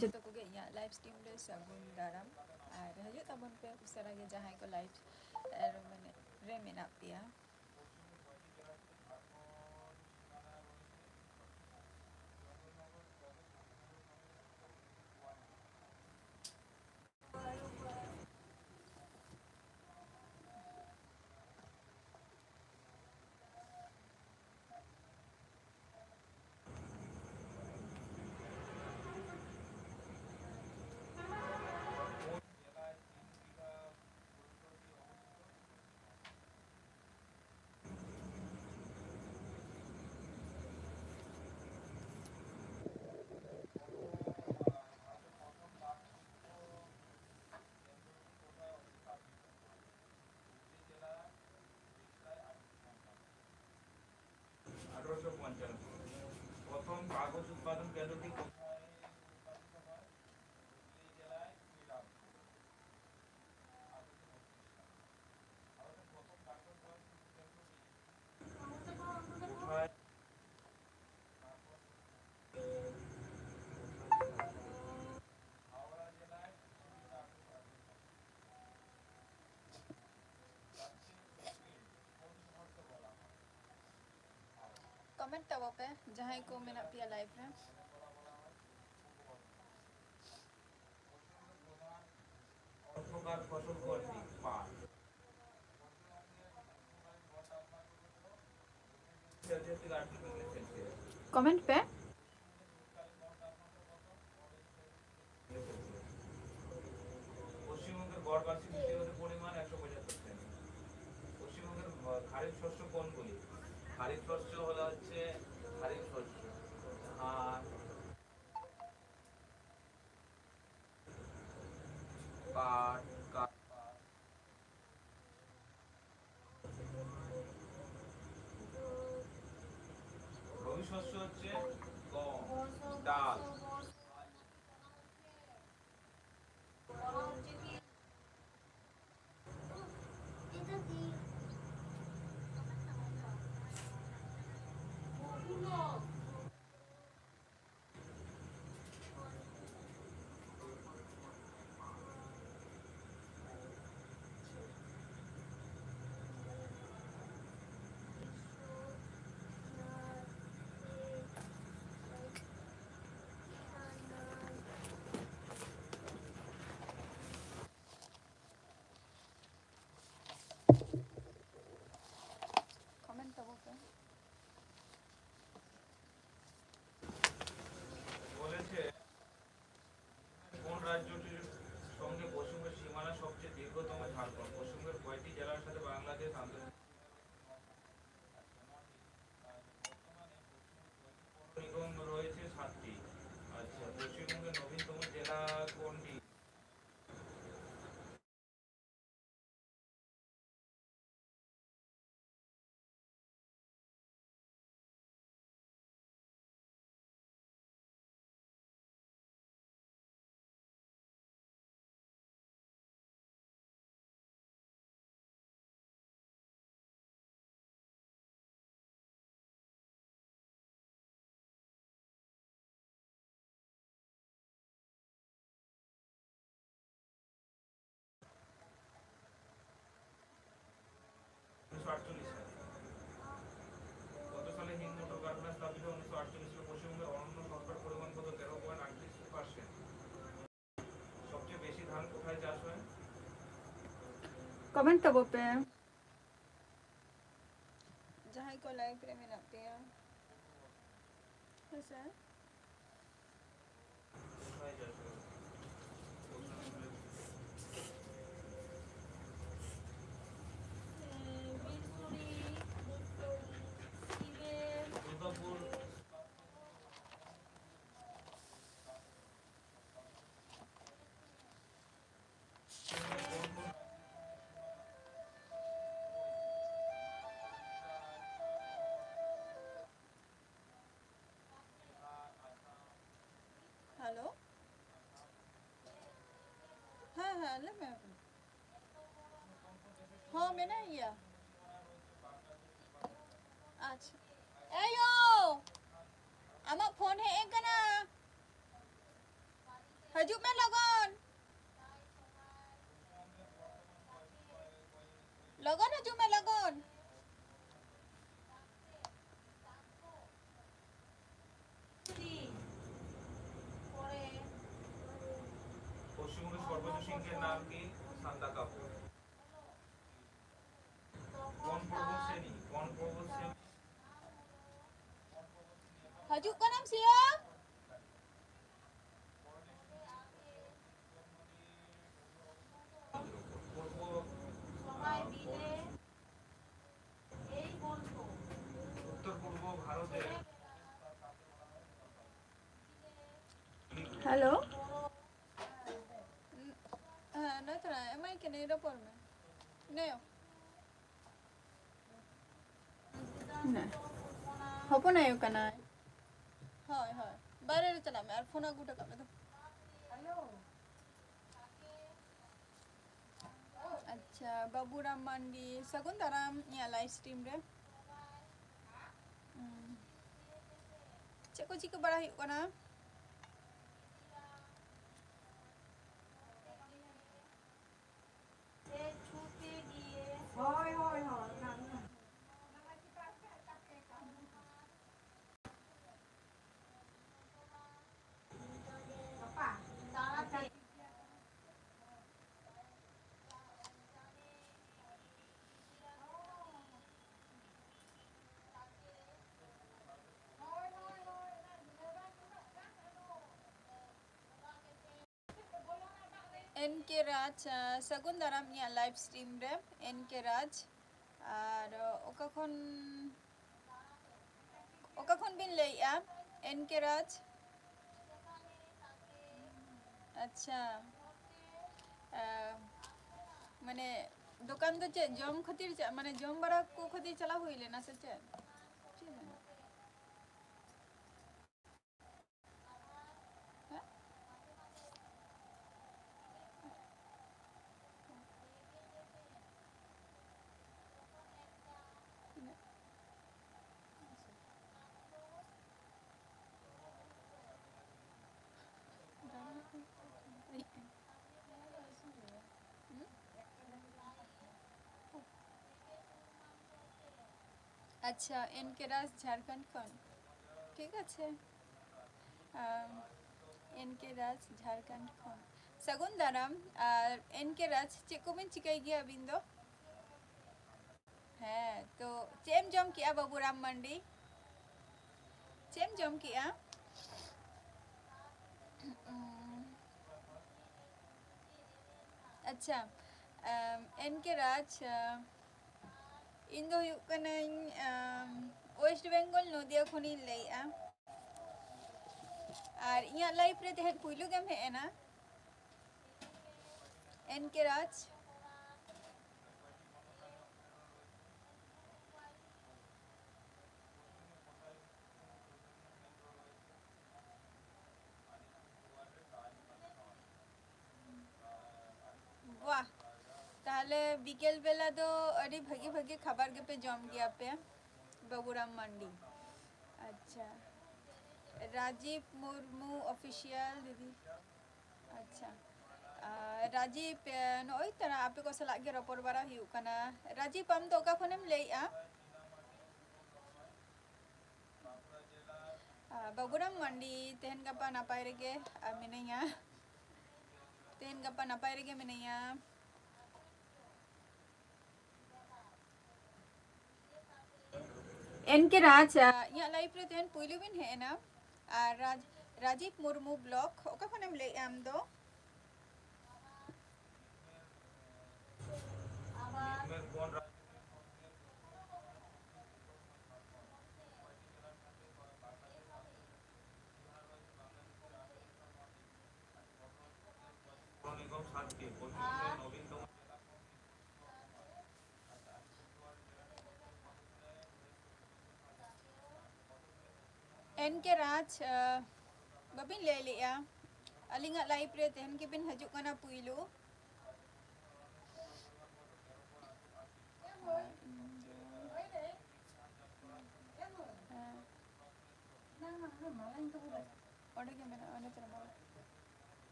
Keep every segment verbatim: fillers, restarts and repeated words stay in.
ᱡᱚᱛᱚ ᱠᱚᱜᱮ ᱤᱧᱟᱹᱜ live stream ᱨᱮ ᱥᱟᱹᱜᱩᱱ ᱫᱟᱨᱟᱢ᱾ ᱟᱨ ᱦᱤᱡᱩᱜ ᱛᱟᱵᱚᱱ ᱯᱮ ᱩᱥᱟᱹᱨᱟ ᱜᱮ, ᱡᱟᱦᱟᱸᱭ ᱠᱚ live ᱨᱮ ᱢᱮᱱᱟᱜ ᱯᱮᱭᱟ᱾ আঠারোশো পঞ্চান্ন। প্রথম কাগজ উৎপাদন কেন্দ্রটি কোথায় উৎপাদিত হয়? হুগলি জেলায় শ্রীরামপুর। আঠারোশো বত্রিশ সালে। ভারতের প্রথম কাগজ বয়ন শিল্প কেন্দ্রটি কোথায়? Comment ᱛᱟᱵᱚ ᱯᱮ, ᱡᱟᱦᱟᱸᱭ ᱠᱚ ᱢᱮᱱᱟᱜ ᱯᱮᱭᱟ live ᱨᱮ᱾ অর্থকার ফসল কোনটি? পাট। সেলসিয়াস থেকে আটষট্টি ডিগ্রি সেলসিয়াস। Comment ᱯᱮ। পশ্চিমবঙ্গের গড় বার্ষিক বৃষ্টিপাতের পরিমাণ একশো পঁচাত্তর সেমি। পশ্চিমবঙ্গের, আহ, খারিফ শস্য কোনগুলি? খারিফ শস্য হলো হচ্ছে খারিফ শস্য, ধান, পাট, কার্পাস। রবি শস্য হচ্ছে গম, ডাল। রাজ্যটির সঙ্গে পশ্চিমবঙ্গের সীমানা সবচেয়ে দীর্ঘতম ঝাড়খণ্ড। পশ্চিমবঙ্গের কয়টি জেলার সাথে বাংলাদেশ আন্তর্জাতিক সীমানা রয়েছে? নয়টি। আর বর্তমানে পশ্চিমবঙ্গের কয়টি পৌর নিগম রয়েছে? সাতটি। আচ্ছা, পশ্চিমবঙ্গের নবীনতম জেলা কোনটি? উনিশশো আটচল্লিশ সালে। কত সালে হিন্দ মোটর কারখানা স্থাপিত? উনিশশো আটচল্লিশ সালে। পশ্চিমবঙ্গের অনন্য শতকরা পরিমাণ কত? তেরো পয়েন্ট আটত্রিশ পার্সেন্ট। সবচেয়ে বেশি ধান কোথায় চাষ হয়? ᱠᱚᱢᱮᱱᱴ ᱛᱟᱵᱚ ᱯᱮ᱾ ᱡᱟᱦᱟᱸᱭ ᱠᱚ ᱞᱟᱭᱤᱵᱷ ᱨᱮ ᱢᱮᱱᱟᱜ ᱯᱮᱭᱟ᱾ ᱦᱮᱸ ᱥᱮ? ᱦᱮᱞᱳ᱾ ᱦᱮᱸ, ᱦᱮᱸ, ᱞᱟᱹᱭ ᱢᱮ᱾ ᱦᱚᱸ, ᱢᱮᱱᱟᱭ ᱜᱮᱭᱟ᱾ ᱟᱪᱪᱷᱟ᱾ ᱮᱭᱳ! ᱟᱢᱟᱜ ᱯᱷᱳᱱ ᱦᱮᱡ ᱟᱠᱟᱱᱟ᱾ ᱦᱤᱡᱩᱜ ᱢᱮ ᱞᱚᱜᱚᱱ᱾ ᱞᱚᱜᱚᱱ ᱦᱤᱡᱩᱜ ᱢᱮ, ᱞᱚᱜᱚᱱ᱾ পশ্চিমবঙ্গের সর্বোচ্চ সিংহের নাম কি? সান্দাকফু। কোন পর্বত শ্রেণী? কোন পর্বত শ্রেণী? ᱦᱤᱡᱩᱜ ᱠᱟᱱᱟᱢ ᱥᱤᱭᱟ? ᱦᱮᱞᱳ᱾ ᱦᱮᱸ, ᱱᱚᱛᱮ ᱱᱟ, ᱮᱢᱟᱭ ᱠᱟᱹᱱᱟᱹᱧ, ᱨᱚᱯᱚᱲ ᱢᱮ᱾ ᱱᱮᱭᱚ᱾ ᱦᱚᱯᱚᱱ ᱟᱭᱳ ᱠᱟᱱᱟᱭ᱾ ᱦᱳᱭ, ᱦᱳᱭ᱾ ᱵᱟᱭᱨᱮ ᱨᱮ ᱪᱟᱞᱟᱜ ᱢᱮ ᱟᱨ ᱯᱷᱳᱱ ᱟᱹᱜᱩ ᱦᱚᱴᱚ ᱠᱟᱜ ᱢᱮ ᱫᱚ᱾ ᱟᱪᱪᱷᱟ, ᱵᱟᱹᱵᱩᱨᱟᱢ ᱢᱟᱱᱰᱤ, ᱥᱟᱹᱜᱩᱱ ᱫᱟᱨᱟᱢ ᱤᱧᱟᱹᱜ live stream ᱨᱮ᱾ ᱦᱩᱸ᱾ ᱪᱮᱫ ᱠᱚ ᱪᱤᱠᱟᱹ ᱵᱟᱲᱟ ᱦᱩᱭᱩᱜ ᱠᱟᱱᱟ? ᱦᱳᱭ, ᱦᱳᱭ, ᱦᱳᱭ, ᱚᱱᱟ, ᱚᱱᱟ᱾ ᱮᱱ ᱠᱮ ᱨᱟᱡᱽ, ᱟᱸ, ᱥᱟᱹᱜᱩᱱ ᱫᱟᱨᱟᱢ ᱤᱧᱟᱹᱜ live stream ᱨᱮ, ᱮᱱ ᱠᱮ ᱨᱟᱡᱽ᱾ ᱟᱨ, ᱚᱠᱟ ᱠᱷᱚᱱ, ᱚᱠᱟ ᱠᱷᱚᱱ ᱵᱤᱱ ᱞᱟᱹᱭᱮᱜᱼᱟ, ᱮᱱ ᱠᱮ ᱨᱟᱡᱽ? ᱟᱪᱪᱷᱟ, ᱟᱸ, ᱢᱟᱱᱮ, ᱫᱚᱠᱟᱱ ᱫᱚ ᱪᱮᱫ ᱡᱚᱢ ᱠᱷᱟᱹᱛᱤᱨ ᱪᱮᱫ, ᱢᱟᱱᱮ, ᱡᱚᱢ ᱵᱟᱲᱟ ᱠᱚ ᱠᱷᱟᱹᱛᱤᱨ ᱪᱟᱞᱟᱣ ᱦᱩᱭ ᱞᱮᱱᱟ ᱥᱮ ᱪᱮᱫ? ᱪᱮᱫ ᱞᱮᱱᱟ? ᱟᱪᱪᱷᱟ, ᱮᱱ ᱠᱮ ᱨᱟᱡᱽ ᱡᱷᱟᱲᱠᱷᱚᱸᱰ ᱠᱷᱚᱱ᱾ ᱴᱷᱤᱠ ᱟᱪᱷᱮ᱾ ᱟᱢ, ᱮᱱ ᱠᱮ ᱨᱟᱡᱽ ᱡᱷᱟᱲᱠᱷᱚᱸᱰ ᱠᱷᱚᱱ᱾ ᱥᱟᱹᱜᱩᱱ ᱫᱟᱨᱟᱢ᱾ ᱟᱨ ᱮᱱ ᱠᱮ ᱨᱟᱡᱽ, ᱪᱮᱫ ᱠᱚᱵᱤᱱ ᱪᱤᱠᱟᱹᱭ ᱜᱮᱭᱟ ᱟᱹᱵᱤᱱ ᱫᱚ? ᱦᱮᱸ, ᱛᱚ ᱪᱮᱫ ᱮᱢ ᱡᱚᱢ ᱠᱮᱜᱼᱟ, ᱵᱟᱹᱵᱩ ᱨᱟᱢ ᱢᱟᱱᱰᱤ? ᱪᱮᱫ ᱮᱢ ᱡᱚᱢ ᱠᱮᱜᱼᱟ? ᱟᱪᱪᱷᱟ, ᱟᱢ, ᱮᱱ ᱠᱮ ᱨᱟᱡᱽ, ᱟᱢ, ᱤᱧ ᱫᱚ ᱦᱩᱭᱩᱜ ᱠᱟᱹᱱᱟᱹᱧ, ᱟᱢ, West Bengal, ᱱᱚᱫᱤᱭᱟ ᱠᱷᱚᱱᱤᱧ ᱞᱟᱹᱭᱮᱜᱼᱟ᱾ ᱟᱨ ᱤᱧᱟᱹᱜ live ᱨᱮ ᱛᱮᱦᱮᱧ ᱯᱩᱭᱞᱩ ᱜᱮᱢ ᱦᱮᱡ ᱮᱱᱟ, ᱮᱱ ᱠᱮ ᱨᱟᱡᱽ᱾ ᱵᱟᱦ, ᱛᱟᱦᱞᱮ ᱵᱤᱠᱮᱞ ᱵᱮᱞᱟ ᱫᱚ ᱟᱹᱰᱤ ᱵᱷᱟᱹᱜᱤ ᱵᱷᱟᱹᱜᱤ ᱠᱷᱟᱵᱟᱨ ᱜᱮᱯᱮ ᱡᱚᱢ ᱜᱮᱭᱟ ᱯᱮ᱾ ᱵᱟᱹᱵᱩᱨᱟᱢ ᱢᱟᱱᱰᱤ᱾ ᱟᱪᱪᱷᱟ, ᱨᱟᱡᱤᱵ ᱢᱩᱨᱢᱩ official ᱫᱤᱫᱤ᱾ ᱟᱪᱪᱷᱟ, ᱟᱨ ᱨᱟᱡᱤᱵ, ᱮ, ᱱᱚᱜᱼᱚᱭ ᱛᱚᱨᱟ ᱟᱯᱮ ᱠᱚ ᱥᱟᱞᱟᱜ ᱜᱮ ᱨᱚᱯᱚᱲ ᱵᱟᱲᱟ ᱦᱩᱭᱩᱜ ᱠᱟᱱᱟ᱾ ᱨᱟᱡᱤᱵ, ᱟᱢ ᱫᱚ ᱚᱠᱟ ᱠᱷᱚᱱᱮᱢ ᱞᱟᱹᱭᱮᱜᱼᱟ? ᱟᱨ ᱵᱟᱹᱵᱩᱨᱟᱢ ᱢᱟᱱᱰᱤ, ᱛᱮᱦᱮᱧ ᱜᱟᱯᱟ ᱱᱟᱯᱟᱭ ᱨᱮᱜᱮ, ᱟ, ᱢᱤᱱᱟᱹᱧᱟ᱾ ᱛᱮᱦᱮᱧ ᱜᱟᱯᱟ ᱱᱟᱯᱟᱭ ᱨᱮᱜᱮ ᱢᱤᱱᱟᱹᱧᱟ᱾ ᱮᱱ ᱠᱮ ᱨᱟᱡᱽ, ᱟ, ᱤᱧᱟᱹᱜ live ᱨᱮ ᱛᱮᱦᱮᱧ ᱯᱩᱭᱞᱩ ᱵᱤᱱ ᱦᱮᱡ ᱮᱱᱟ᱾ ᱟᱨ ᱨᱟᱡᱽ, ᱨᱟᱡᱤᱵ ᱢᱩᱨᱢᱩ block, ᱚᱠᱟ ᱠᱷᱚᱱᱮᱢ ᱞᱟᱹᱭᱮᱜᱼᱟ ᱟᱢ ᱫᱚ? ᱮᱱ ᱠᱮ ᱨᱟᱡᱽ, ᱟ, ᱵᱟᱹᱵᱤᱱ ᱞᱟᱹᱭ ᱞᱮᱜᱼᱟ ᱟᱹᱞᱤᱧᱟᱜ live ᱨᱮ, ᱛᱮᱦᱮᱧ ᱜᱮᱵᱤᱱ ᱦᱤᱡᱩᱜ ᱠᱟᱱᱟ ᱯᱩᱭᱞᱩ᱾ ᱚᱸᱰᱮ ᱜᱮ ᱢᱮᱱᱟᱜᱼᱟ, ᱚᱸᱰᱮ ᱛᱚᱨᱟ ᱢᱟᱞᱟ᱾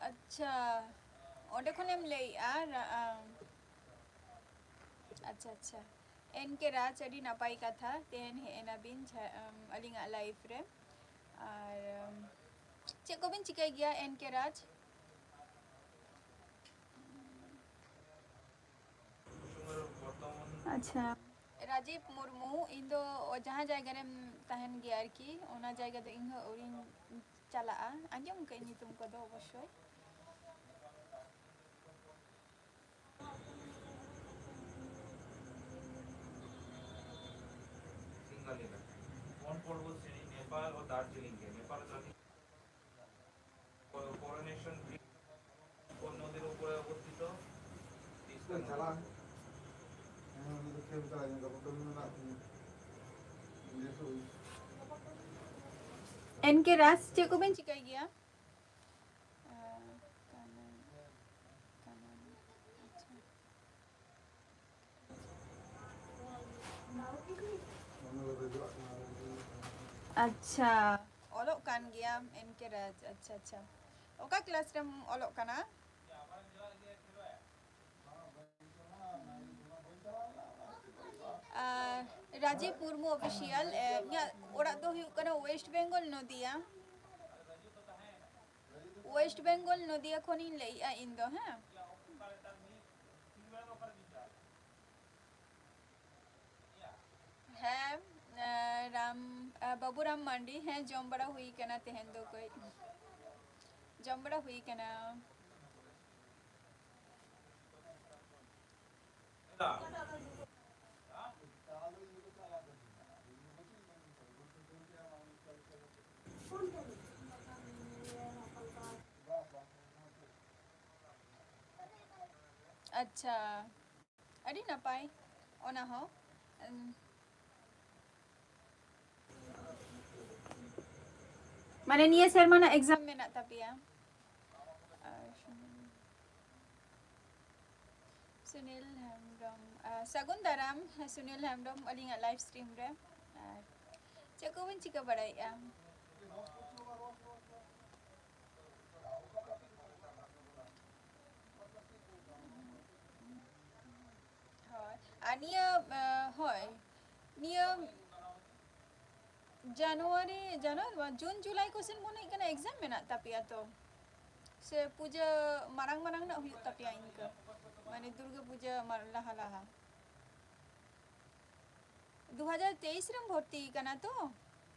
ᱟᱪᱪᱷᱟ, ᱚᱸᱰᱮ ᱠᱷᱚᱱᱮᱢ ᱞᱟᱹᱭᱮᱜᱼᱟ, ᱨᱟ-, ᱟᱢ, ᱟᱪᱪᱷᱟ, ᱟᱪᱪᱷᱟ᱾ ᱮᱱ ᱠᱮ ᱨᱟᱡᱽ, ᱟᱹᱰᱤ ᱱᱟᱯᱟᱭ ᱠᱟᱛᱷᱟ, ᱛᱮᱦᱮᱧ ᱦᱮᱡ ᱮᱱᱟᱵᱤᱱ ᱡᱷᱟ-, ᱟᱢ, ᱟᱹᱞᱤᱧᱟᱜ live ᱨᱮ᱾ ᱟᱨ, ᱟᱢ, ᱪᱮᱫ ᱠᱚᱵᱤᱱ ᱪᱤᱠᱟᱹᱭ ᱜᱮᱭᱟ ᱮᱱ ᱠᱮ ᱨᱟᱡᱽ? ᱟᱪᱪᱷᱟ᱾ ᱨᱟᱡᱤᱵ ᱢᱩᱨᱢᱩ, ᱤᱧ ᱫᱚ ᱡᱟᱦᱟᱸ ᱡᱟᱭᱜᱟ ᱨᱮᱢ ᱛᱟᱦᱮᱱ ᱜᱮᱭᱟ ᱟᱨᱠᱤ, ᱚᱱᱟ ᱡᱟᱭᱜᱟ ᱫᱚ ᱤᱧ ᱦᱚᱸ ᱟᱹᱣᱨᱤᱧ ᱪᱟᱞᱟᱜᱼᱟ᱾ ᱟᱸᱡᱚᱢ ᱠᱟᱜ ᱟᱹᱧ ᱧᱩᱛᱩᱢ ᱠᱚᱫᱚ ᱚᱵᱚᱥᱥᱳᱭ᱾ পর্বতশ্রেণী নেপাল ও দার্জিলিংকে, নেপাল ও দার্জিলিং, কো-, কোরোনেশন ব্রিজ কোন নদীর উপরে অবস্থিত? তিস্তা নদী। চালা। ᱦᱮᱸ, ᱩᱱᱤ ᱫᱚ ᱠᱷᱮᱞ ᱠᱟᱱᱟᱭ, ᱜᱟᱯᱟ ᱠᱟᱹᱢᱤ ᱢᱮᱱᱟᱜ ᱛᱤᱧᱟᱹ᱾ ᱤᱧ ᱫᱚ ᱥᱩᱫᱷᱩ ᱮᱱ ᱠᱮ ᱨᱟᱡᱽ, ᱪᱮᱫ ᱠᱚᱵᱮᱱ ᱪᱤᱠᱟᱹᱭ ᱜᱮᱭᱟ? ᱟᱸ, ᱠᱟᱱᱟ, ᱠᱟᱱᱟ, ᱟᱪᱪᱷᱟ᱾ ᱟᱪᱪᱷᱟ, ᱚᱞᱚᱜ ᱠᱟᱱ ᱜᱮᱭᱟᱢ ᱮᱱ ᱠᱮ ᱨᱟᱡᱽ᱾ ᱟᱪᱪᱷᱟ, ᱟᱪᱪᱷᱟ, ᱚᱠᱟ ᱠᱞᱟᱥ ᱨᱮᱢ ᱚᱞᱚᱜ ᱠᱟᱱᱟ? ᱟᱨ ᱨᱟᱡᱤᱵᱽ ᱢᱩᱨᱢᱩ ᱚᱯᱷᱤᱥᱤᱭᱟᱞ᱾ ᱮ, ᱤᱧᱟᱹᱜ ᱚᱲᱟᱜ ᱫᱚ ᱦᱩᱭᱩᱜ ᱠᱟᱱᱟ ᱳᱭᱮᱥᱴ ᱵᱮᱝᱜᱚᱞ, ᱱᱚᱫᱤᱭᱟ᱾ ᱳᱭᱮᱥᱴ ᱵᱮᱝᱜᱚᱞ, ᱱᱚᱫᱤᱭᱟ ᱠᱷᱚᱱᱤᱧ ᱞᱟᱹᱭᱮᱜᱼᱟ ᱤᱧ ᱫᱚ, ᱦᱮᱸ᱾ ᱦᱮᱸ, ᱮ, ᱨᱟᱢ, ᱮ, ᱵᱟᱹᱵᱩᱨᱟᱢ ᱢᱟᱱᱰᱤ, ᱦᱮᱸ, ᱡᱚᱢ ᱵᱟᱲᱟ ᱦᱩᱭ ᱠᱟᱱᱟ ᱛᱮᱦᱮᱧ ᱫᱚ ᱠᱟᱹᱡ᱾ ᱡᱚᱢ ᱵᱟᱲᱟ ᱦᱩᱭ ᱠᱟᱱᱟ᱾ ᱟᱪᱪᱷᱟ, ᱟᱹᱰᱤ ᱱᱟᱯᱟᱭ ᱚᱱᱟ ᱦᱚᱸ᱾ ᱩᱸ, ᱢᱟᱱᱮ ᱱᱤᱭᱟᱹ ᱥᱮᱨᱢᱟ ᱨᱮᱱᱟᱜ ᱮᱠᱡᱟᱢ ᱢᱮᱱᱟᱜ ᱛᱟᱯᱮᱭᱟ᱾ ᱟᱨ ᱥᱩᱱᱤᱞ ᱦᱮᱢᱵᱨᱚᱢ, ᱟᱨ ᱥᱟᱹᱜᱩᱱ ᱫᱟᱨᱟᱢ ᱥᱩᱱᱤᱞ ᱦᱮᱢᱵᱨᱚᱢ ᱟᱹᱞᱤᱧᱟᱜ ᱞᱟᱭᱤᱵᱷ ᱥᱴᱨᱤᱢ ᱨᱮ᱾ ᱟᱨ ᱪᱮᱫ ᱠᱚᱵᱤᱱ ᱪᱤᱠᱟᱹ ᱵᱟᱲᱟᱭᱮᱫᱼᱟ? ᱦᱳᱭ, ᱟᱨ ᱱᱤᱭᱟᱹ, ᱮ, ᱦᱳᱭ, ᱱᱤᱭᱟᱹ ᱡᱟᱱᱩᱣᱟᱨᱤ, ᱡᱟᱱᱩᱣᱟᱨᱤ ᱫᱚ ᱵᱟᱝ, ᱡᱩᱱ ᱡᱩᱞᱟᱭ ᱠᱚ ᱥᱮᱱ ᱢᱚᱱᱮ ᱦᱩᱭᱩᱜ ᱠᱟᱱᱟ ᱮᱠᱡᱟᱢ ᱢᱮᱱᱟᱜ ᱛᱟᱯᱮᱭᱟ ᱛᱚ? ᱥᱮ ᱯᱩᱡᱟᱹ ᱢᱟᱨᱟᱝ ᱢᱟᱨᱟᱝ ᱱᱟᱜ ᱦᱩᱭᱩᱜ ᱛᱟᱯᱮᱭᱟ ᱤᱱᱠᱟᱹ? ᱢᱟᱱᱮ ᱫᱩᱨᱜᱟᱹ ᱯᱩᱡᱟᱹ ᱢᱟᱨ-, ᱞᱟᱦᱟ ᱞᱟᱦᱟ᱾ ᱫᱩ ᱦᱟᱡᱟᱨ ᱛᱮᱭᱤᱥ ᱨᱮᱢ ᱵᱷᱚᱨᱛᱤ ᱠᱟᱱᱟ ᱛᱚ?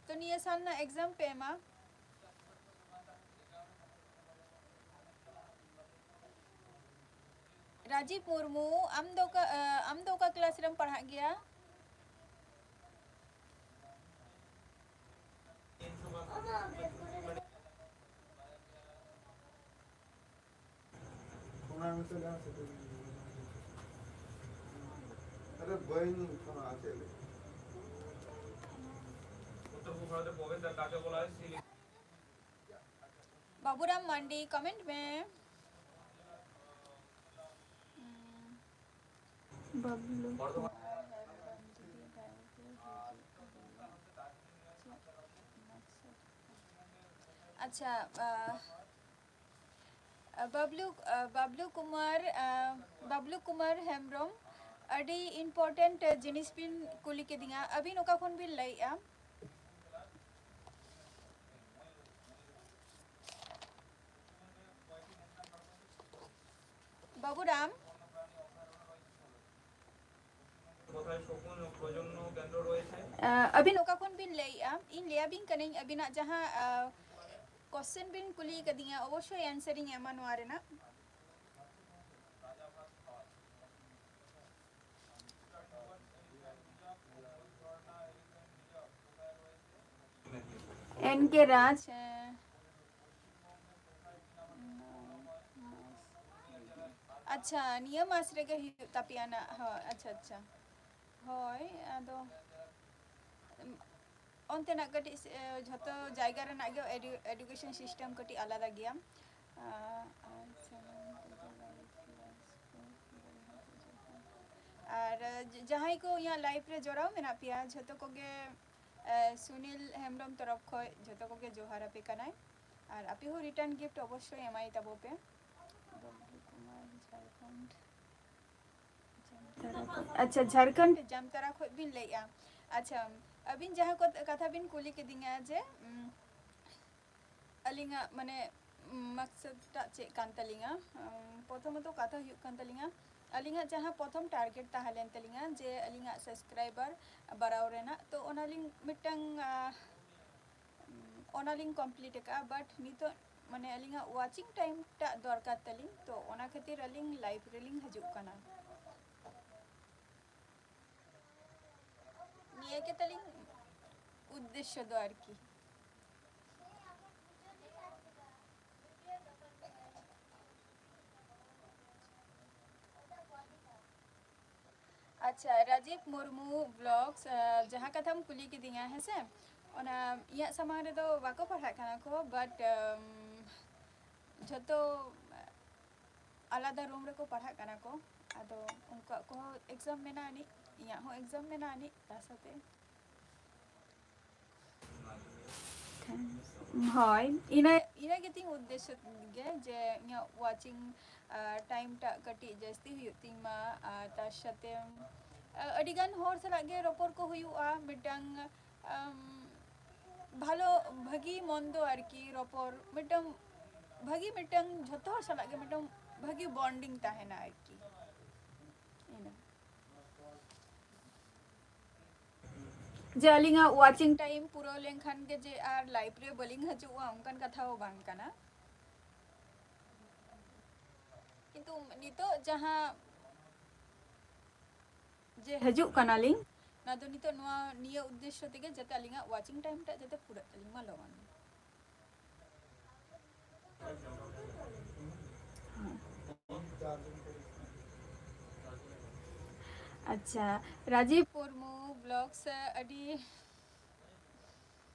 ᱛᱚ ᱱᱤᱭᱟᱹ ᱥᱟᱞ ᱨᱮᱱᱟᱜ ᱮᱠᱡᱟᱢ ᱯᱮ ᱮᱢᱟ᱾ ᱨᱟᱡᱤᱵᱽ ᱢᱩᱨᱢᱩ, ᱟᱢ ᱫᱚ ᱚᱠᱟ, ᱟᱢ ᱫᱚ ᱚᱠᱟ ᱠᱞᱟᱥ ᱨᱮᱢ ᱯᱟᱲᱦᱟᱜ ᱜᱮᱭᱟ? ᱟᱨᱮ ᱵᱟᱹᱧ ᱯᱷᱳᱱᱟ, ᱪᱮᱫ ᱞᱟᱹᱜᱤᱫ? ᱵᱟᱵᱩᱨᱟᱢ ᱢᱟᱱᱰᱤ, ᱠᱚᱢᱮᱱᱴ ᱢᱮ᱾ ᱵᱟᱵᱞᱩ ᱠᱩᱢᱟᱨ ᱦᱮᱢᱵᱨᱚᱢ ᱡᱩᱫᱤ ᱰᱟᱭᱨᱮᱠᱴ ᱦᱤᱡᱩᱜ ᱠᱷᱟᱱ ᱪᱮᱫ ᱢᱟᱠᱥᱚᱫ? ᱟᱪᱪᱷᱟ, ᱟᱦ, ᱵᱟᱵᱞᱩ, ᱟᱦ, ᱵᱟᱵᱞᱩ ᱠᱩᱢᱟᱨ, ᱟᱦ, ᱵᱟᱵᱞᱩ ᱠᱩᱢᱟᱨ ᱦᱮᱢᱵᱨᱚᱢ, ᱟᱹᱰᱤ important ᱡᱤᱱᱤᱥ ᱵᱤᱱ ᱠᱩᱞᱤ ᱠᱤᱫᱤᱧᱟ᱾ ᱟᱹᱵᱤᱱ ᱚᱠᱟ ᱠᱷᱚᱱ ᱵᱤᱱ ᱞᱟᱹᱭᱮᱫᱼᱟ? ᱵᱟᱵᱩᱨᱟᱢ, ᱟᱹᱵᱤᱱ ᱚᱠᱟ ᱠᱷᱚᱱ ᱵᱤᱱ ᱞᱟᱹᱭᱮᱫᱼᱟ? ᱤᱧ ᱞᱟᱹᱭᱟᱵᱤᱱ ᱠᱟᱹᱱᱟᱹᱧ, ᱟᱹᱵᱤᱱᱟᱜ ᱡᱟᱦᱟᱸ, ᱟᱹ, question ᱵᱤᱱ ᱠᱩᱞᱤ ᱟᱠᱟᱫᱤᱧᱟ, ᱚᱵᱚᱥᱥᱳᱭ answer ᱤᱧ ᱮᱢᱟ ᱱᱚᱣᱟ ᱨᱮᱱᱟᱜ᱾ ᱮᱱ ᱠᱮ ᱨᱟᱡᱽ, ᱦᱮᱸ᱾ ᱟᱪᱪᱷᱟ, ᱱᱤᱭᱟᱹ ᱢᱟᱥ ᱨᱮᱜᱮ ᱦᱩᱭᱩᱜ ᱛᱟᱯᱮᱭᱟ ᱱᱟᱜ᱾ ᱦᱳᱭ, ᱟᱪᱪᱷᱟ, ᱟᱪᱪᱷᱟ᱾ ᱦᱳᱭ, ᱟᱫᱚ, ᱩᱢ, ᱚᱱᱛᱮᱱᱟᱜ ᱠᱟᱹᱴᱤᱡ, ᱮ, ᱡᱷᱚᱛᱚ ᱡᱟᱭᱜᱟ ᱨᱮᱱᱟᱜ ᱜᱮ ᱮᱰᱩ-, education system ᱠᱟᱹᱴᱤᱡ ᱟᱞᱟᱫᱟ ᱜᱮᱭᱟ᱾ ᱟ-, ᱟᱨ ᱥᱟᱱᱟᱢ ᱠᱚᱜᱮ live class ᱠᱚ ᱵᱚᱭᱦᱟ ᱠᱚ ᱡᱚᱦᱟᱨ᱾ ᱟᱨ, ᱮ, ᱡᱟᱦᱟᱸᱭ ᱠᱚ ᱤᱧᱟᱹᱜ live ᱨᱮ ᱡᱚᱲᱟᱣ ᱢᱮᱱᱟᱜ ᱯᱮᱭᱟ, ᱡᱷᱚᱛᱚ ᱠᱚᱜᱮ, ᱮ, ᱥᱩᱱᱤᱞ ᱦᱮᱢᱵᱨᱚᱢ ᱛᱚᱨᱚᱯ ᱠᱷᱚᱡ ᱡᱷᱚᱛᱚ ᱠᱚᱜᱮ ᱡᱚᱦᱟᱨ ᱟᱯᱮ ᱠᱟᱱᱟᱭ᱾ ᱟᱨ ᱟᱯᱮ ᱦᱚᱸ return gift ᱚᱵᱚᱥᱥᱳᱭ ᱮᱢᱟᱭ ᱛᱟᱵᱚ ᱯᱮ᱾ ᱵᱟᱵᱞᱩ ᱠᱩᱢᱟᱨ, ᱡᱷᱟᱲᱠᱷᱚᱸᱰ᱾ ᱟᱪᱪᱷᱟ, ᱡᱷᱟᱲᱠᱷᱚᱸᱰ ᱡᱟᱢᱛᱟᱨᱟ ᱠᱷᱚᱡ ᱵᱤᱱ ᱞᱟᱹᱭᱮᱜᱼᱟ᱾ ᱟᱪᱪᱷᱟ, ᱟᱹᱵᱤᱱ ᱡᱟᱦᱟᱸ ᱠᱚ, ᱠᱟᱛᱷᱟ ᱵᱤᱱ ᱠᱩᱞᱤ ᱠᱤᱫᱤᱧᱟ ᱡᱮ, ᱩᱢ, ᱟᱹᱞᱤᱧᱟᱜ ᱢᱟᱱᱮ, ᱩᱢ, ᱢᱟᱠᱥᱚᱫ ᱴᱟᱜ ᱪᱮᱫ ᱠᱟᱱ ᱛᱟᱹᱞᱤᱧᱟ? ᱩᱢ, ᱯᱨᱚᱛᱷᱚᱢᱚᱛᱚ ᱠᱟᱛᱷᱟ ᱦᱩᱭᱩᱜ ᱠᱟᱱ ᱛᱟᱹᱞᱤᱧᱟ, ᱟᱹᱞᱤᱧᱟᱜ ᱡᱟᱦᱟᱸ ᱯᱨᱚᱛᱷᱚᱢ target ᱛᱟᱦᱮᱸ ᱞᱮᱱ ᱛᱟᱹᱞᱤᱧᱟ ᱡᱮ ᱟᱹᱞᱤᱧᱟᱜ subscriber ᱵᱟᱲᱟᱣ ᱨᱮᱱᱟᱜ, ᱛᱚ ᱚᱱᱟᱞᱤᱧ ᱢᱤᱫᱴᱟᱝ, ᱟ, ᱚᱱᱟᱞᱤᱧ complete ᱟᱠᱟᱫᱼᱟ, but ᱱᱤᱛᱚᱜ ᱢᱟᱱᱮ ᱟᱹᱞᱤᱧᱟᱜ watching time ᱴᱟᱜ ᱫᱚᱨᱠᱟᱨ ᱛᱟᱹᱞᱤᱧ, ᱛᱚ ᱚᱱᱟ ᱠᱷᱟᱹᱛᱤᱨ ᱟᱹᱞᱤᱧ live ᱨᱮᱞᱤᱧ ᱦᱤᱡᱩᱜ ᱠᱟᱱᱟ᱾ ᱱᱤᱭᱟᱹ ᱜᱮ ᱛᱟᱹᱞᱤᱧ ᱩᱫᱽᱫᱮᱥᱥᱚ ᱫᱚ ᱟᱨᱠᱤ᱾ ᱟᱪᱪᱷᱟ, ᱨᱟᱡᱤᱵᱽ ᱢᱩᱨᱢᱩ ᱵᱞᱚᱜᱥ, ᱟᱸ, ᱡᱟᱦᱟᱸ ᱠᱟᱛᱷᱟᱢ ᱠᱩᱞᱤ ᱠᱤᱫᱤᱧᱟ, ᱦᱮᱸ ᱥᱮ, ᱚᱱᱟ ᱤᱧᱟᱹᱜ ᱥᱟᱢᱟᱝ ᱨᱮᱫᱚ ᱵᱟᱠᱚ ᱯᱟᱲᱦᱟᱜ ᱠᱟᱱᱟ ᱠᱚ, but, ᱟᱢ, ᱡᱷᱚᱛᱚ ᱟᱞᱟᱫᱟ ᱨᱩᱢ ᱨᱮᱠᱚ ᱯᱟᱲᱦᱟᱜ ᱠᱟᱱᱟ ᱠᱚ᱾ ᱟᱫᱚ ᱩᱱᱠᱩᱣᱟᱜ ᱠᱚᱦᱚᱸ ᱮᱠᱡᱟᱢ ᱢᱮᱱᱟᱜ ᱟᱹᱱᱤᱡ, ᱤᱧᱟᱹᱜ ᱦᱚᱸ ᱮᱠᱡᱟᱢ ᱢᱮᱱᱟᱜ ᱟᱹᱱᱤᱡ, ᱛᱟ ᱥᱟᱛᱮ᱾ ᱦᱳᱭ, ᱤᱱᱟᱹ, ᱤᱱᱟᱹ ᱜᱮᱛᱤᱧ ᱩᱫᱽᱫᱮᱥᱥᱚ ᱜᱮ, ᱡᱮ ᱤᱧᱟᱹᱜ ᱣᱟᱪᱤᱝ, ᱟᱨ, ᱴᱟᱭᱤᱢ ᱴᱟᱜ ᱠᱟᱹᱴᱤᱡ ᱡᱟᱹᱥᱛᱤ ᱦᱩᱭᱩᱜ ᱛᱤᱧ ᱢᱟ, ᱟᱨ ᱛᱟᱨ ᱥᱟᱛᱮ, ᱟᱨ, ᱟᱹᱰᱤᱜᱟᱱ ᱦᱚᱲ ᱥᱟᱞᱟᱜ ᱜᱮ ᱨᱚᱯᱚᱲ ᱠᱚ ᱦᱩᱭᱩᱜᱼᱟ, ᱢᱤᱫᱴᱟᱝ, ᱟᱢ, ᱵᱷᱟᱞᱚ, ᱵᱷᱟᱹᱜᱤ ᱢᱚᱱᱫᱚ ᱟᱨᱠᱤ ᱨᱚᱯᱚᱲ, ᱢᱤᱫᱴᱟᱝ ᱵᱷᱟᱹᱜᱤ, ᱢᱤᱫᱴᱟᱝ ᱡᱷᱚᱛᱚ ᱦᱚᱲ ᱥᱟᱞᱟᱜ ᱜᱮ ᱢᱤᱫᱴᱟᱝ ᱵᱷᱟᱹᱜᱤ ᱵᱚᱱᱰᱤᱝ ᱛᱟᱦᱮᱱᱟ ᱟᱨᱠᱤ᱾ ᱤᱱᱟᱹ᱾ ᱡᱮ ᱟᱹᱞᱤᱧᱟᱜ ᱣᱟᱪᱤᱝ ᱴᱟᱭᱤᱢ ᱯᱩᱨᱟᱹᱣ ᱞᱮᱱᱠᱷᱟᱱ ᱜᱮ ᱡᱮ ᱟᱨ ᱞᱟᱭᱤᱵᱷ ᱨᱮ ᱵᱟᱹᱞᱤᱧ ᱦᱤᱡᱩᱜᱼᱟ, ᱚᱱᱠᱟᱱ ᱠᱟᱛᱷᱟ ᱦᱚᱸ ᱵᱟᱝ ᱠᱟᱱᱟ᱾ ᱠᱤᱱᱛᱩ ᱱᱤᱛᱚᱜ ᱡᱟᱦᱟᱸ ᱡᱮ ᱦᱤᱡᱩᱜ ᱠᱟᱱᱟᱞᱤᱧ, ᱚᱱᱟ ᱫᱚ ᱱᱤᱛᱚᱜ ᱱᱚᱣᱟ ᱱᱤᱭᱟᱹ ᱩᱫᱽᱫᱮᱥᱥᱚ ᱛᱮᱜᱮ, ᱡᱟᱛᱮ ᱟᱹᱞᱤᱧᱟᱜ ᱣᱟᱪᱤᱝ ᱴᱟᱭᱤᱢ ᱴᱟᱜ ᱡᱟᱛᱮ ᱯᱩᱨᱟᱹᱜ ᱛᱟᱹᱞᱤᱧ ᱢᱟ ᱞᱚᱜᱚᱱ᱾ ᱟᱪᱪᱷᱟ, ᱨᱟᱡᱤᱵᱽ ᱢᱩᱨᱢᱩ ᱵᱞᱚᱜᱥ, ᱟᱹᱰᱤ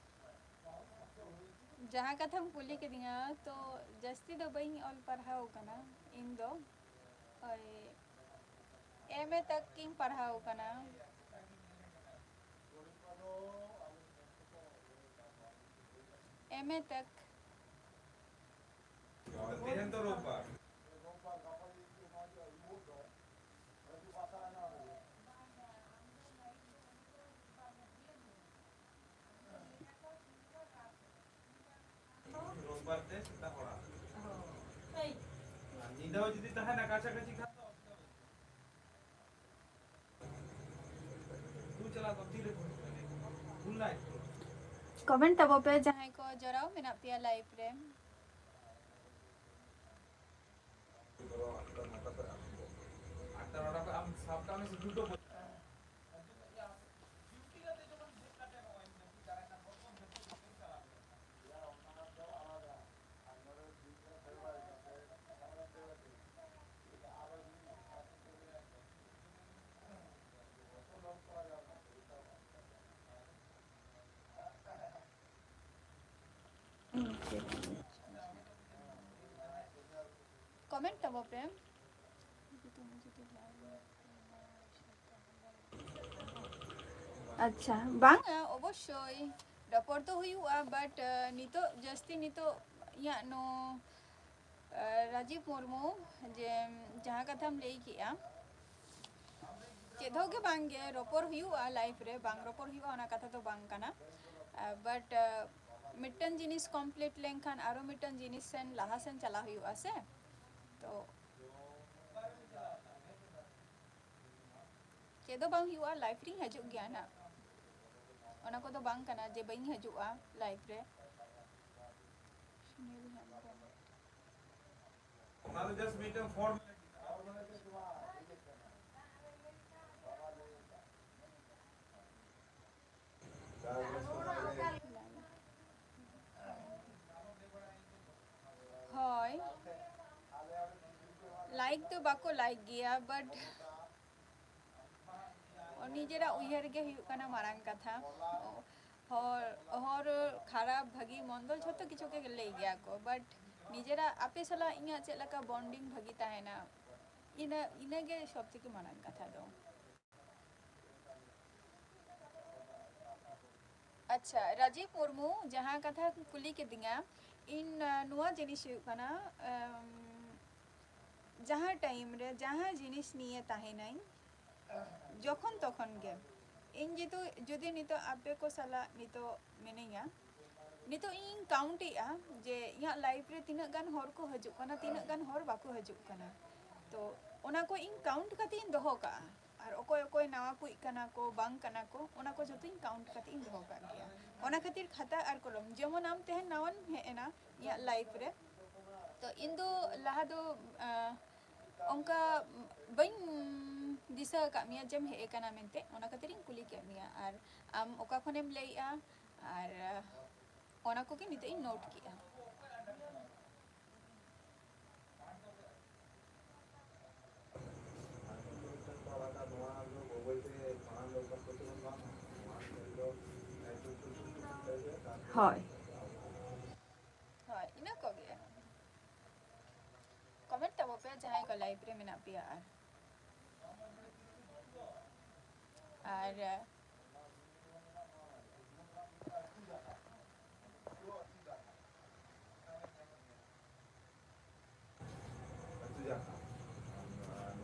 ᱡᱟᱦᱟᱸ ᱠᱟᱛᱷᱟᱢ ᱠᱩᱞᱤ ᱠᱤᱫᱤᱧᱟ, ᱛᱚ ᱡᱟᱹᱥᱛᱤ ᱫᱚ ᱵᱟᱹᱧ ᱚᱞ ᱯᱟᱲᱦᱟᱣ ᱠᱟᱱᱟ ᱤᱧ ᱫᱚ᱾ ᱳᱭ ᱮᱢ ᱮ ᱛᱚᱠ ᱤᱧ ᱯᱟᱲᱦᱟᱣ ᱠᱟᱱᱟ᱾ ᱮᱢ ᱮ ᱛᱚᱠ᱾ ᱛᱮᱦᱮᱧ ᱫᱚ ᱨᱳᱵᱵᱟᱨ᱾ ᱨᱳᱵᱵᱟᱨ ᱛᱮ ᱥᱮᱛᱟᱜ ᱦᱚᱲᱟ᱾ ᱟᱨ ᱧᱤᱫᱟᱹ ᱦᱚᱸ ᱡᱩᱫᱤ ᱛᱟᱦᱮᱱᱟ ᱠᱟᱪᱷᱟ ᱠᱟᱪᱷᱤ ᱠᱷᱟᱱ ᱫᱚ ᱚᱥᱩᱵᱤᱫᱷᱟ ᱵᱟᱹᱱᱩᱜᱼᱟ᱾ ᱛᱩ ᱪᱟᱞᱟᱣ ᱠᱚ ᱛᱤᱨᱮ ᱯᱷᱳᱱ ᱠᱟᱱᱟ? ᱯᱷᱳᱱ ᱞᱟᱭ ᱛᱚ᱾ ᱠᱚᱢᱮᱱᱴ ᱛᱟᱵᱚ ᱯᱮ ᱡᱟᱦᱟᱸᱭ ᱠᱚ ᱡᱚᱲᱟᱣ ᱢᱮᱱᱟᱜ ᱯᱮᱭᱟ ᱞᱟᱭᱤᱵᱷ ᱨᱮ᱾ ᱟᱴᱴᱟ ᱱᱚᱴᱟ ᱠᱷᱚᱱ ᱟᱢ ᱥᱟᱵ ᱠᱟᱜ ᱢᱮ ᱥᱮ ᱫᱩᱴᱳ ᱯᱚᱨᱡᱚᱱᱛᱚ᱾ ᱠᱚᱢᱮᱱᱴ ᱛᱟᱵᱚ ᱯᱮ᱾ ᱟᱪᱪᱷᱟ, ᱵᱟᱝ, ᱚᱵᱚᱥᱥᱳᱭ ᱨᱚᱯᱚᱲ ᱫᱚ ᱦᱩᱭᱩᱜᱼᱟ, but ᱱᱤᱛᱚᱜ ᱡᱟᱹᱥᱛᱤ ᱱᱤᱛᱚᱜ ᱤᱧᱟᱹᱜ ᱱᱚ ᱨᱟᱡᱤᱵ ᱢᱩᱨᱢᱩ ᱡᱮ ᱡᱟᱦᱟᱸ ᱠᱟᱛᱷᱟᱢ ᱞᱟᱹᱭ ᱠᱮᱜᱼᱟ, ᱪᱮᱫ ᱦᱚᱸ ᱜᱮ ᱵᱟᱝ ᱜᱮ ᱨᱚᱯᱚᱲ ᱦᱩᱭᱩᱜᱼᱟ, ᱞᱟᱭᱤᱯᱷ ᱨᱮ ᱵᱟᱝ ᱨᱚᱯᱚᱲ ᱦᱩᱭᱩᱜᱼᱟ ᱚᱱᱟ ᱠᱟᱛᱷᱟ ᱫᱚ ᱵᱟᱝ ᱠᱟᱱᱟ, but ᱢᱤᱫᱴᱟᱝ ᱡᱤᱱᱤᱥ ᱠᱚᱢᱯᱞᱤᱴ ᱞᱮᱱᱠᱷᱟᱱ ᱟᱨᱚ ᱢᱤᱫᱴᱟᱝ ᱡᱤᱱᱤᱥ ᱥᱮᱱ ᱞᱟᱦᱟ ᱥᱮᱱ ᱪᱟᱞᱟᱣ ᱦᱩᱭᱩᱜᱼᱟ ᱥᱮ᱾ ᱛᱚ ᱪᱮᱫ ᱫᱚ ᱵᱟᱝ ᱦᱩᱭᱩᱜᱼᱟ, ᱞᱟᱭᱤᱯᱷ ᱨᱤᱧ ᱦᱤᱡᱩᱜ ᱜᱮᱭᱟ ᱱᱟᱜ, ᱚᱱᱟ ᱠᱚᱫᱚ ᱵᱟᱝ ᱠᱟᱱᱟ ᱡᱮ ᱵᱟᱹᱧ ᱦᱤᱡᱩᱜᱼᱟ ᱞᱟᱭᱤᱯᱷ ᱨᱮ᱾ ᱥᱩᱱᱤᱞ ᱦᱮᱢᱵᱨᱚᱢ᱾ ᱚᱱᱟ ᱫᱚ just ᱢᱤᱫᱴᱟᱝ ᱯᱷᱚᱨᱢ᱾ ᱦᱳᱭ, ᱞᱟᱭᱤᱠ ᱫᱚ ᱵᱟᱠᱚ ᱞᱟᱭᱤᱠ ᱜᱮᱭᱟ, but ᱱᱤᱡᱮᱨᱟᱜ ᱩᱭᱦᱟᱹᱨ ᱜᱮ ᱦᱩᱭᱩᱜ ᱠᱟᱱᱟ ᱢᱟᱨᱟᱝ ᱠᱟᱛᱷᱟ᱾ ᱦᱚᱲ, ᱦᱚᱲ ᱠᱷᱟᱨᱟᱯ ᱵᱷᱟᱹᱜᱤ ᱢᱚᱱᱫᱚ ᱡᱷᱚᱛᱚ ᱠᱤᱪᱷᱩ ᱜᱮ ᱞᱟᱹᱭ ᱜᱮᱭᱟ ᱠᱚ, but ᱱᱤᱡᱮᱨᱟᱜ ᱟᱯᱮ ᱥᱟᱞᱟᱜ ᱤᱧᱟᱹᱜ ᱪᱮᱫ ᱞᱮᱠᱟ ᱵᱚᱱᱰᱤᱝ ᱵᱷᱟᱹᱜᱤ ᱛᱟᱦᱮᱱᱟ, ᱤᱱᱟᱹ, ᱤᱱᱟᱹᱜᱮ ᱥᱚᱵ ᱛᱷᱮᱠᱮ ᱢᱟᱨᱟᱝ ᱠᱟᱛᱷᱟ ᱫᱚ᱾ ᱟᱪᱪᱷᱟ, ᱨᱟᱡᱤᱵ ᱢᱩᱨᱢᱩ ᱡᱟᱦᱟᱸ ᱠᱟᱛᱷᱟ ᱠᱩᱞᱤ ᱠᱤᱫᱤᱧᱟ, ᱤᱧ, ᱱᱚᱣᱟ ᱡᱤᱱᱤᱥ ᱦᱩᱭᱩᱜ ᱠᱟᱱᱟ, ᱮᱢ, ᱡᱟᱦᱟᱸ ᱴᱟᱭᱤᱢ ᱨᱮ ᱡᱟᱦᱟᱸ ᱡᱤᱱᱤᱥ ᱱᱤᱭᱮ ᱛᱟᱦᱮᱱᱟᱹᱧ, ᱡᱚᱠᱷᱚᱱ ᱛᱚᱠᱷᱚᱱ ᱜᱮ ᱤᱧ ᱡᱮᱦᱮᱛᱩ ᱡᱩᱫᱤ ᱱᱤᱛᱚᱜ ᱟᱯᱮ ᱠᱚ ᱥᱟᱞᱟᱜ ᱱᱤᱛᱚᱜ ᱢᱤᱱᱟᱹᱧᱟ, ᱱᱤᱛᱚᱜ ᱤᱧ ᱠᱟᱣᱩᱱᱴ ᱮᱜᱼᱟ ᱡᱮ ᱤᱧᱟᱹᱜ ᱞᱟᱭᱤᱯᱷ ᱨᱮ ᱛᱤᱱᱟᱹᱜ ᱜᱟᱱ ᱦᱚᱲ ᱠᱚ ᱦᱤᱡᱩᱜ ᱠᱟᱱᱟ, ᱛᱤᱱᱟᱹᱜ ᱜᱟᱱ ᱦᱚᱲ ᱵᱟᱠᱚ ᱦᱤᱡᱩᱜ ᱠᱟᱱᱟ᱾ ᱛᱚ ᱚᱱᱟ ᱠᱚ ᱤᱧ ᱠᱟᱣᱩᱱᱴ ᱠᱟᱛᱮ ᱤᱧ ᱫᱚᱦᱚ ᱠᱟᱜᱼᱟ, ᱟᱨ ᱚᱠᱚᱭ ᱚᱠᱚᱭ ᱱᱟᱣᱟ ᱠᱩᱡ ᱠᱟᱱᱟ ᱠᱚ ᱵᱟᱝ ᱠᱟᱱᱟ ᱠᱚ, ᱚᱱᱟ ᱠᱚ ᱡᱚᱛᱚᱧ ᱠᱟᱣᱩᱱᱴ ᱠᱟᱛᱮ ᱤᱧ ᱫᱚᱦᱚ ᱠᱟᱜ ᱜᱮᱭᱟ᱾ ᱚᱱᱟ ᱠᱷᱟᱹᱛᱤᱨ ᱠᱷᱟᱛᱟ ᱟᱨ ᱠᱚᱞᱚᱢ, ᱡᱮᱢᱚᱱ ᱟᱢ ᱛᱮᱦᱮᱧ ᱱᱟᱣᱟᱢ ᱦᱮᱡ ᱮᱱᱟ ᱤᱧᱟᱹᱜ ᱞᱟᱭᱤᱯᱷ ᱨᱮ, ᱛᱚ ᱤᱧ ᱫᱚ ᱞᱟᱦᱟ ᱫᱚ, ᱟᱸ, ᱚᱱᱠᱟ ᱵᱟᱹᱧ ᱫᱤᱥᱟᱹ ᱟᱠᱟᱫ ᱢᱮᱭᱟ ᱡᱮᱢ ᱦᱮᱡ ᱟᱠᱟᱱᱟ ᱢᱮᱱᱛᱮ, ᱚᱱᱟ ᱠᱷᱟᱹᱛᱤᱨ ᱤᱧ ᱠᱩᱞᱤ ᱠᱮᱫ ᱢᱮᱭᱟ, ᱟᱨ ᱟᱢ ᱚᱠᱟ ᱠᱷᱚᱱᱮᱢ ᱞᱟᱹᱭᱮᱜᱼᱟ, ᱟᱨ ᱚᱱᱟ ᱠᱚᱜᱮ ᱱᱤᱛᱚᱜ ᱤᱧ ᱱᱳᱴ ᱠᱮᱜᱼᱟ᱾ ᱦᱳᱭ᱾ ᱡᱟᱦᱟᱸᱭ ᱠᱚ live ᱨᱮ ᱢᱮᱱᱟᱜ ᱯᱮᱭᱟ᱾ ᱟᱨ, ᱟᱨ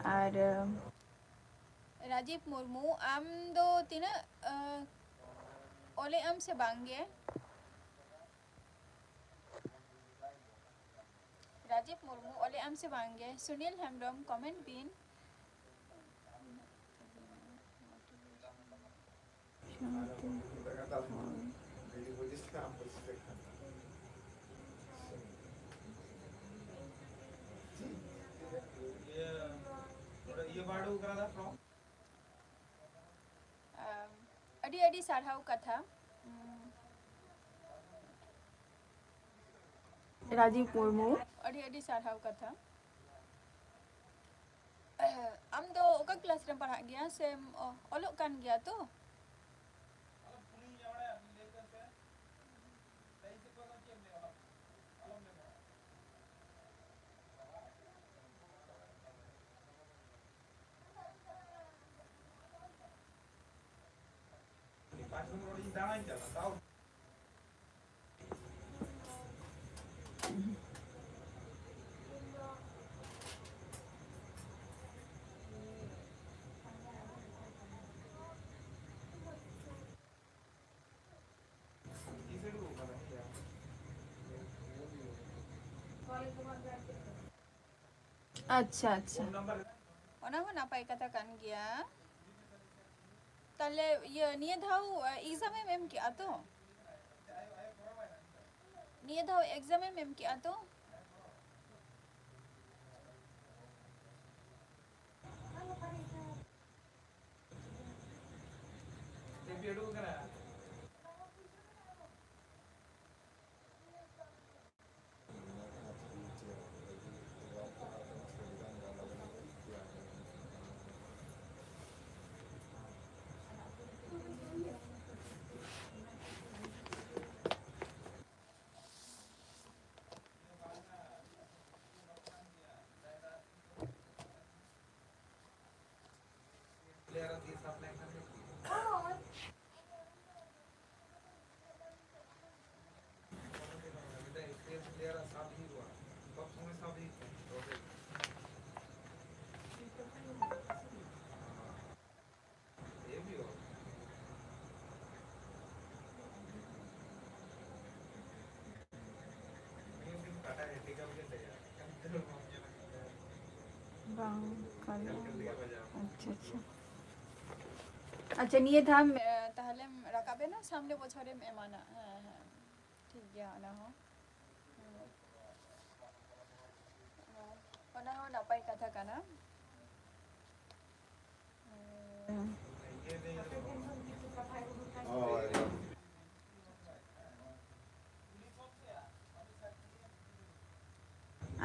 ᱟᱨ ᱨᱟᱡᱤᱵᱽ ᱢᱩᱨᱢᱩ, ᱟᱢ ᱫᱚ ᱛᱤᱱᱟᱹᱜ, ᱟᱸ, ᱚᱞᱮᱜ ᱟᱢ ᱥᱮ ᱵᱟᱝ ᱜᱮ? ᱨᱟᱡᱤᱵᱽ ᱢᱩᱨᱢᱩ, ᱚᱞᱮᱜ ᱟᱢ ᱥᱮ ᱵᱟᱝ ᱜᱮ? ᱥᱩᱱᱤᱞ ᱦᱮᱢᱵᱨᱚᱢ, comment ᱵᱤᱱ᱾ ᱟᱢ, ᱟᱹᱰᱤ ᱟᱹᱰᱤ ᱥᱟᱨᱦᱟᱣ ᱠᱟᱛᱷᱟ᱾ ᱩᱢ, ᱨᱟᱡᱤᱵᱽ ᱢᱩᱨᱢᱩ᱾ ᱟᱹᱰᱤ ᱟᱹᱰᱤ ᱥᱟᱨᱦᱟᱣ ᱠᱟᱛᱷᱟ᱾ ᱟᱢ ᱫᱚ ᱚᱠᱟ class ᱨᱮᱢ ᱯᱟᱲᱦᱟᱜ ᱜᱮᱭᱟ ᱥᱮᱢ ᱚ-, ᱚᱞᱚᱜ ᱠᱟᱱ ᱜᱮᱭᱟ ᱛᱚ? ᱟᱪᱪᱷᱟ, ᱟᱪᱪᱷᱟ᱾ ᱚᱱᱟ ᱦᱚᱸ ᱱᱟᱯᱟᱭ ᱠᱟᱛᱷᱟ ᱠᱟᱱ ᱜᱮᱭᱟ᱾ ᱛᱟᱦᱞᱮ ᱤᱭᱟᱹ, ᱱᱤᱭᱟᱹ ᱫᱷᱟᱣ, ᱮ, exam ᱮᱢ ᱮᱢ ᱠᱮᱜᱼᱟ ᱛᱚ? ᱱᱤᱭᱟᱹ ᱫᱷᱟᱣ exam ᱮᱢ ᱮᱢ ᱠᱮᱜᱼᱟ ᱛᱚ? ᱵᱟᱝ ᱠᱟᱱᱟ᱾ ᱟᱪᱪᱷᱟ, ᱟᱪᱪᱷᱟ᱾ ᱟᱪᱪᱷᱟ, ᱱᱤᱭᱟᱹ ᱫᱷᱟᱣ, ᱮ, ᱛᱟᱦᱞᱮᱢ ᱨᱟᱠᱟᱵ ᱮᱱᱟ, ᱥᱟᱢᱱᱮ ᱵᱚᱪᱷᱚᱨᱮᱢ ᱮᱢᱟ ᱱᱟᱜ᱾ ᱦᱮᱸ, ᱦᱮᱸ, ᱴᱷᱤᱠ ᱜᱮᱭᱟ ᱚᱱᱟ ᱦᱚᱸ᱾ ᱦᱮᱸ, ᱚᱱᱟ ᱦᱚᱸ ᱱᱟᱯᱟᱭ ᱠᱟᱛᱷᱟ ᱠᱟᱱᱟ᱾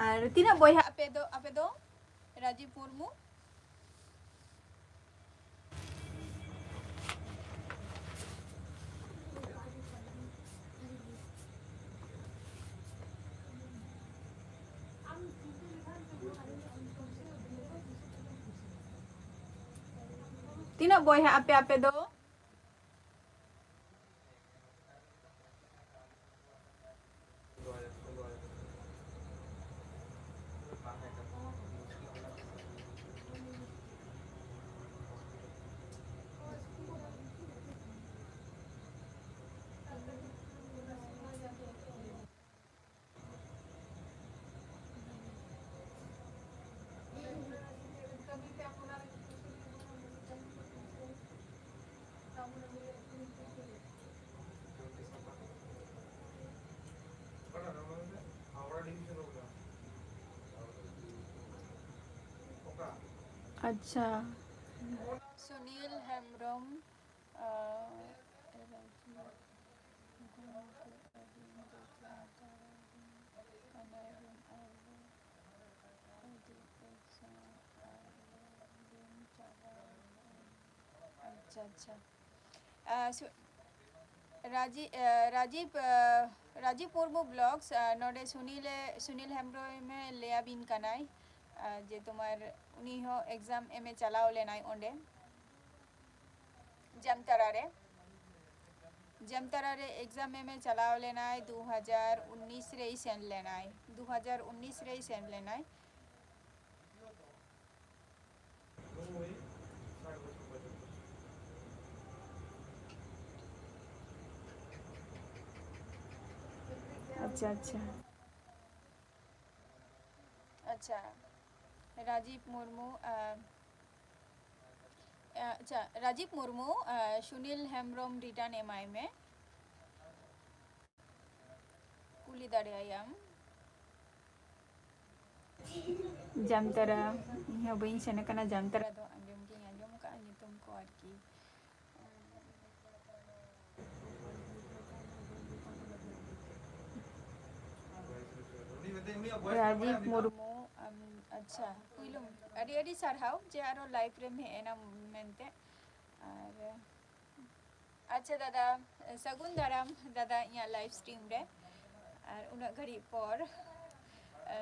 ᱟᱨ ᱛᱤᱱᱟᱹᱜ ᱵᱚᱭᱦᱟ ᱟᱯᱮ ᱫᱚ, ᱟᱯᱮ ᱫᱚ? ᱨᱟᱡᱤᱵᱽ ᱢᱩᱨᱢᱩ᱾ ᱛᱤᱱᱟᱹᱜ ᱵᱚᱭᱦᱟ ᱟᱯᱮ, ᱟᱯᱮ ᱫᱚ? ᱟᱪᱪᱷᱟ᱾ ᱥᱩᱱᱤᱞ ᱦᱮᱢᱵᱨᱚᱢ, ᱟᱨ ᱨᱟᱡᱤᱵᱽ ᱜᱚᱢᱠᱮ, ᱟᱹᱞᱤᱧ ᱫᱚ ᱥᱟᱱᱛᱟᱲ ᱠᱟᱱᱟᱞᱤᱧ, ᱟᱨ ᱟᱹᱰᱤ ᱯᱚᱭᱥᱟ ᱟᱨ ᱞᱤᱧ ᱪᱟᱞᱟᱣ ᱞᱮᱱᱟ᱾ ᱟᱪᱪᱷᱟ, ᱟᱪᱪᱷᱟ᱾ ᱟᱨ ᱥᱩ-, ᱨᱟᱡᱤ-, ᱮ, ᱨᱟᱡᱤᱵᱽ, ᱮ, ᱨᱟᱡᱤᱵᱽ ᱢᱩᱨᱢᱩ ᱵᱞᱚᱜᱥ, ᱮ, ᱱᱚᱰᱮ ᱥᱩᱱᱤᱞᱮ, ᱥᱩᱱᱤᱞ ᱦᱮᱢᱵᱨᱚᱢᱮ ᱞᱟᱹᱭᱟᱵᱤᱱ ᱠᱟᱱᱟᱭ, ᱮ, ᱡᱮ ᱛᱳᱢᱟᱨ ᱩᱱᱤ ᱦᱚᱸ ᱮᱠᱡᱟᱢ ᱮᱢᱮ ᱪᱟᱞᱟᱣ ᱞᱮᱱᱟᱭ ᱚᱸᱰᱮ ᱡᱟᱢᱛᱟᱲᱟ ᱨᱮ᱾ ᱡᱟᱢᱛᱟᱲᱟ ᱨᱮ ᱮᱠᱡᱟᱢ ᱮᱢᱮ ᱪᱟᱞᱟᱣ ᱞᱮᱱᱟᱭ ᱫᱩ ᱦᱟᱡᱟᱨ ᱩᱱᱤᱥ ᱨᱮᱭ ᱥᱮᱱ ᱞᱮᱱᱟᱭ, ᱫᱩ ᱦᱟᱡᱟᱨ ᱩᱱᱤᱥ ᱨᱮᱭ ᱥᱮᱱ ᱞᱮᱱᱟᱭ᱾ ᱟᱪᱪᱷᱟ, ᱟᱪᱪᱷᱟ᱾ ᱟᱪᱪᱷᱟ᱾ ᱨᱟᱡᱤᱵᱽ ᱢᱩᱨᱢᱩ, ᱟᱨ, ᱟᱪᱪᱷᱟ, ᱨᱟᱡᱤᱵᱽ ᱢᱩᱨᱢᱩ, ᱟᱨ, ᱥᱩᱱᱤᱞ ᱦᱮᱢᱵᱨᱚᱢ return ᱮᱢᱟᱭ ᱢᱮ᱾ ᱠᱩᱞᱤ ᱫᱟᱲᱮᱭᱟᱭᱟᱢ᱾ ᱡᱟᱢᱛᱟᱨᱟ, ᱤᱧ ᱦᱚᱸ ᱵᱟᱹᱧ ᱥᱮᱱ ᱟᱠᱟᱱᱟ ᱡᱟᱢᱛᱟᱨᱟ ᱫᱚ, ᱟᱸᱡᱚᱢ ᱜᱤᱧ ᱟᱸᱡᱚᱢ ᱟᱠᱟᱫᱼᱟ ᱧᱩᱛᱩᱢ ᱠᱚ ᱟᱨᱠᱤ᱾ ᱨᱟᱡᱤᱵᱽ ᱢᱩᱨᱢᱩ, ᱟᱢ, ᱟᱪᱪᱷᱟ, ᱯᱩᱭᱞᱩ ᱟᱹᱰᱤ ᱟᱹᱰᱤ ᱥᱟᱨᱦᱟᱣ ᱡᱮ ᱟᱨᱚ live ᱨᱮᱢ ᱦᱮᱡ ᱮᱱᱟ ᱢᱮᱱᱛᱮ᱾ ᱟᱨ ᱟᱪᱪᱷᱟ ᱫᱟᱫᱟ, ᱥᱟᱹᱜᱩᱱ ᱫᱟᱨᱟᱢ ᱫᱟᱫᱟ ᱤᱧᱟᱹᱜ live stream ᱨᱮ᱾ ᱟᱨ ᱩᱱᱟᱹᱜ ᱜᱷᱟᱹᱲᱤᱡ ᱯᱚᱨ, ᱮ,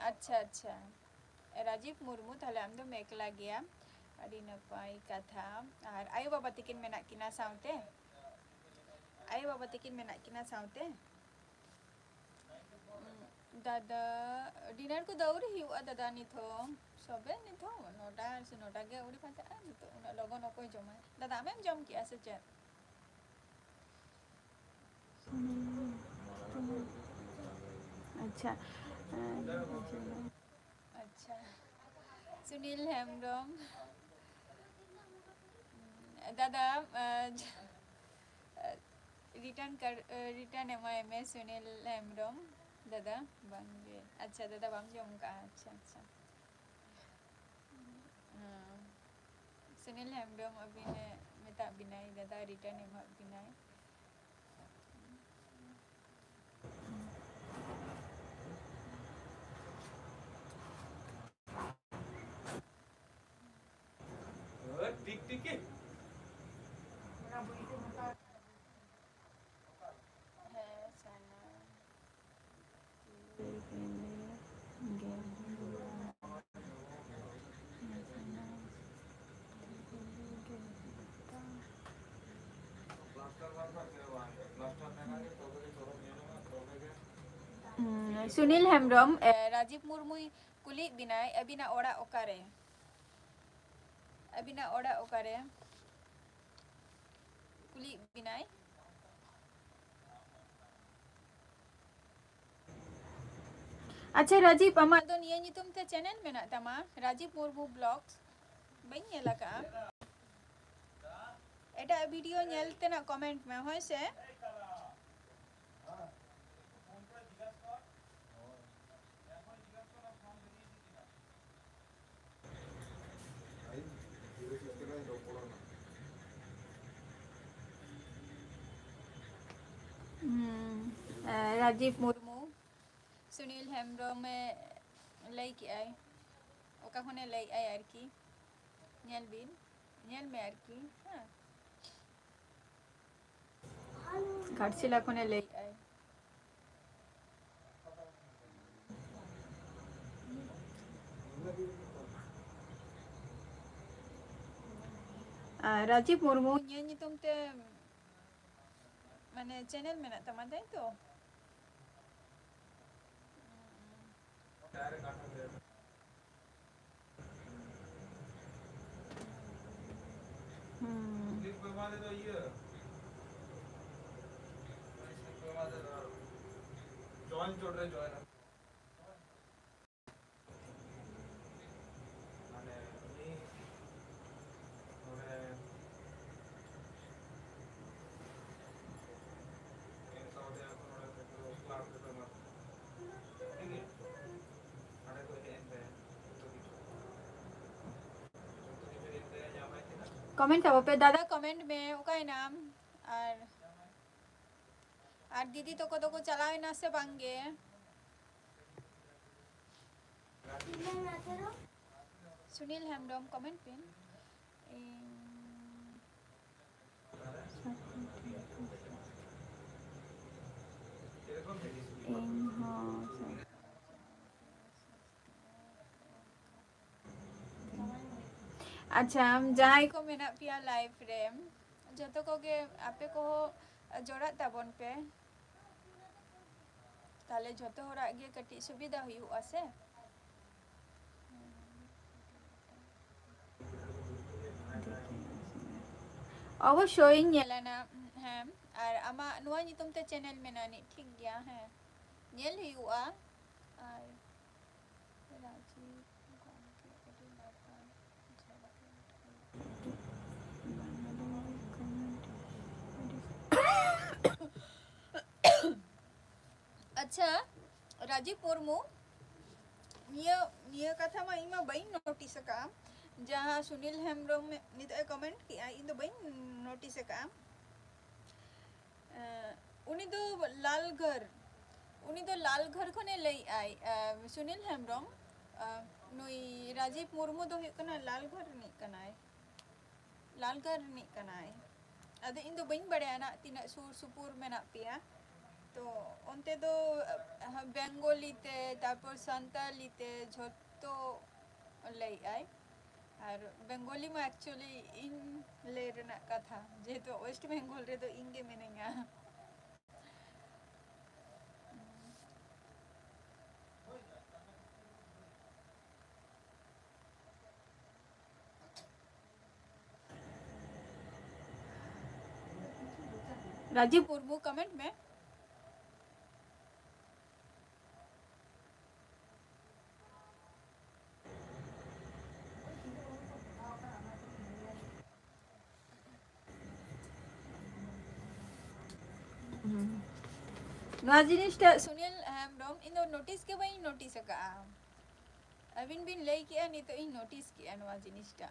ᱟᱪᱪᱷᱟ, ᱟᱪᱪᱷᱟ᱾ ᱨᱟᱡᱤᱵᱽ ᱢᱩᱨᱢᱩ, ᱛᱟᱦᱞᱮ ᱟᱢ ᱫᱚᱢ ᱮᱠᱞᱟ ᱜᱮᱭᱟ᱾ ᱟᱹᱰᱤ ᱱᱟᱯᱟᱭ ᱠᱟᱛᱷᱟ᱾ ᱟᱨ ᱟᱭᱳ ᱵᱟᱵᱟ ᱛᱟᱹᱠᱤᱱ ᱢᱮᱱᱟᱜ ᱠᱤᱱᱟ ᱥᱟᱶᱛᱮ? ᱟᱭᱳ ᱵᱟᱵᱟ ᱛᱟᱹᱠᱤᱱ ᱢᱮᱱᱟᱜ ᱠᱤᱱᱟ ᱥᱟᱶᱛᱮ? ᱫᱟᱫᱟ, dinner ᱠᱚᱫᱚ ᱟᱹᱣᱨᱤ ᱦᱩᱭᱩᱜᱼᱟ ᱫᱟᱫᱟ, ᱱᱤᱛ ᱦᱚᱸ᱾ ᱥᱚᱵᱮ ᱱᱤᱛ ᱦᱚᱸ ᱱᱚᱴᱟ ᱥᱮ ᱱᱚᱴᱟ ᱜᱮ ᱟᱹᱣᱨᱤ ᱵᱟᱡᱟᱜᱼᱟ᱾ ᱱᱤᱛᱚᱜ ᱩᱱᱟᱹᱜ ᱞᱚᱜᱚᱱ ᱚᱠᱚᱭ ᱡᱚᱢᱟᱭ? ᱫᱟᱫᱟ, ᱟᱢᱮᱢ ᱡᱚᱢ ᱠᱮᱜᱼᱟ ᱥᱮ ᱪᱮᱫ? ᱟᱪᱪᱷᱟ᱾ ᱟᱪᱪᱷᱟ᱾ ᱥᱩᱱᱤᱞ ᱦᱮᱢᱵᱨᱚᱢ᱾ ᱫᱟᱫᱟ, ᱟᱸ, return ᱠᱟᱨ-, return ᱮᱢᱟᱭ ᱢᱮ ᱥᱩᱱᱤᱞ ᱦᱮᱢᱵᱨᱚᱢ᱾ ᱫᱟᱫᱟ, ᱵᱟᱝᱜᱮ᱾ ᱟᱪᱪᱷᱟ, ᱫᱟᱫᱟ ᱵᱟᱢ ᱡᱚᱢ ᱠᱟᱜᱼᱟ᱾ ᱟᱪᱪᱷᱟ, ᱟᱪᱪᱷᱟ᱾ ᱦᱮᱸ᱾ ᱥᱩᱱᱤᱞ ᱦᱮᱢᱵᱨᱚᱢ ᱟᱹᱵᱤᱱᱮ ᱢᱮᱛᱟᱜ ᱵᱤᱱᱟᱭ, ᱫᱟᱫᱟ return ᱮᱢᱟᱜ ᱵᱤᱱᱟᱭ᱾ ᱦᱮᱸ, ᱥᱟᱱᱟᱢ᱾ ᱦᱩᱸ, ᱥᱩᱱᱤᱞ ᱦᱮᱢᱵᱨᱚᱢ, ᱮ, ᱨᱟᱡᱤᱵᱽ ᱢᱩᱨᱢᱩᱭ ᱠᱩᱞᱤᱭᱮᱫ ᱵᱤᱱᱟᱭ, ᱟᱹᱵᱤᱱᱟᱜ ᱚᱲᱟᱜ ᱚᱠᱟᱨᱮ? ᱟᱹᱵᱤᱱᱟᱜ ᱚᱲᱟᱜ ᱚᱠᱟᱨᱮ? ᱠᱩᱞᱤᱭᱮᱫ ᱵᱤᱱᱟᱭ᱾ ᱟᱪᱪᱷᱟ ᱨᱟᱡᱤᱵ, ᱟᱢᱟᱜ ᱫᱚ ᱱᱤᱭᱟᱹ ᱧᱩᱛᱩᱢ ᱛᱮ channel ᱢᱮᱱᱟᱜ ᱛᱟᱢᱟ, ᱨᱟᱡᱤᱵ ᱢᱩᱨᱢᱩ vlogs? ᱵᱟᱹᱧ ᱧᱮᱞ ᱟᱠᱟᱫᱼᱟ᱾ ᱮᱴᱟᱜ video ᱧᱮᱞ ᱛᱮᱱᱟᱜ comment ᱢᱮ, ᱦᱳᱭ ᱥᱮ? ᱦᱩᱸ, ᱮ, ᱨᱟᱡᱤᱵ ᱢᱩᱨᱢᱩ, ᱥᱩᱱᱤᱞ ᱦᱮᱢᱵᱨᱚᱢᱮ ᱞᱟᱹᱭ ᱠᱮᱜᱼᱟᱭ, ᱚᱠᱟ ᱠᱷᱚᱱᱮ ᱞᱟᱹᱭᱮᱜᱼᱟᱭ ᱟᱨᱠᱤ, ᱧᱮᱞ ᱵᱤᱱ, ᱧᱮᱞ ᱢᱮ ᱟᱨᱠᱤ, ᱦᱮᱸ᱾ ᱜᱷᱟᱴᱥᱤᱞᱟ ᱠᱷᱚᱱᱮ ᱞᱟᱹᱭᱮᱜᱼᱟᱭ᱾ ᱟᱨ ᱨᱟᱡᱤᱵ ᱢᱩᱨᱢᱩ ᱱᱤᱭᱟᱹ ᱧᱩᱛᱩᱢ ᱛᱮ ᱢᱟᱱᱮ channel ᱢᱮᱱᱟᱜ ᱛᱟᱢᱟ, ᱛᱟᱭ ᱛᱚ? ᱦᱩᱸ᱾ Comment ᱛᱟᱵᱚ ᱯᱮ ᱫᱟᱫᱟ, comment ᱢᱮ, ᱚᱠᱟᱭᱱᱟᱢ? ᱟᱨ, ᱟᱨ ᱫᱤᱫᱤ ᱛᱟᱠᱚ ᱫᱚᱠᱚ ᱪᱟᱞᱟᱣ ᱮᱱᱟ ᱥᱮ ᱵᱟᱝ ᱜᱮ? ᱥᱩᱱᱤᱞ ᱦᱮᱢᱵᱨᱚᱢ, comment ᱵᱤᱱ᱾ ᱤᱧ, ᱤᱧ ᱦᱚᱸ᱾ ᱟᱪᱪᱷᱟ, ᱡᱟᱦᱟᱸᱭ ᱠᱚ ᱢᱮᱱᱟᱜ ᱯᱮᱭᱟ live ᱨᱮ, ᱡᱚᱛᱚ ᱠᱚᱜᱮ ᱟᱯᱮ ᱠᱚᱦᱚᱸ ᱡᱚᱲᱟᱜ ᱛᱟᱵᱚᱱ ᱯᱮ, ᱛᱟᱦᱞᱮ ᱡᱚᱛᱚ ᱦᱚᱲᱟᱜ ᱜᱮ ᱠᱟᱹᱴᱤᱡ ᱥᱩᱵᱤᱫᱷᱟ ᱦᱩᱭᱩᱜᱼᱟ ᱥᱮ᱾ ᱚᱵᱚᱥᱥᱳᱭ ᱤᱧ ᱧᱮᱞᱟ ᱱᱟ, ᱦᱮᱸ, ᱟᱨ ᱟᱢᱟᱜ ᱱᱚᱣᱟ ᱧᱩᱛᱩᱢ ᱛᱮ channel ᱢᱮᱱᱟᱜ ᱟᱹᱱᱤᱡ, ᱴᱷᱤᱠ ᱜᱮᱭᱟ, ᱦᱮᱸ, ᱧᱮᱞ ᱦᱩᱭᱩᱜᱼᱟ᱾ ᱟᱭ ᱨᱟᱡᱤᱵᱽ ᱜᱚᱢᱠᱮ ᱟᱹᱰᱤ ᱱᱟᱯᱟᱭ ᱡᱷᱟᱲᱠᱷᱚᱸᱰ᱾ ᱟᱪᱪᱷᱟ, ᱨᱟᱡᱤᱵᱽ ᱢᱩᱨᱢᱩ, ᱱᱤᱭᱟᱹ, ᱱᱤᱭᱟᱹ ᱠᱟᱛᱷᱟ ᱢᱟ ᱤᱧ ᱢᱟ ᱵᱟᱹᱧ ᱱᱳᱴᱤᱥ ᱟᱠᱟᱫᱼᱟ, ᱡᱟᱦᱟᱸ ᱥᱩᱱᱤᱞ ᱦᱮᱢᱵᱨᱚᱢ ᱱᱤᱛᱚᱜ ᱮ ᱠᱚᱢᱮᱱᱴ ᱠᱮᱜᱼᱟ, ᱤᱧ ᱫᱚ ᱵᱟᱹᱧ ᱱᱳᱴᱤᱥ ᱟᱠᱟᱫᱼᱟ᱾ ᱮᱸ, ᱩᱱᱤ ᱫᱚ ᱞᱟᱞᱜᱷᱟᱨ, ᱩᱱᱤ ᱫᱚ ᱞᱟᱞᱜᱷᱟᱨ ᱠᱷᱚᱱᱮ ᱞᱟᱹᱭᱮᱜᱼᱟᱭ, ᱮᱸ, ᱥᱩᱱᱤᱞ ᱦᱮᱢᱵᱨᱚᱢ, ᱮᱸ, ᱱᱩᱭ ᱨᱟᱡᱤᱵᱽ ᱢᱩᱨᱢᱩ ᱫᱚ ᱦᱩᱭᱩᱜ ᱠᱟᱱᱟ ᱞᱟᱞᱜᱷᱟᱨ ᱨᱤᱱᱤᱡ ᱠᱟᱱᱟᱭ, ᱞᱟᱞᱜᱷᱟᱨ ᱨᱤᱱᱤᱡ ᱠᱟᱱᱟᱭ᱾ ᱟᱫᱚ ᱤᱧ ᱫᱚ ᱵᱟᱹᱧ ᱵᱟᱲᱟᱭᱟ ᱱᱟᱜ ᱛᱤᱱᱟᱹᱜ ᱥᱩᱨ ᱥᱩᱯᱩᱨ ᱢᱮᱱᱟᱜ ᱯᱮᱭᱟ, ᱛᱚ ᱚᱱᱛᱮ ᱫᱚ, ᱮᱸ, ᱵᱮᱝᱜᱚᱞᱤ ᱛᱮ, ᱛᱟᱨᱯᱚᱨ ᱥᱟᱱᱛᱟᱞᱤ ᱛᱮ ᱡᱷᱚᱛᱚ ᱞᱟᱹᱭᱮᱜᱼᱟᱭ᱾ ᱟᱨ ᱵᱮᱝᱜᱚᱞᱤ ᱢᱟ actually ᱤᱧ ᱞᱟᱹᱭ ᱨᱮᱱᱟᱜ ᱠᱟᱛᱷᱟ, ᱡᱮᱦᱮᱛᱩ ᱳᱭᱮᱥᱴ ᱵᱮᱝᱜᱚᱞ ᱨᱮᱫᱚ ᱤᱧ ᱜᱮ ᱢᱤᱱᱟᱹᱧᱟ᱾ ᱨᱟᱡᱤᱵᱽ ᱢᱩᱨᱢᱩ, comment ᱢᱮ᱾ ᱱᱚᱣᱟ ᱡᱤᱱᱤᱥᱴᱟ ᱥᱩᱱᱤᱞ ᱦᱮᱢᱵᱨᱚᱢ, ᱤᱧ ᱫᱚ ᱱᱳᱴᱤᱥ ᱜᱮ ᱵᱟᱹᱧ ᱱᱳᱴᱤᱥ ᱟᱠᱟᱫᱼᱟ᱾ ᱟᱹᱵᱤᱱ ᱵᱤᱱ ᱞᱟᱹᱭ ᱠᱮᱜᱼᱟ, ᱱᱤᱛᱚᱜ ᱤᱧ ᱱᱳᱴᱤᱥ ᱠᱮᱜᱼᱟ ᱱᱚᱣᱟ ᱡᱤᱱᱤᱥᱴᱟ᱾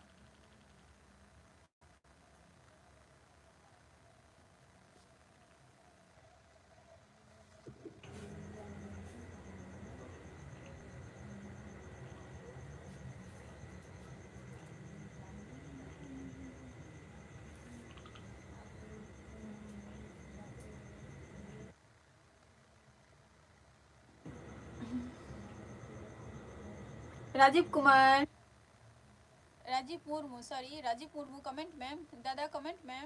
ᱨᱟᱡᱤᱵᱽ ᱠᱩᱢᱟᱨ, ᱨᱟᱡᱤᱵᱽ ᱢᱩᱨᱢᱩ, sorry, ᱨᱟᱡᱤᱵᱽ ᱢᱩᱨᱢᱩ, comment ᱢᱮ, ᱫᱟᱫᱟ, comment ᱢᱮ᱾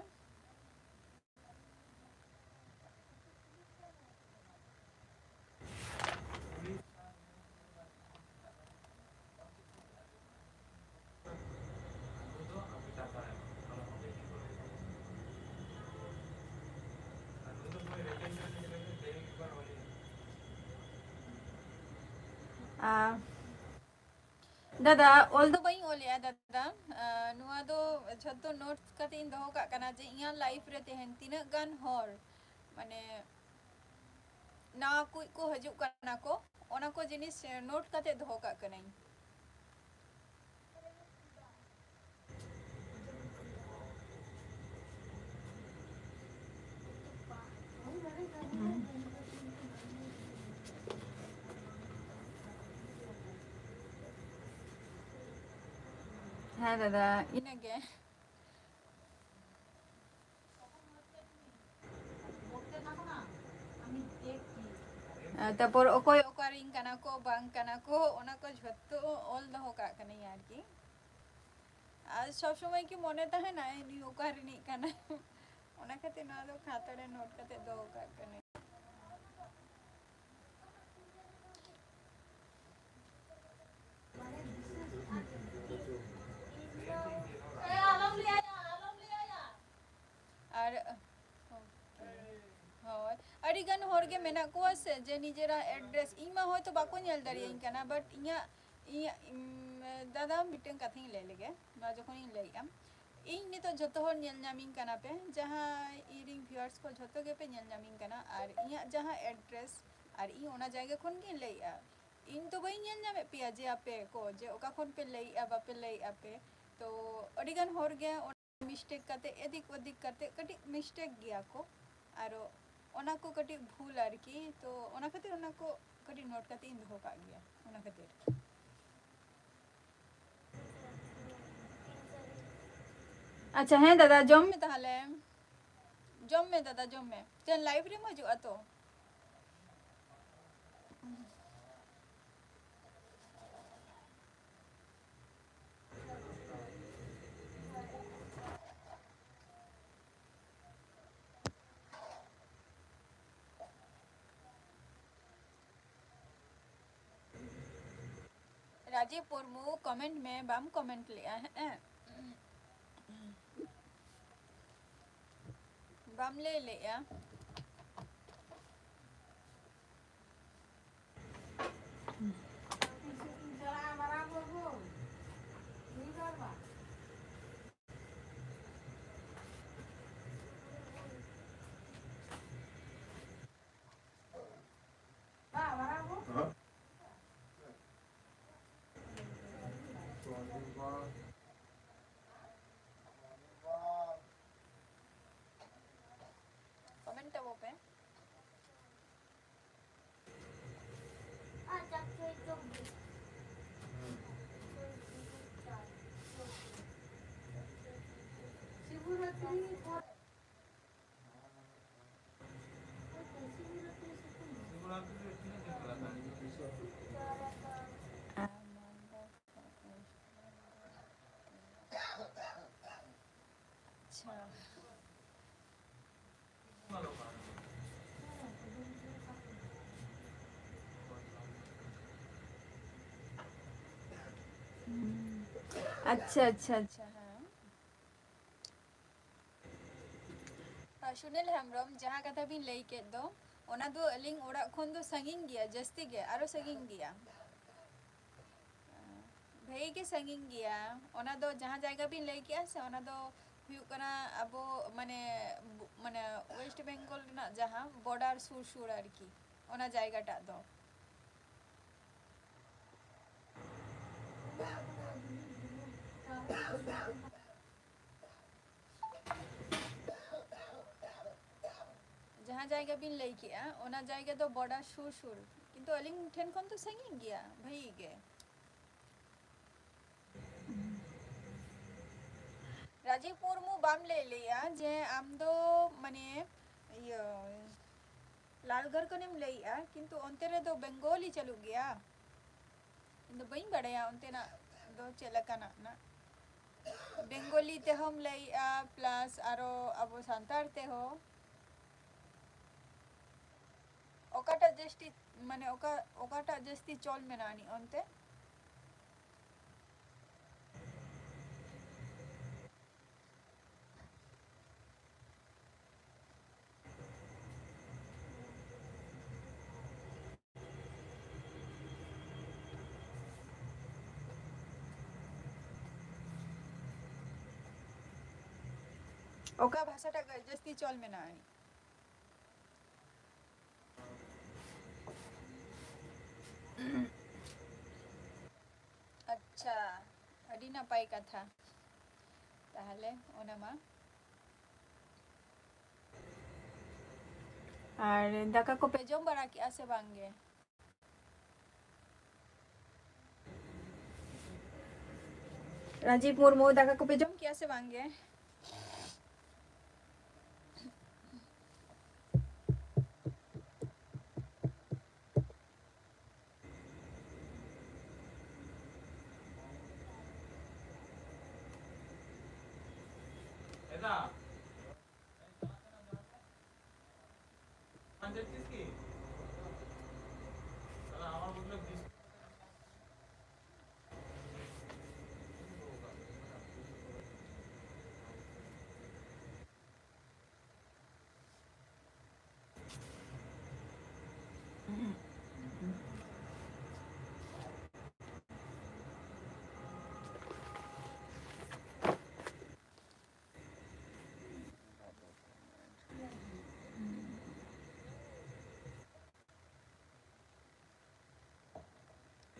ᱟᱨ ᱫᱟᱫᱟ, ᱚᱞ ᱫᱚ ᱵᱟᱹᱧ ᱚᱞᱮᱜᱼᱟ ᱫᱟᱫᱟ᱾ ᱟᱨ ᱱᱚᱣᱟ ᱫᱚ ᱡᱷᱚᱛᱚ ᱱᱳᱴᱥ ᱠᱟᱛᱮ ᱤᱧ ᱫᱚᱦᱚ ᱠᱟᱜ ᱠᱟᱱᱟ ᱡᱮ ᱤᱧᱟᱹᱜ ᱞᱟᱭᱤᱯᱷ ᱨᱮ ᱛᱮᱦᱮᱧ ᱛᱤᱱᱟᱹᱜ ᱜᱟᱱ ᱦᱚᱲ, ᱢᱟᱱᱮ, ᱱᱟᱣᱟ ᱠᱩᱡ ᱠᱚ ᱦᱤᱡᱩᱜ ᱠᱟᱱᱟ ᱠᱚ, ᱚᱱᱟ ᱠᱚ ᱡᱤᱱᱤᱥ ᱱᱳᱴ ᱠᱟᱛᱮ ᱫᱚᱦᱚ ᱠᱟᱜ ᱠᱟᱹᱱᱟᱹᱧ᱾ ᱦᱮᱸ ᱫᱟᱫᱟ, ᱤᱱᱟᱹᱜᱮ᱾ ᱟᱨ ᱛᱟᱯᱚᱨ ᱚᱠᱚᱭ ᱚᱠᱟᱨᱮᱱ ᱠᱟᱱᱟ ᱠᱚ, ᱵᱟᱝ ᱠᱟᱱᱟ ᱠᱚ, ᱚᱱᱟ ᱠᱚ ᱡᱷᱚᱛᱚ ᱚᱞ ᱫᱚᱦᱚ ᱠᱟᱜ ᱠᱟᱹᱱᱟᱹᱧ ᱟᱨᱠᱤ᱾ ᱟᱨ ᱥᱚᱵ ᱥᱚᱢᱚᱭ ᱠᱤ ᱢᱚᱱᱮ ᱛᱟᱦᱮᱱᱟ ᱱᱩᱭ ᱚᱠᱟ ᱨᱤᱱᱤᱡ ᱠᱟᱱᱟᱭ? ᱚᱱᱟ ᱠᱷᱟᱹᱛᱤᱨ ᱱᱚᱣᱟ ᱫᱚ ᱠᱷᱟᱛᱟ ᱨᱮ ᱱᱳᱴ ᱠᱟᱛᱮ ᱫᱚᱦᱚ ᱠᱟᱜ ᱠᱟᱹᱱᱟᱹᱧ᱾ ᱟᱨ ᱦᱳᱭ, ᱟᱹᱰᱤ ᱜᱟᱱ ᱦᱚᱲ ᱜᱮ ᱢᱮᱱᱟᱜ ᱠᱚᱣᱟ ᱥᱮ ᱡᱮ ᱱᱤᱡᱮᱨᱟᱜ ᱮᱰᱨᱮᱥ, ᱤᱧ ᱢᱟ ᱦᱚᱭᱛᱳ ᱵᱟᱠᱚ ᱧᱮᱞ ᱫᱟᱲᱮᱭᱟᱹᱧ ᱠᱟᱱᱟ, but ᱤᱧᱟᱹᱜ, ᱤᱧᱟᱹᱜ, ᱤᱧ, ᱫᱟᱫᱟ, ᱢᱤᱫᱴᱟᱝ ᱠᱟᱛᱷᱟᱧ ᱞᱟᱹᱭ ᱞᱮᱜᱮ, ᱱᱚᱣᱟ ᱡᱚᱠᱷᱚᱱᱤᱧ ᱞᱟᱹᱭᱮᱜᱼᱟ, ᱤᱧ ᱱᱤᱛᱚᱜ ᱡᱷᱚᱛᱚ ᱦᱚᱲ ᱧᱮᱞ ᱧᱟᱢᱤᱧ ᱠᱟᱱᱟ ᱯᱮ, ᱡᱟᱦᱟᱸᱭ ᱤᱧᱨᱮᱱ ᱵᱷᱤᱭᱩᱣᱟᱨᱥ ᱠᱚ ᱡᱷᱚᱛᱚ ᱜᱮᱯᱮ ᱧᱮᱞ ᱧᱟᱢᱤᱧ ᱠᱟᱱᱟ, ᱟᱨ ᱤᱧᱟᱹᱜ ᱡᱟᱦᱟᱸ ᱮᱰᱨᱮᱥ, ᱟᱨ ᱤᱧ ᱚᱱᱟ ᱡᱟᱭᱜᱟ ᱠᱷᱚᱱ ᱜᱤᱧ ᱞᱟᱹᱭᱮᱜᱼᱟ, ᱤᱧ ᱛᱚ ᱵᱟᱹᱧ ᱧᱮᱞ ᱧᱟᱢᱮᱫ ᱯᱮᱭᱟ ᱡᱮ ᱟᱯᱮ ᱠᱚ ᱡᱮ ᱚᱠᱟ ᱠᱷᱚᱱ ᱯᱮ ᱞᱟᱹᱭᱮᱜᱼᱟ, ᱵᱟᱯᱮ ᱞᱟᱹᱭᱮᱜᱼᱟ ᱯᱮ᱾ ᱛᱚ ᱟᱹᱰᱤ ᱜᱟᱱ ᱦᱚᱲ ᱜᱮ ᱢᱤᱥᱴᱮᱠ ᱠᱟᱛᱮ, ᱮᱫᱤᱠ ᱳᱫᱤᱠ ᱠᱟᱛᱮ ᱠᱟᱹᱴᱤᱡ ᱢᱤᱥᱴᱮᱠ ᱜᱮᱭᱟ ᱠᱚ, ᱟᱨᱚ ᱚᱱᱟ ᱠᱚ ᱠᱟᱹᱴᱤᱡ ᱵᱷᱩᱞ ᱟᱨᱠᱤ᱾ ᱛᱚ ᱚᱱᱟ ᱠᱷᱟᱹᱛᱤᱨ ᱚᱱᱟ ᱠᱚ ᱠᱟᱹᱴᱤᱡ ᱱᱳᱴ ᱠᱟᱛᱮ ᱤᱧ ᱫᱚᱦᱚ ᱠᱟᱜ ᱜᱮᱭᱟ, ᱚᱱᱟ ᱠᱷᱟᱹᱛᱤᱨ᱾ ᱟᱪᱪᱷᱟ, ᱦᱮᱸ ᱫᱟᱫᱟ, ᱡᱚᱢ ᱢᱮ ᱛᱟᱦᱚᱞᱮ, ᱡᱚᱢ ᱢᱮ ᱫᱟᱫᱟ, ᱡᱚᱢ ᱢᱮ᱾ ᱪᱮᱫ ᱞᱟᱭᱤᱵᱷ ᱨᱮᱢ ᱦᱤᱡᱩᱜᱼᱟ ᱛᱚ? ᱨᱟᱡᱤᱵᱽ ᱢᱩᱨᱢᱩ, ᱠᱚᱢᱮᱱᱴ ᱢᱮ, ᱵᱟᱢ ᱠᱚᱢᱮᱱᱴ ᱞᱮᱜᱼᱟ, ᱦᱮᱸ? ᱵᱟᱢ ᱞᱟᱹᱭ ᱞᱮᱜᱼᱟ᱾ ᱟᱪᱪᱷᱟ᱾ ᱦᱩᱸ᱾ ᱟᱪᱪᱷᱟ, ᱟᱪᱪᱷᱟ, ᱟᱪᱪᱷᱟ, ᱦᱮᱸ᱾ ᱟᱨ ᱥᱩᱱᱤᱞ ᱦᱮᱢᱵᱨᱚᱢ, ᱡᱟᱦᱟᱸ ᱠᱟᱛᱷᱟ ᱵᱤᱱ ᱞᱟᱹᱭ ᱠᱮᱫ ᱫᱚ, ᱚᱱᱟ ᱫᱚ ᱟᱹᱞᱤᱧ ᱚᱲᱟᱜ ᱠᱷᱚᱱ ᱫᱚ ᱥᱟᱺᱜᱤᱧ ᱜᱮᱭᱟ, ᱡᱟᱹᱥᱛᱤ ᱜᱮ, ᱟᱨᱚ ᱥᱟᱺᱜᱤᱧ ᱜᱮᱭᱟ᱾ ᱵᱷᱟᱹᱜᱤ ᱜᱮ ᱥᱟᱺᱜᱤᱧ ᱜᱮᱭᱟ᱾ ᱚᱱᱟ ᱫᱚ ᱡᱟᱦᱟᱸ ᱡᱟᱭᱜᱟ ᱵᱤᱱ ᱞᱟᱹᱭ ᱠᱮᱜᱼᱟ ᱥᱮ, ᱚᱱᱟ ᱫᱚ ᱦᱩᱭᱩᱜ ᱠᱟᱱᱟ ᱟᱵᱚ ᱢᱟᱱᱮ, ᱵᱩ-, ᱢᱟᱱᱮ West Bengal ᱨᱮᱱᱟᱜ ᱡᱟᱦᱟᱸ border ᱥᱩᱨ ᱥᱩᱨ ᱟᱨᱠᱤ, ᱚᱱᱟ ᱡᱟᱭᱜᱟᱴᱟᱜ ᱫᱚ᱾ ᱡᱟᱦᱟᱸ ᱡᱟᱭᱜᱟ ᱵᱤᱱ ᱞᱟᱹᱭ ᱠᱮᱜᱼᱟ, ᱚᱱᱟ ᱡᱟᱭᱜᱟ ᱫᱚ border ᱥᱩᱨ ᱥᱩᱨ, ᱠᱤᱱᱛᱩ ᱟᱹᱞᱤᱧ ᱴᱷᱮᱱ ᱠᱷᱚᱱ ᱫᱚ ᱥᱟᱺᱜᱤᱧ ᱜᱮᱭᱟ ᱵᱷᱟᱹᱜᱤ ᱜᱮ᱾ ᱨᱟᱡᱤᱵ ᱢᱩᱨᱢᱩ, ᱵᱟᱢ ᱞᱟᱹᱭ ᱞᱮᱜᱼᱟ ᱡᱮ ᱟᱢ ᱫᱚ ᱢᱟᱱᱮ ᱤᱭᱟᱹ ᱞᱟᱞᱜᱚᱲ ᱠᱷᱚᱱᱮᱢ ᱞᱟᱹᱭᱮᱜᱼᱟ, ᱠᱤᱱᱛᱩ ᱚᱱᱛᱮ ᱨᱮᱫᱚ ᱵᱮᱝᱜᱚᱞᱤ ᱪᱟᱹᱞᱩᱜ ᱜᱮᱭᱟ? ᱤᱧ ᱫᱚ ᱵᱟᱹᱧ ᱵᱟᱲᱟᱭᱟ ᱚᱱᱛᱮᱱᱟᱜ ᱫᱚ ᱪᱮᱫ ᱞᱮᱠᱟᱱᱟᱜ ᱱᱟᱜ᱾ ᱵᱮᱝᱜᱚᱞᱤ ᱛᱮᱦᱚᱸᱢ ᱞᱟᱹᱭᱮᱜᱼᱟ, plus ᱟᱨᱚ ᱟᱵᱚ ᱥᱟᱱᱛᱟᱲ ᱛᱮᱦᱚᱸ᱾ ᱚᱠᱟᱴᱟᱜ ᱡᱟᱹᱥᱛᱤ, ᱢᱟᱱᱮ ᱚᱠᱟ, ᱚᱠᱟᱴᱟᱜ ᱡᱟᱹᱥᱛᱤ ᱪᱚᱞ ᱢᱮᱱᱟᱜ ᱟᱹᱱᱤᱡ ᱚᱱᱛᱮ? ᱚᱠᱟ ᱵᱷᱟᱥᱟᱴᱟᱜ ᱡᱟᱹᱥᱛᱤ ᱪᱚᱞ ᱢᱮᱱᱟᱜᱼᱟ? ᱟᱪᱪᱷᱟ, ᱟᱹᱰᱤ ᱱᱟᱯᱟᱭ ᱠᱟᱛᱷᱟ᱾ ᱛᱟᱦᱞᱮ ᱚᱱᱟ ᱢᱟ᱾ ᱟᱨ ᱫᱟᱠᱟ ᱠᱚᱯᱮ ᱡᱚᱢ ᱵᱟᱲᱟ ᱠᱮᱜᱼᱟ ᱥᱮ ᱵᱟᱝ ᱜᱮ? ᱨᱟᱡᱤᱵ ᱢᱩᱨᱢᱩ, ᱫᱟᱠᱟ ᱠᱚᱯᱮ ᱡᱚᱢ ᱠᱮᱜᱼᱟ ᱥᱮ ᱵᱟᱝ ᱜᱮ?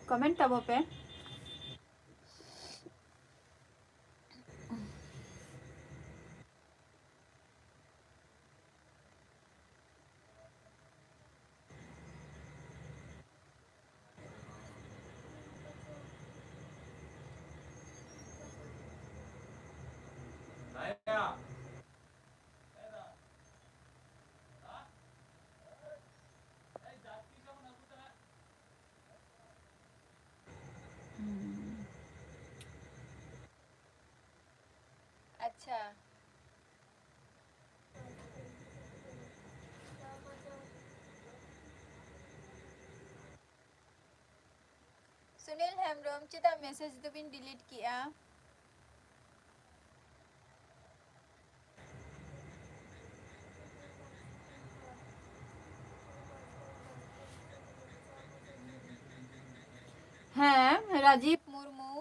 Comment ᱛᱟᱵᱚ ᱯᱮ᱾ ᱟᱪᱪᱷᱟ᱾ ᱥᱩᱱᱤᱞ ᱦᱮᱢᱵᱨᱚᱢ, ᱪᱮᱫᱟᱜ message ᱫᱚᱵᱤᱱ delete ᱠᱮᱜᱼᱟ? ᱦᱮᱸ, ᱨᱟᱡᱤᱵ ᱢᱩᱨᱢᱩ᱾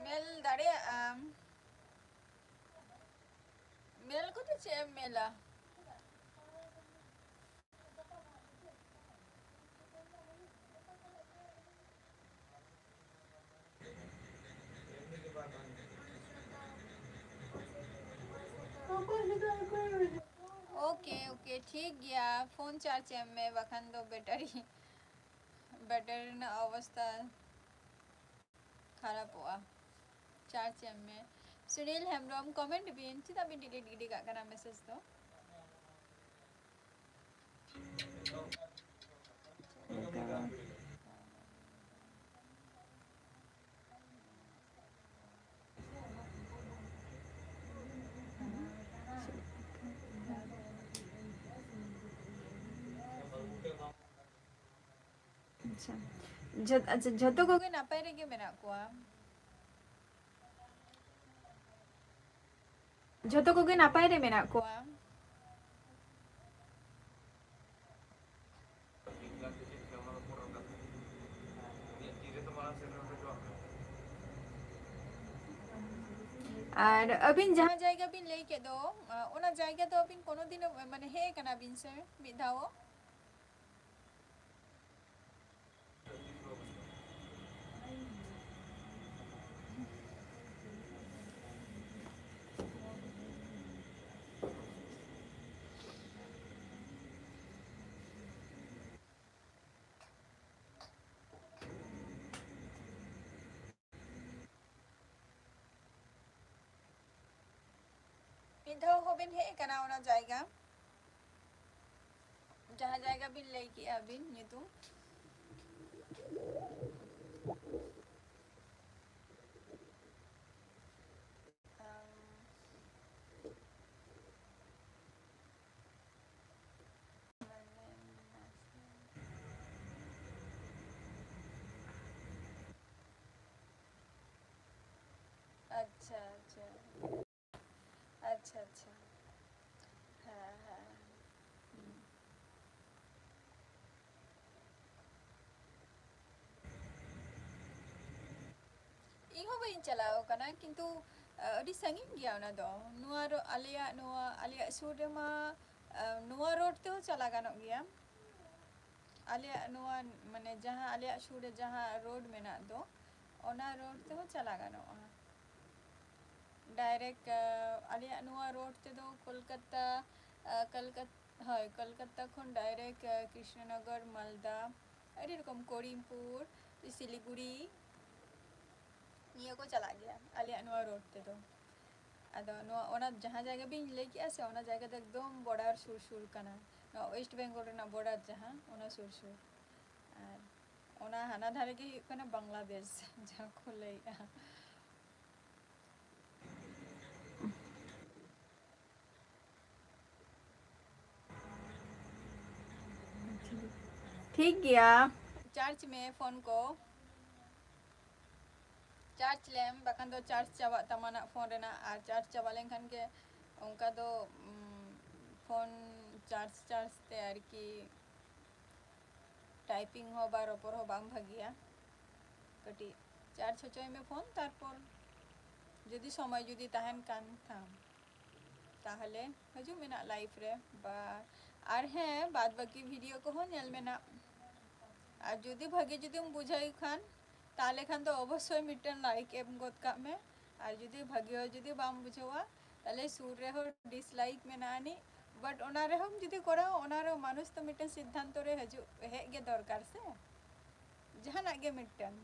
ᱢᱮᱞ ᱫᱟᱲᱮᱭᱟᱜ ᱟᱢ᱾ ᱢᱮᱞ ᱠᱚᱫᱚ ᱪᱮᱫ ᱮᱢ ᱢᱮᱞᱟ? ᱴᱷᱤᱠ ᱜᱮᱭᱟ, ᱯᱷᱳᱱ ᱪᱟᱨᱡᱽ ᱮᱢ ᱢᱮ, ᱵᱟᱠᱷᱟᱱ ᱫᱚ ᱵᱮᱴᱟᱨᱤ, ᱵᱮᱴᱟᱨᱤ ᱨᱮᱱᱟᱜ ᱚᱵᱚᱥᱛᱟ ᱠᱷᱟᱨᱟᱯᱚᱜᱼᱟ᱾ ᱪᱟᱨᱡᱽ ᱮᱢ ᱢᱮ᱾ ᱥᱩᱱᱤᱞ ᱦᱮᱢᱵᱨᱚᱢ, ᱠᱚᱢᱮᱱᱴ ᱵᱤᱱ, ᱪᱮᱫᱟᱜ ᱵᱤᱱ ᱰᱤᱞᱤᱴ ᱜᱤᱰᱤ ᱠᱟᱜ ᱠᱟᱱᱟ ᱢᱮᱥᱮᱡᱽ ᱫᱚ? ᱟᱪᱪᱷᱟ᱾ ᱡᱷᱚ-, ᱟᱪᱪᱷᱟ, ᱡᱷᱚᱛᱚ ᱠᱚᱜᱮ ᱱᱟᱯᱟᱭ ᱨᱮᱜᱮ ᱢᱮᱱᱟᱜ ᱠᱚᱣᱟ᱾ ᱡᱷᱚᱛᱚ ᱠᱚᱜᱮ ᱱᱟᱯᱟᱭ ᱨᱮ ᱢᱮᱱᱟᱜ ᱠᱚᱣᱟ᱾ ᱟᱨ ᱟᱹᱵᱤᱱ ᱡᱟᱦᱟᱸ ᱡᱟᱭᱜᱟ ᱵᱤᱱ ᱞᱟᱹᱭ ᱠᱮᱫ ᱫᱚ, ᱚᱱᱟ ᱡᱟᱭᱜᱟ ᱫᱚ ᱟᱹᱵᱤᱱ ᱠᱳᱱᱳ ᱫᱤᱱ, ᱢᱟᱱᱮ, ᱦᱮᱡ ᱠᱟᱱᱟ ᱵᱤᱱ ᱥᱮ ᱢᱤᱫ ᱫᱷᱟᱣ? ᱢᱤᱫ ᱫᱷᱟᱣ ᱦᱚᱸᱵᱤᱱ ᱦᱮᱡ ᱟᱠᱟᱱᱟ ᱚᱱᱟ ᱡᱟᱭᱜᱟ, ᱡᱟᱦᱟᱸ ᱡᱟᱭᱜᱟ ᱵᱤᱱ ᱞᱟᱹᱭ ᱠᱮᱜᱼᱟ ᱟᱹᱵᱤᱱ ᱧᱩᱛᱩᱢ? ᱟᱢ, ᱢᱟᱱᱮ, ᱟᱪᱪᱷᱟ, ᱟᱪᱪᱷᱟ᱾ ᱟᱪᱪᱷᱟ, ᱟᱪᱪᱷᱟ᱾ ᱦᱮᱸ, ᱦᱮᱸ᱾ ᱦᱩᱸ᱾ ᱤᱧ ᱦᱚᱸ ᱵᱟᱹᱧ ᱪᱟᱞᱟᱣ ᱟᱠᱟᱱᱟ, ᱠᱤᱱᱛᱩ, ᱟ, ᱟᱹᱰᱤ ᱥᱟᱺᱜᱤᱧ ᱜᱮᱭᱟ ᱚᱱᱟ ᱫᱚ᱾ ᱱᱚᱣᱟ ᱨᱳ-, ᱟᱞᱮᱭᱟᱜ ᱱᱚᱣᱟ, ᱟᱞᱮᱭᱟᱜ ᱥᱩᱨ ᱨᱮᱢᱟ, ᱟ, ᱱᱚᱣᱟ ᱨᱳᱰ ᱛᱮᱦᱚᱸ ᱪᱟᱞᱟᱣ ᱜᱟᱱᱚᱜ ᱜᱮᱭᱟ᱾ ᱟᱞᱮᱭᱟᱜ ᱱᱚᱣᱟ, ᱢᱟᱱᱮ, ᱡᱟᱦᱟᱸ ᱟᱞᱮᱭᱟᱜ ᱥᱩᱨ ᱨᱮ ᱡᱟᱦᱟᱸ ᱨᱳᱰ ᱢᱮᱱᱟᱜ ᱫᱚ, ᱚᱱᱟ ᱨᱳᱰ ᱛᱮᱦᱚᱸ ᱪᱟᱞᱟᱣ ᱜᱟᱱᱚᱜᱼᱟ᱾ ᱰᱟᱭᱨᱮᱠᱴ, ᱟ, ᱟᱞᱮᱭᱟᱜ ᱱᱚᱣᱟ ᱨᱳᱰ ᱛᱮᱫᱚ ᱠᱳᱞᱠᱟᱛᱟ, ᱟ, ᱠᱳᱞᱠᱟᱛᱟ ᱦᱳᱭ, ᱠᱳᱞᱠᱟᱛᱟ ᱠᱷᱚᱱ direct, ᱟᱸ, ᱠᱨᱤᱥᱱᱚᱱᱚᱜᱚᱨ, ᱢᱟᱞᱫᱟ, ᱟᱹᱰᱤ ᱨᱚᱠᱚᱢ, ᱠᱚᱨᱤᱢᱯᱩᱨ, ᱥᱤᱞᱤᱜᱩᱲᱤ, ᱱᱤᱭᱟᱹ ᱠᱚ ᱪᱟᱞᱟᱜ ᱜᱮᱭᱟ ᱟᱞᱮᱭᱟᱜ ᱱᱚᱣᱟ road ᱛᱮᱫᱚ᱾ ᱟᱫᱚ ᱱᱚᱣᱟ, ᱚᱱᱟ ᱡᱟᱦᱟᱸ ᱡᱟᱭᱜᱟ ᱵᱤᱱ ᱞᱟᱹᱭ ᱠᱮᱜᱼᱟ ᱥᱮ, ᱚᱱᱟ ᱡᱟᱭᱜᱟ ᱫᱚ ᱮᱠᱫᱚᱢ border ᱥᱩᱨ ᱥᱩᱨ ᱠᱟᱱᱟ, ᱱᱚᱣᱟ West Bengal ᱨᱮᱱᱟᱜ border ᱡᱟᱦᱟᱸ, ᱚᱱᱟ ᱥᱩᱨ ᱥᱩᱨ᱾ ᱟᱨ ᱚᱱᱟ ᱦᱟᱱᱟ ᱫᱷᱟᱨᱮ ᱜᱮ ᱦᱩᱭᱩᱜ ᱠᱟᱱᱟ ᱵᱟᱝᱞᱟᱫᱮᱥ, ᱡᱟᱦᱟᱸ ᱠᱚ ᱞᱟᱹᱭᱮᱜᱼᱟ᱾ ᱴᱷᱤᱠ ᱜᱮᱭᱟ᱾ Charge ᱢᱮ ᱯᱷᱳᱱ ᱠᱚ, charge ᱞᱮᱢ, ᱵᱟᱠᱷᱟᱱ ᱫᱚ charge ᱪᱟᱵᱟᱜ ᱛᱟᱢᱟ ᱱᱟᱜ ᱯᱷᱳᱱ ᱨᱮᱱᱟᱜ, ᱟᱨ charge ᱪᱟᱵᱟ ᱞᱮᱱᱠᱷᱟᱱ ᱜᱮ ᱚᱱᱠᱟ ᱫᱚ, ᱩᱢ, ᱯᱷᱳᱱ charge charge ᱛᱮ ᱟᱨᱠᱤ typing ᱦᱚᱸ ᱵᱟ ᱨᱚᱯᱚᱲ ᱦᱚᱸ ᱵᱟᱝ ᱵᱷᱟᱹᱜᱤᱭᱟ᱾ ᱠᱟᱹᱴᱤᱡ charge ᱦᱚᱪᱚᱭ ᱢᱮ ᱯᱷᱳᱱ, ᱛᱟᱨᱯᱚᱨ ᱡᱩᱫᱤ ᱥᱚᱢᱚᱭ ᱡᱩᱫᱤ ᱛᱟᱦᱮᱱ ᱠᱟᱱ ᱛᱟᱢ, ᱛᱟᱦᱚᱞᱮ ᱦᱤᱡᱩᱜ ᱢᱮ ᱱᱟᱜ live ᱨᱮ᱾ ᱵᱟ, ᱟᱨ ᱦᱮᱸ, ᱵᱟᱫ ᱵᱟᱹᱠᱤ video ᱠᱚᱦᱚᱸ ᱧᱮᱞ ᱢᱮ ᱱᱟᱜ᱾ ᱟᱨ ᱡᱩᱫᱤ ᱵᱷᱟᱹᱜᱤ ᱡᱩᱫᱤᱢ ᱵᱩᱡᱷᱟᱹᱣ ᱠᱷᱟᱱ, ᱛᱟᱦᱚᱞᱮ ᱠᱷᱟᱱ ᱫᱚ ᱚᱵᱚᱥᱥᱳᱭ ᱢᱤᱫᱴᱮᱱ like ᱮᱢ ᱜᱚᱫ ᱠᱟᱜ ᱢᱮ᱾ ᱟᱨ ᱡᱩᱫᱤ ᱵᱷᱟᱹᱜᱤ ᱦᱚᱸ ᱡᱩᱫᱤ ᱵᱟᱢ ᱵᱩᱡᱷᱟᱹᱣᱟ, ᱛᱟᱦᱚᱞᱮ ᱥᱩᱨ ᱨᱮᱦᱚᱸ dislike ᱢᱮᱱᱟᱜ ᱟᱹᱱᱤᱡ, but ᱚᱱᱟ ᱨᱮᱦᱚᱸᱢ ᱡᱩᱫᱤ ᱠᱚᱨᱟᱣᱟ, ᱚᱱᱟ ᱨᱮᱦᱚᱸ ᱢᱟᱱᱩᱥ ᱛᱚ ᱢᱤᱫᱴᱮᱱ ᱥᱤᱫᱽᱫᱷᱟᱱᱛᱚ ᱨᱮ ᱦᱤᱡᱩᱜ ᱦᱮᱡ ᱜᱮ ᱫᱚᱨᱠᱟᱨ ᱥᱮ, ᱡᱟᱦᱟᱱᱟᱜ ᱜᱮ ᱢᱤᱫᱴᱮᱱ᱾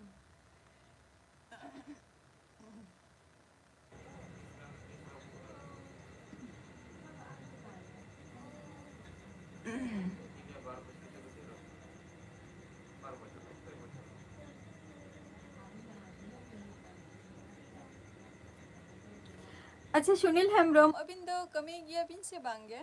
ᱟᱪᱪᱷᱟ, ᱥᱩᱱᱤᱞ ᱦᱮᱢᱵᱨᱚᱢ, ᱟᱹᱵᱤᱱ ᱫᱚ ᱠᱟᱹᱢᱤ ᱜᱮᱭᱟᱵᱤᱱ ᱥᱮ ᱵᱟᱝ ᱜᱮ?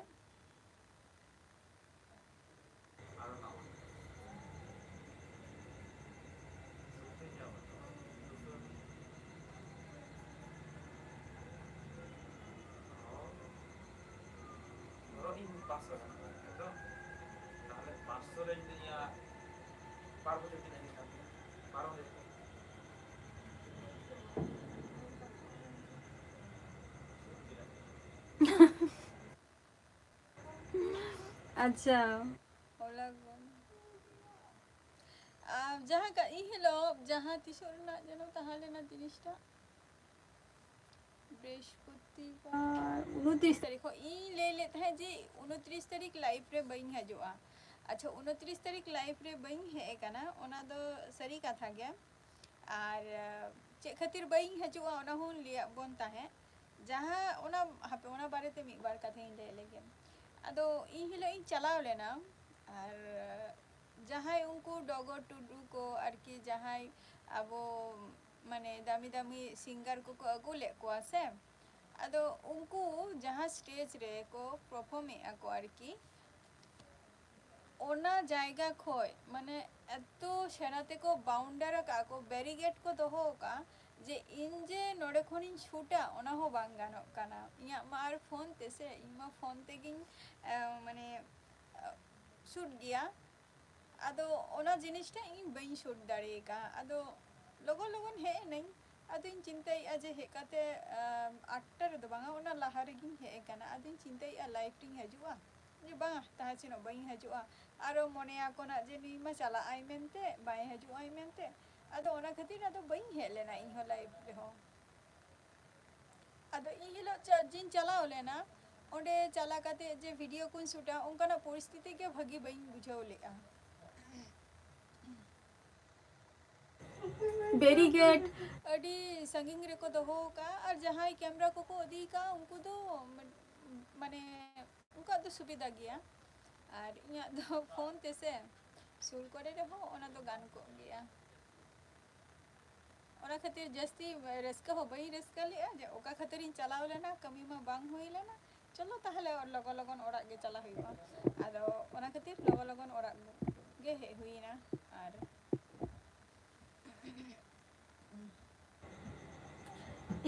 ᱫᱷᱚᱨᱚ ᱤᱧ ᱯᱟᱸᱪᱥᱚ ᱴᱟᱠᱟ ᱠᱟᱱᱟ, ᱛᱚ ᱛᱟᱦᱚᱞᱮ ᱯᱟᱸᱪᱥᱚ ᱨᱮ ᱡᱩᱫᱤ ᱤᱧᱟᱹᱜ ᱵᱟᱨ ᱵᱚᱪᱷᱚᱨ ᱛᱤᱱᱟᱹᱜ ᱤᱧ ᱠᱟᱹᱢᱤᱭᱟ? ᱵᱟᱨᱚ ᱦᱟᱡᱟᱨ ᱴᱟᱠᱟ᱾ ᱟᱪᱪᱷᱟ᱾ ᱦᱚᱞᱟ ᱜᱚ-, ᱟᱨ ᱡᱟᱦᱟᱸ ᱠᱟ-, ᱤᱱ ᱦᱤᱞᱳᱜ ᱡᱟᱦᱟᱸ ᱛᱤᱥᱚᱜ ᱨᱮᱱᱟᱜ ᱡᱮᱱᱚ ᱛᱟᱦᱮᱸ ᱞᱮᱱᱟ ᱡᱤᱱᱤᱥᱴᱟ, ᱵᱨᱤᱦᱚᱥᱯᱚᱛᱤ᱾ ᱩᱱᱩᱛᱨᱤᱥ ᱛᱟᱹᱨᱤᱠᱷ ᱦᱚᱸ ᱤᱧ ᱞᱟᱹᱭ ᱞᱮᱫ ᱛᱟᱦᱮᱸᱫ ᱡᱮ ᱩᱱᱩᱛᱨᱤᱥ ᱛᱟᱹᱨᱤᱠᱷ live ᱨᱮ ᱵᱟᱹᱧ ᱦᱤᱡᱩᱜᱼᱟ᱾ ᱟᱪᱪᱷᱟ, ᱩᱱᱩᱛᱨᱤᱥ ᱛᱟᱹᱨᱤᱠᱷ live ᱨᱮ ᱵᱟᱹᱧ ᱦᱮᱡ ᱟᱠᱟᱱᱟ, ᱚᱱᱟ ᱫᱚ ᱥᱟᱹᱨᱤ ᱠᱟᱛᱷᱟ ᱜᱮ᱾ ᱟᱨ ᱪᱮᱫ ᱠᱷᱟᱹᱛᱤᱨ ᱵᱟᱹᱧ ᱦᱤᱡᱩᱜᱼᱟ ᱚᱱᱟ ᱦᱚᱸᱧ ᱞᱟᱹᱭᱟᱫ ᱵᱚᱱ ᱛᱟᱦᱮᱸᱫ᱾ ᱡᱟᱦᱟᱸ ᱚᱱᱟ, ᱦᱟᱯᱮ, ᱚᱱᱟ ᱵᱟᱨᱮᱛᱮ ᱢᱤᱫ ᱵᱟᱨ ᱠᱟᱛᱷᱟᱧ ᱞᱟᱹᱭ ᱞᱮᱜᱮ᱾ ᱟᱫᱚ ᱤᱧ ᱦᱤᱞᱳᱜ ᱤᱧ ᱪᱟᱞᱟᱣ ᱞᱮᱱᱟ, ᱟᱨ ᱡᱟᱦᱟᱸᱭ ᱩᱱᱠᱩ ᱰᱚᱜᱚᱨ ᱴᱩᱰᱩ ᱠᱚ ᱟᱨᱠᱤ, ᱡᱟᱦᱟᱸᱭ ᱟᱵᱚ ᱢᱟᱱᱮ ᱫᱟᱹᱢᱤ ᱫᱟᱹᱢᱤ singer ᱠᱚᱠᱚ ᱟᱹᱜᱩ ᱞᱮᱫ ᱠᱚᱣᱟ ᱥᱮ, ᱟᱫᱚ ᱩᱱᱠᱩ ᱡᱟᱦᱟᱸ stage ᱨᱮᱠᱚ perform ᱮᱫᱼᱟ ᱠᱚ ᱟᱨᱠᱤ, ᱚᱱᱟ ᱡᱟᱭᱜᱟ ᱠᱷᱚᱡ ᱢᱟᱱᱮ ᱮᱛᱚ ᱥᱮᱬᱟ ᱛᱮᱠᱚ boundary ᱟᱠᱟᱫᱼᱟ ᱠᱚ, barricade ᱠᱚ ᱫᱚᱦᱚ ᱟᱠᱟᱫᱼᱟ, ᱡᱮ ᱤᱧ ᱡᱮ ᱱᱚᱰᱮ ᱠᱷᱚᱱᱤᱧ shoot ᱟ ᱚᱱᱟ ᱦᱚᱸ ᱵᱟᱝ ᱜᱟᱱᱚᱜ ᱠᱟᱱᱟ᱾ ᱤᱧᱟᱹᱜ ᱢᱟ ᱟᱨ phone ᱛᱮ ᱥᱮ, ᱤᱧ ᱢᱟ phone ᱛᱮᱜᱤᱧ, ᱮ, ᱢᱟᱱᱮ, ᱮ, shoot ᱜᱮᱭᱟ᱾ ᱟᱫᱚ ᱚᱱᱟ ᱡᱤᱱᱤᱥᱴᱟ ᱤᱧ ᱵᱟᱹᱧ shoot ᱫᱟᱲᱮ ᱟᱠᱟᱫᱼᱟ᱾ ᱟᱫᱚ ᱞᱚᱜᱚᱱ ᱞᱚᱜᱚᱱ ᱦᱮᱡ ᱮᱱᱟᱹᱧ᱾ ᱟᱫᱚᱧ ᱪᱤᱱᱛᱟᱹᱭᱮᱫᱼᱟ ᱡᱮ ᱦᱮᱡ ᱠᱟᱛᱮ, ᱮ, ᱟᱴᱴᱟ ᱨᱮᱫᱚ ᱵᱟᱝᱟ, ᱚᱱᱟ ᱞᱟᱦᱟ ᱨᱮᱜᱤᱧ ᱦᱮᱡ ᱟᱠᱟᱱᱟ᱾ ᱟᱫᱚᱧ ᱪᱤᱱᱛᱟᱹᱭᱮᱫᱼᱟ live ᱨᱤᱧ ᱦᱤᱡᱩᱜᱼᱟ, ᱡᱮ ᱵᱟᱝᱟ, ᱛᱟᱦᱮᱸ ᱪᱮᱱᱚᱜ ᱵᱟᱹᱧ ᱦᱤᱡᱩᱜᱼᱟ᱾ ᱟᱨᱚ ᱢᱚᱱᱮᱭᱟᱠᱚ ᱱᱟᱜ ᱡᱮ ᱱᱩᱭ ᱢᱟ ᱪᱟᱞᱟᱜ ᱟᱭ ᱢᱮᱱᱛᱮ, ᱵᱟᱭ ᱦᱤᱡᱩᱜ ᱟᱭ ᱢᱮᱱᱛᱮ᱾ ᱟᱫᱚ ᱚᱱᱟ ᱠᱷᱟᱹᱛᱤᱨ ᱟᱫᱚ ᱵᱟᱹᱧ ᱦᱮᱡ ᱞᱮᱱᱟ ᱤᱧ ᱦᱚᱸ live ᱨᱮᱦᱚᱸ᱾ ᱟᱫᱚ ᱤᱧ ᱦᱤᱞᱳᱜ ᱪᱟ-, ᱡᱮᱧ ᱪᱟᱞᱟᱣ ᱞᱮᱱᱟ, ᱚᱸᱰᱮ ᱪᱟᱞᱟᱣ ᱠᱟᱛᱮ ᱡᱮ video ᱠᱚᱧ shoot ᱟ, ᱚᱱᱠᱟᱱᱟᱜ ᱯᱚᱨᱤᱥᱛᱷᱤᱛᱤ ᱜᱮ ᱵᱷᱟᱹᱜᱤ ᱵᱟᱹᱧ ᱵᱩᱡᱷᱟᱹᱣ ᱞᱮᱫᱼᱟ᱾ Barricade ᱟᱹᱰᱤ ᱥᱟᱺᱜᱤᱧ ᱨᱮᱠᱚ ᱫᱚᱦᱚ ᱟᱠᱟᱫᱼᱟ, ᱟᱨ ᱡᱟᱦᱟᱸᱭ camera ᱠᱚᱠᱚ ᱤᱫᱤ ᱟᱠᱟᱫᱼᱟ ᱩᱱᱠᱩ ᱫᱚ ᱢᱟᱱᱮ ᱩᱱᱠᱩᱣᱟᱜ ᱫᱚ ᱥᱩᱵᱤᱫᱷᱟ ᱜᱮᱭᱟ, ᱟᱨ ᱤᱧᱟᱹᱜ ᱫᱚ phone ᱛᱮᱥᱮ ᱥᱩᱨ ᱠᱚᱨᱮ ᱨᱮᱦᱚᱸ ᱚᱱᱟ ᱫᱚ ᱜᱟᱱ ᱠᱚᱜ ᱜᱮᱭᱟ᱾ ᱚᱱᱟ ᱠᱷᱟᱹᱛᱤᱨ ᱡᱟᱹᱥᱛᱤ ᱨᱟᱹᱥᱠᱟᱹ ᱦᱚᱸ ᱵᱟᱹᱧ ᱨᱟᱹᱥᱠᱟᱹ ᱞᱮᱫᱼᱟ ᱡᱮ ᱚᱠᱟ ᱠᱷᱟᱹᱛᱤᱨᱤᱧ ᱪᱟᱞᱟᱣ ᱞᱮᱱᱟ, ᱠᱟᱹᱢᱤ ᱢᱟ ᱵᱟᱝ ᱦᱩᱭ ᱞᱮᱱᱟ, ᱪᱚᱞᱚ ᱛᱟᱦᱚᱞᱮ ᱞᱚᱜᱚᱱ ᱞᱚᱜᱚᱱ ᱚᱲᱟᱜ ᱜᱮ ᱪᱟᱞᱟᱜ ᱦᱩᱭᱩᱜᱼᱟ᱾ ᱟᱫᱚ ᱚᱱᱟ ᱠᱷᱟᱹᱛᱤᱨ ᱞᱚᱜᱚᱱ ᱞᱚᱜᱚᱱ ᱚᱲᱟᱜ ᱜᱮ ᱦᱮᱡ ᱦᱩᱭᱱᱟ᱾ ᱟᱨ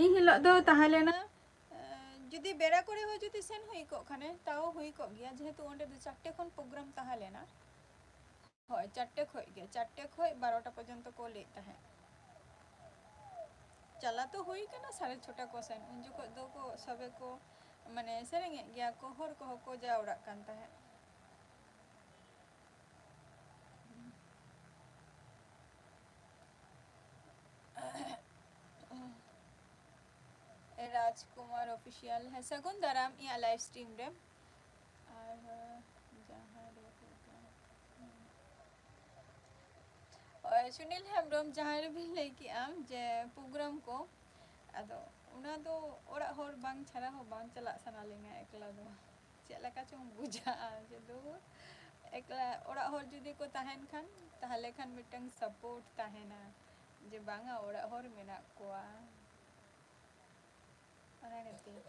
ᱤᱧ ᱦᱤᱞᱳᱜ ᱫᱚ ᱛᱟᱦᱮᱸ ᱞᱮᱱᱟ, ᱮ, ᱡᱩᱫᱤ ᱵᱮᱲᱟ ᱠᱚᱨᱮ ᱦᱚᱸ ᱡᱩᱫᱤ ᱥᱮᱱ ᱦᱩᱭ ᱠᱚᱜ ᱠᱷᱟᱱᱮ, ᱛᱟᱣ ᱦᱩᱭ ᱠᱚᱜ ᱜᱮᱭᱟ, ᱡᱮᱦᱮᱛᱩ ᱚᱸᱰᱮ ᱫᱚ ᱪᱟᱨᱴᱮ ᱠᱷᱚᱱ program ᱛᱟᱦᱮᱸ ᱞᱮᱱᱟ᱾ ᱦᱳᱭ, ᱪᱟᱨᱴᱮ ᱠᱷᱚᱡ ᱜᱮ, ᱪᱟᱨᱴᱮ ᱠᱷᱚᱡ ᱵᱟᱨᱚᱴᱟ ᱯᱚᱨᱡᱚᱱᱛᱚ ᱠᱚ ᱞᱟᱹᱭᱮᱫ ᱛᱟᱦᱮᱸᱫ᱾ ᱪᱟᱞᱟᱣ ᱛᱚ ᱦᱩᱭ ᱠᱟᱱᱟ ᱥᱟᱲᱮ ᱪᱷᱚᱴᱟ ᱠᱚ ᱥᱮᱱ, ᱩᱱ ᱡᱚᱠᱷᱚᱡ ᱫᱚ ᱠᱚ ᱥᱚᱵᱮ ᱠᱚ, ᱢᱟᱱᱮ, ᱥᱮᱨᱮᱧᱮᱫ ᱜᱮᱭᱟ ᱠᱚ, ᱦᱚᱲ ᱠᱚᱦᱚᱸ ᱠᱚ ᱡᱟᱣᱨᱟᱜ ᱠᱟᱱ ᱛᱟᱦᱮᱸᱫ᱾ ᱨᱟᱡᱽ ᱠᱩᱢᱟᱨ ᱚᱯᱷᱤᱥᱤᱭᱟᱞ, ᱦᱮᱸ, ᱥᱟᱹᱜᱩᱱ ᱫᱟᱨᱟᱢ ᱤᱧᱟᱹᱜ ᱞᱟᱭᱤᱵᱷ ᱥᱴᱨᱤᱢ ᱨᱮ᱾ ᱟᱨ ᱡᱟᱦᱟᱸ ᱨᱮ, ᱦᱳᱭ, ᱥᱩᱱᱤᱞ ᱦᱮᱢᱵᱨᱚᱢ, ᱡᱟᱦᱟᱸ ᱨᱮᱵᱤᱱ ᱞᱟᱹᱭ ᱠᱮᱜᱼᱟ ᱡᱮ ᱯᱨᱳᱜᱨᱟᱢ ᱠᱚ, ᱟᱫᱚ ᱚᱱᱟ ᱫᱚ ᱚᱲᱟᱜ ᱦᱚᱲ ᱵᱟᱝ ᱪᱷᱟᱲᱟ ᱦᱚᱸ ᱵᱟᱝ ᱪᱟᱞᱟᱜ ᱥᱟᱱᱟ ᱞᱤᱧᱟ ᱮᱠᱞᱟ ᱫᱚ᱾ ᱪᱮᱫ ᱞᱮᱠᱟ ᱪᱚᱝ ᱵᱩᱡᱷᱟᱹᱜᱼᱟ ᱡᱮ ᱫᱩᱨ, ᱮᱠᱞᱟ ᱚᱲᱟᱜ ᱦᱚᱲ ᱡᱩᱫᱤ ᱠᱚ ᱛᱟᱦᱮᱱ ᱠᱷᱟᱱ, ᱛᱟᱦᱚᱞᱮ ᱠᱷᱟᱱ ᱢᱤᱫᱴᱟᱝ ᱥᱟᱯᱳᱨᱴ ᱛᱟᱦᱮᱱᱟ ᱡᱮ ᱵᱟᱝᱟ, ᱚᱲᱟᱜ ᱦᱚᱲ ᱢᱮᱱᱟᱜ ᱠᱚᱣᱟ᱾ ᱚᱱᱟ ᱠᱷᱟᱹᱛᱤᱨ᱾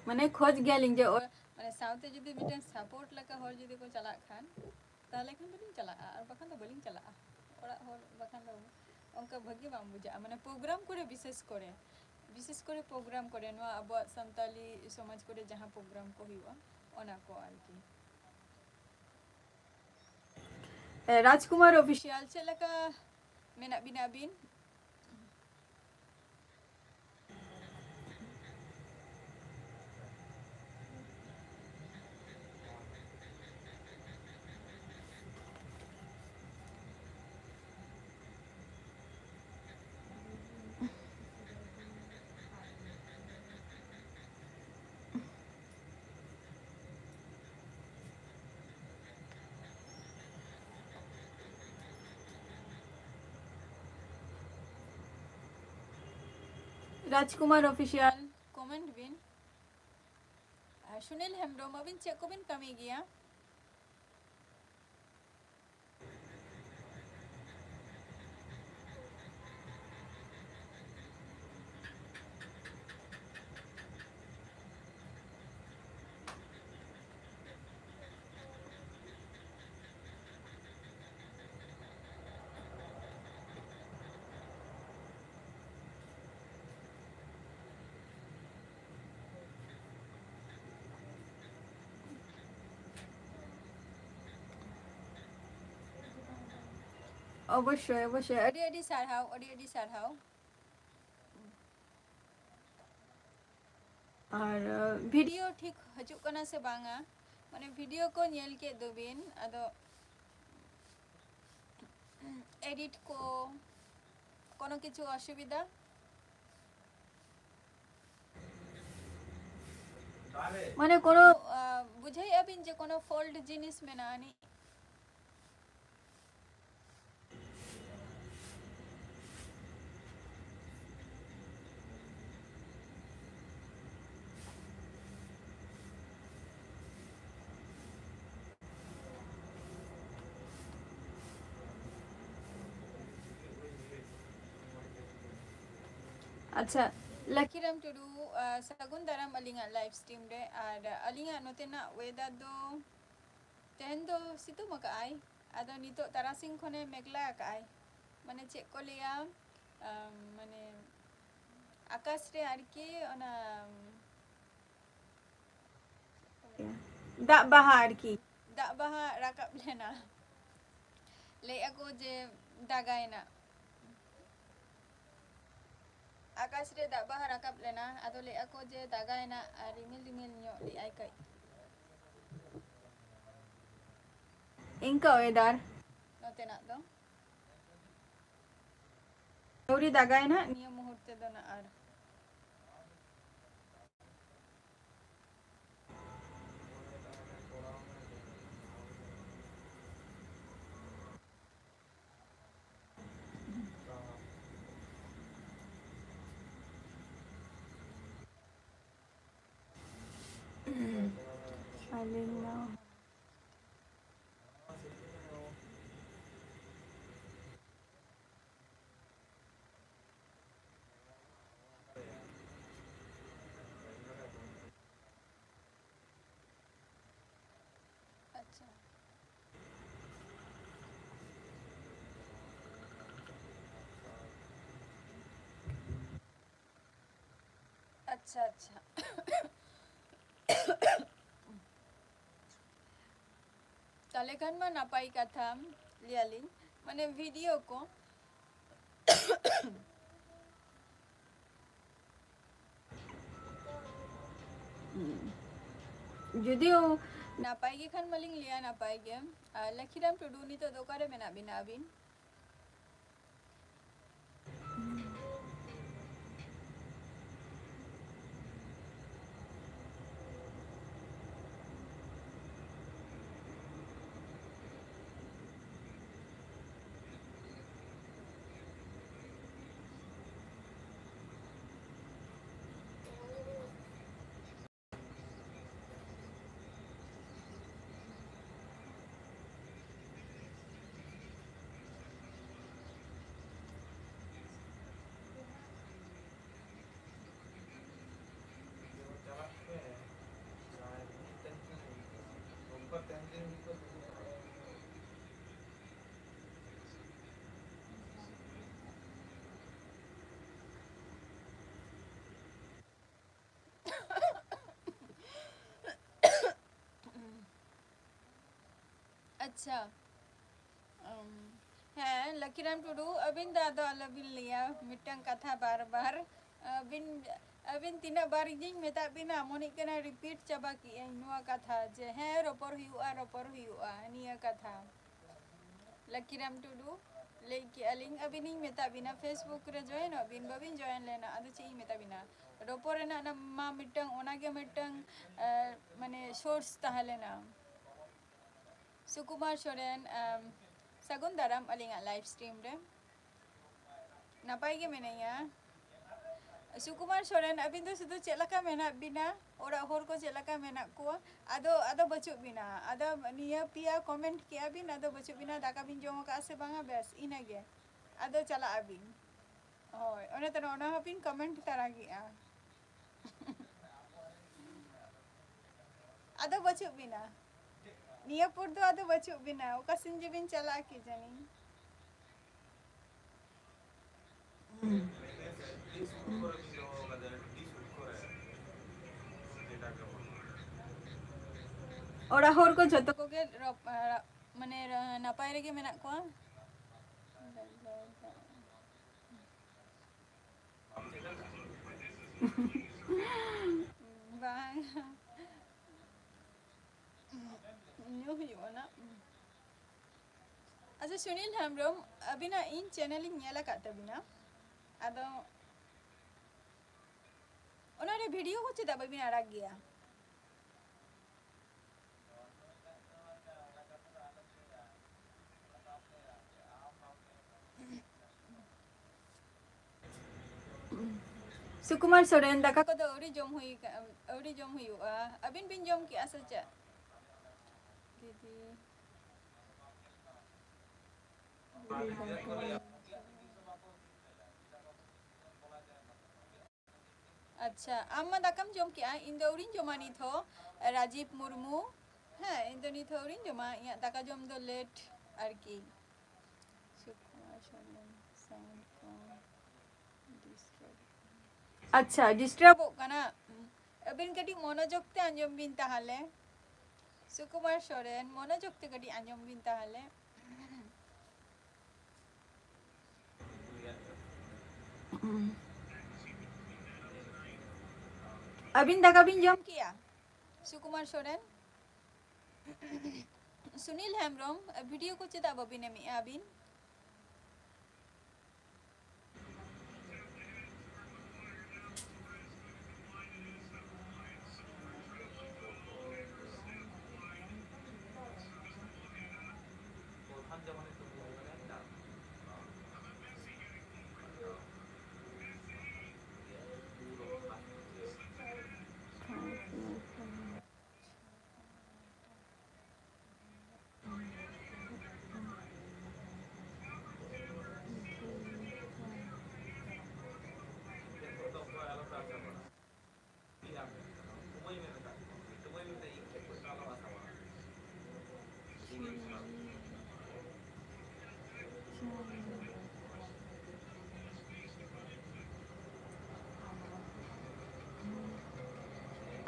ᱢᱟᱱᱮ ᱠᱷᱚᱡᱽ ᱜᱮᱭᱟᱞᱤᱧ ᱡᱮ ᱚ-, ᱢᱟᱱᱮ ᱥᱟᱶᱛᱮ ᱡᱩᱫᱤ ᱢᱤᱫᱴᱮᱱ ᱥᱟᱯᱳᱨᱴ ᱞᱮᱠᱟ ᱦᱚᱲ ᱡᱩᱫᱤ ᱠᱚ ᱪᱟᱞᱟᱜ ᱠᱷᱟᱱ, ᱛᱟᱦᱚᱞᱮ ᱠᱷᱟᱱ ᱫᱚᱞᱤᱧ ᱪᱟᱞᱟᱜᱼᱟ, ᱟᱨ ᱵᱟᱠᱷᱟᱱ ᱫᱚ ᱵᱟᱹᱞᱤᱧ ᱪᱟᱞᱟᱜᱼᱟ᱾ ᱚᱲᱟᱜ ᱦᱚᱲ ᱵᱟᱠᱷᱟᱱ ᱫᱚ ᱚᱱᱠᱟ ᱵᱷᱟᱹᱜᱤ ᱵᱟᱝ ᱵᱩᱡᱷᱟᱹᱜᱼᱟ, ᱢᱟᱱᱮ ᱯᱨᱳᱜᱨᱟᱢ ᱠᱚᱨᱮ ᱵᱤᱥᱮᱥ ᱠᱚᱨᱮ, ᱵᱤᱥᱮᱥ ᱠᱚᱨᱮ ᱯᱨᱳᱜᱨᱟᱢ ᱠᱚᱨᱮ, ᱱᱚᱣᱟ ᱟᱵᱚᱣᱟᱜ ᱥᱟᱱᱛᱟᱞᱤ ᱥᱚᱢᱟᱡᱽ ᱠᱚᱨᱮ ᱡᱟᱦᱟᱸ ᱯᱨᱳᱜᱨᱟᱢ ᱠᱚ ᱦᱩᱭᱩᱜᱼᱟ, ᱚᱱᱟ ᱠᱚ ᱟᱨᱠᱤ᱾ ᱮ, ᱨᱟᱡᱽᱠᱩᱢᱟᱨ ᱚᱯᱷᱤᱥᱤᱭᱟᱞ, ᱪᱮᱫ ᱞᱮᱠᱟ ᱢᱮᱱᱟᱜ ᱵᱤᱱᱟ ᱟᱹᱵᱤᱱ? ᱨᱟᱡᱽᱠᱩᱢᱟᱨ ᱚᱯᱷᱤᱥᱤᱭᱟᱞ, ᱠᱚᱢᱮᱱᱴ ᱵᱤᱱ᱾ ᱟᱨ ᱥᱩᱱᱤᱞ ᱦᱮᱢᱵᱨᱚᱢ, ᱟᱹᱵᱤᱱ ᱪᱮᱫ ᱠᱚᱵᱤᱱ ᱠᱟᱹᱢᱤ ᱜᱮᱭᱟ? ᱚᱵᱚᱥᱥᱳᱭ, ᱚᱵᱚᱥᱥᱳᱭ, ᱟᱹᱰᱤ ᱟᱹᱰᱤ ᱥᱟᱨᱦᱟᱣ, ᱟᱹᱰᱤ ᱟᱹᱰᱤ ᱥᱟᱨᱦᱟᱣ᱾ ᱟᱨ ᱵᱷᱤᱰᱤᱭᱳ ᱴᱷᱤᱠ ᱦᱤᱡᱩᱜ ᱠᱟᱱᱟ ᱥᱮ ᱵᱟᱝᱟ? ᱢᱟᱱᱮ ᱵᱷᱤᱰᱤᱭᱳ ᱠᱚ ᱧᱮᱞ ᱠᱮᱫ ᱫᱚᱵᱤᱱ, ᱟᱫᱚ ᱮᱰᱤᱴ ᱠᱚ ᱠᱳᱱᱳ ᱠᱤᱪᱷᱩ ᱚᱥᱩᱵᱤᱫᱷᱟ? ᱢᱟᱱᱮ ᱠᱳᱱᱳ, ᱟᱸ, ᱵᱩᱡᱷᱟᱹᱣᱮᱫᱼᱟ ᱵᱤᱱ ᱡᱮ ᱠᱳᱱᱳ ᱯᱷᱚᱞᱴ ᱡᱤᱱᱤᱥ ᱢᱮᱱᱟᱜᱼᱟ ᱟᱹᱱᱤᱡ? ᱟᱪᱪᱷᱟ, ᱞᱟᱠᱤᱨᱟᱢ ᱴᱩᱰᱩ, ᱟᱸ, ᱥᱟᱹᱜᱩᱱ ᱫᱟᱨᱟᱢ ᱟᱹᱞᱤᱧᱟᱜ ᱞᱟᱭᱤᱵᱷ ᱥᱴᱨᱤᱢ ᱨᱮ᱾ ᱟᱨ ᱟᱹᱞᱤᱧᱟᱜ ᱱᱚᱛᱮᱱᱟᱜ ᱣᱮᱫᱟᱨ ᱫᱚ ᱛᱮᱦᱮᱧ ᱫᱚ ᱥᱤᱛᱩᱝ ᱟᱠᱟᱫᱼᱟᱭ, ᱟᱫᱚ ᱱᱤᱛᱚᱜ ᱛᱟᱨᱟᱥᱤᱧ ᱠᱷᱚᱱᱮ ᱢᱮᱜᱷᱞᱟ ᱟᱠᱟᱫᱼᱟᱭ᱾ ᱢᱟᱱᱮ ᱪᱮᱫ ᱠᱚ ᱞᱟᱹᱭᱟ, ᱟᱢ, ᱢᱟᱱᱮ ᱟᱠᱟᱥ ᱨᱮ ᱟᱨᱠᱤ ᱚᱱᱟ ᱫᱟᱜ ᱵᱟᱦᱟ ᱟᱨᱠᱤ, ᱫᱟᱜ ᱵᱟᱦᱟ ᱨᱟᱠᱟᱵ ᱞᱮᱱᱟ, ᱞᱟᱹᱭᱮᱫᱼᱟ ᱠᱚ ᱡᱮ ᱫᱟᱜᱟᱭ ᱱᱟᱜ᱾ ᱟᱠᱟᱥ ᱨᱮ ᱫᱟᱜ ᱵᱟᱦᱟ ᱨᱟᱠᱟᱵ ᱞᱮᱱᱟ, ᱟᱫᱚ ᱞᱟᱹᱭᱮᱫᱼᱟ ᱠᱚ ᱡᱮ ᱫᱟᱜᱟᱭ ᱱᱟᱜ, ᱟᱨ ᱨᱤᱢᱤᱞ ᱨᱤᱢᱤᱞ ᱧᱚᱜ ᱞᱮᱫᱼᱟᱭ ᱠᱟᱹᱡ᱾ ᱤᱱᱠᱟᱹ ᱣᱮᱫᱟᱨ ᱱᱚᱛᱮᱱᱟᱜ ᱫᱚ᱾ ᱟᱹᱣᱨᱤ ᱫᱟᱜᱟᱭ ᱱᱟᱜ ᱱᱤᱭᱟᱹ ᱢᱩᱦᱩᱨᱛᱮ ᱫᱚ ᱱᱟᱜ ᱟᱨ᱾ ᱟᱹᱞᱤᱧ ᱫᱚ ᱟᱪᱪᱷᱟ᱾ ᱟᱪᱪᱷᱟ, ᱟᱪᱪᱷᱟ᱾ ᱛᱟᱦᱞᱮ ᱠᱷᱟᱱ ᱢᱟ ᱱᱟᱯᱟᱭ ᱠᱟᱛᱷᱟ, ᱞᱟᱹᱭᱟᱞᱤᱧ, ᱢᱟᱱᱮ ᱵᱷᱤᱰᱤᱭᱳ ᱠᱚ᱾ ᱡᱩᱫᱤᱭᱳ ᱱᱟᱯᱟᱭ ᱜᱮ ᱠᱷᱟᱱ ᱢᱟᱞᱤᱧ ᱞᱟᱹᱭᱟ ᱱᱟᱯᱟᱭ ᱜᱮ᱾ ᱟᱨ ᱞᱟᱹᱠᱷᱤᱨᱟᱢ ᱴᱩᱰᱩ, ᱱᱤᱛᱚᱜ ᱫᱚ ᱚᱠᱟᱨᱮ ᱢᱮᱱᱟᱜ ᱵᱤᱱᱟ ᱟᱹᱵᱤᱱ? ᱟᱪᱪᱷᱟ᱾ ᱩᱢ, ᱦᱮᱸ, ᱞᱟᱹᱠᱤᱨᱟᱢ ᱴᱩᱰᱩ, ᱟᱹᱵᱤᱱ ᱫᱚ ᱟᱫᱚ ᱟᱞᱚᱵᱤᱱ ᱞᱟᱹᱭᱟ ᱢᱤᱫᱴᱟᱝ ᱠᱟᱛᱷᱟ ᱵᱟᱨ ᱵᱟᱨ᱾ ᱟᱹᱵᱤᱱ, ᱟᱹᱵᱤᱱ ᱛᱤᱱᱟᱹᱜ ᱵᱟᱨ ᱜᱤᱧ ᱢᱮᱛᱟᱜ ᱵᱤᱱᱟ, ᱢᱚᱱᱮᱜ ᱠᱟᱱᱟ repeat ᱪᱟᱵᱟ ᱠᱮᱜᱼᱟᱹᱧ ᱱᱚᱣᱟ ᱠᱟᱛᱷᱟ ᱡᱮ ᱦᱮᱸ, ᱨᱚᱯᱚᱲ ᱦᱩᱭᱩᱜᱼᱟ, ᱨᱚᱯᱚᱲ ᱦᱩᱭᱩᱜᱼᱟ, ᱱᱤᱭᱟᱹ ᱠᱟᱛᱷᱟ᱾ ᱞᱟᱹᱠᱤᱨᱟᱢ ᱴᱩᱰᱩ, ᱞᱟᱹᱭ ᱠᱮᱜᱼᱟ ᱞᱤᱧ, ᱟᱹᱵᱤᱱᱤᱧ ᱢᱮᱛᱟᱜ ᱵᱤᱱᱟ, Facebook ᱨᱮ joinᱚᱜ ᱵᱤᱱ, ᱵᱟᱹᱵᱤᱱ join ᱞᱮᱱᱟ, ᱟᱫᱚ ᱪᱮᱫ ᱤᱧ ᱢᱮᱛᱟ ᱵᱤᱱᱟ? ᱨᱚᱯᱚᱲ ᱨᱮᱱᱟᱜ ᱱᱟ-, ᱢᱟ ᱢᱤᱫᱴᱟᱝ, ᱚᱱᱟᱜᱮ ᱢᱤᱫᱴᱟᱝ, ᱮ, ᱢᱟᱱᱮ source ᱛᱟᱦᱮᱸ ᱞᱮᱱᱟ᱾ ᱥᱩᱠᱩᱢᱟᱨ ᱥᱚᱨᱮᱱ, ᱮᱢ, ᱥᱟᱹᱜᱩᱱ ᱫᱟᱨᱟᱢ ᱟᱹᱞᱤᱧᱟᱜ live stream ᱨᱮ᱾ ᱱᱟᱯᱟᱭ ᱜᱮ ᱢᱮᱱᱟᱧᱟ᱾ ᱥᱩᱠᱩᱢᱟᱨ ᱥᱚᱨᱮᱱ, ᱟᱹᱵᱤᱱ ᱫᱚ ᱥᱩᱫᱷᱩ ᱪᱮᱫ ᱞᱮᱠᱟ ᱢᱮᱱᱟᱜ ᱵᱤᱱᱟ, ᱚᱲᱟᱜ ᱦᱚᱲ ᱠᱚ ᱪᱮᱫ ᱞᱮᱠᱟ ᱢᱮᱱᱟᱜ ᱠᱚᱣᱟ, ᱟᱫᱚ, ᱟᱫᱚ ᱵᱟᱹᱪᱩᱜ ᱵᱤᱱᱟ᱾ ᱟᱫᱚ ᱱᱤᱭᱟᱹ ᱯᱮᱭᱟ comment ᱠᱮᱜᱼᱟ ᱵᱤᱱ, ᱟᱫᱚ ᱵᱟᱹᱪᱩᱜ ᱵᱤᱱᱟ, ᱫᱟᱠᱟ ᱵᱤᱱ ᱡᱚᱢ ᱟᱠᱟᱫᱼᱟ ᱥᱮ ᱵᱟᱝᱟ, ᱵᱮᱥ, ᱤᱱᱟᱹᱜᱮ᱾ ᱟᱫᱚ ᱪᱟᱞᱟᱜ ᱟᱹᱵᱤᱱ᱾ ᱦᱳᱭ, ᱚᱱᱮ ᱛᱚ ᱱᱚᱜᱼᱚ ᱱᱚᱣᱟ ᱦᱚᱸᱵᱤᱱ comment ᱛᱟᱨᱟ ᱠᱮᱜᱼᱟ᱾ ᱟᱫᱚ ᱵᱟᱹᱪᱩᱜ ᱵᱤᱱᱟ᱾ ᱱᱤᱭᱟᱹ ᱯᱚᱨ ᱫᱚ ᱟᱫᱚ ᱵᱟᱹᱪᱩᱜ ᱵᱤᱱᱟ᱾ ᱚᱠᱟ ᱥᱮᱱ ᱡᱮᱵᱤᱱ ᱪᱟᱞᱟᱜᱼᱟ ᱠᱤ ᱡᱟᱹᱱᱤ᱾ ᱚᱲᱟᱜ ᱦᱚᱲ ᱠᱚ ᱡᱷᱚᱛᱚ ᱠᱚᱜᱮ ᱨᱚᱯ-, ᱨᱟ-, ᱢᱟᱱᱮ ᱨᱟ-, ᱱᱟᱯᱟᱭ ᱨᱮᱜᱮ ᱢᱮᱱᱟᱜ ᱠᱚᱣᱟ᱾ ᱵᱟᱝ᱾ ᱧᱩ ᱦᱩᱭᱩᱜᱼᱟ ᱱᱟ᱾ ᱟᱪᱪᱷᱟ, ᱥᱩᱱᱤᱞ ᱦᱮᱢᱵᱨᱚᱢ, ᱟᱹᱵᱤᱱᱟᱜ ᱤᱧ ᱪᱮᱱᱮᱞ ᱤᱧ ᱧᱮᱞ ᱟᱠᱟᱫ ᱛᱟᱹᱵᱤᱱᱟ, ᱟᱫᱚ ᱚᱱᱟᱨᱮ ᱵᱷᱤᱰᱤᱭᱳ ᱠᱚ ᱪᱮᱫᱟᱜ ᱵᱟᱹᱵᱤᱱ ᱟᱲᱟᱜ ᱜᱮᱭᱟ? ᱥᱩᱠᱩᱢᱟᱨ ᱥᱚᱨᱮᱱ, ᱫᱟᱠᱟ ᱠᱚᱫᱚ ᱟᱹᱣᱨᱤ ᱡᱚᱢ ᱦᱩᱭ ᱠᱟ-, ᱟᱹᱣᱨᱤ ᱡᱚᱢ ᱦᱩᱭᱩᱜᱼᱟ᱾ ᱟᱹᱵᱤᱱ ᱵᱤᱱ ᱡᱚᱢ ᱠᱮᱜᱼᱟ ᱥᱮ ᱪᱮᱫ? ᱫᱤᱫᱤ᱾ ᱟᱪᱪᱷᱟ, ᱟᱢ ᱢᱟ ᱫᱟᱠᱟᱢ ᱡᱚᱢ ᱠᱮᱜᱼᱟ, ᱤᱧ ᱫᱚ ᱟᱹᱣᱨᱤᱧ ᱡᱚᱢᱟ ᱱᱤᱛ ᱦᱚᱸ᱾ ᱨᱟᱡᱤᱵᱽ ᱢᱩᱨᱢᱩ, ᱦᱮᱸ, ᱤᱧ ᱫᱚ ᱱᱤᱛ ᱦᱚᱸ ᱟᱹᱣᱨᱤᱧ ᱡᱚᱢᱟ, ᱤᱧᱟᱹᱜ ᱫᱟᱠᱟ ᱡᱚᱢ ᱫᱚ ᱞᱮᱴ ᱟᱨᱠᱤ᱾ ᱥᱩᱠᱩᱢᱟᱨ ᱥᱚᱨᱮᱱ, sound ᱠᱚ disturb᱾ ᱟᱪᱪᱷᱟ, ᱰᱤᱥᱴᱟᱨᱵᱚᱜ ᱠᱟᱱᱟ᱾ ᱟᱹᱵᱤᱱ ᱠᱟᱹᱴᱤᱡ ᱢᱚᱱᱳᱡᱳᱜᱽ ᱛᱮ ᱟᱸᱡᱚᱢ ᱵᱤᱱ ᱛᱟᱦᱚᱞᱮ᱾ ᱥᱩᱠᱩᱢᱟᱨ ᱥᱚᱨᱮᱱ, ᱢᱚᱱᱳᱡᱳᱜᱽ ᱛᱮ ᱠᱟᱹᱴᱤᱡ ᱟᱸᱡᱚᱢ ᱵᱤᱱ ᱛᱟᱦᱚᱞᱮ᱾ ᱟᱹᱵᱤᱱ ᱫᱟᱠᱟ ᱵᱤᱱ ᱡᱚᱢ ᱠᱮᱜᱼᱟ? ᱥᱩᱠᱩᱢᱟᱨ ᱥᱚᱨᱮᱱ, ᱥᱩᱱᱤᱞ ᱦᱮᱢᱵᱨᱚᱢ, ᱵᱷᱤᱰᱤᱭᱳ ᱠᱚ ᱪᱮᱫᱟᱜ ᱵᱟᱹᱵᱤᱱ ᱮᱢᱮᱜᱼᱟ ᱟᱹᱵᱤᱱ?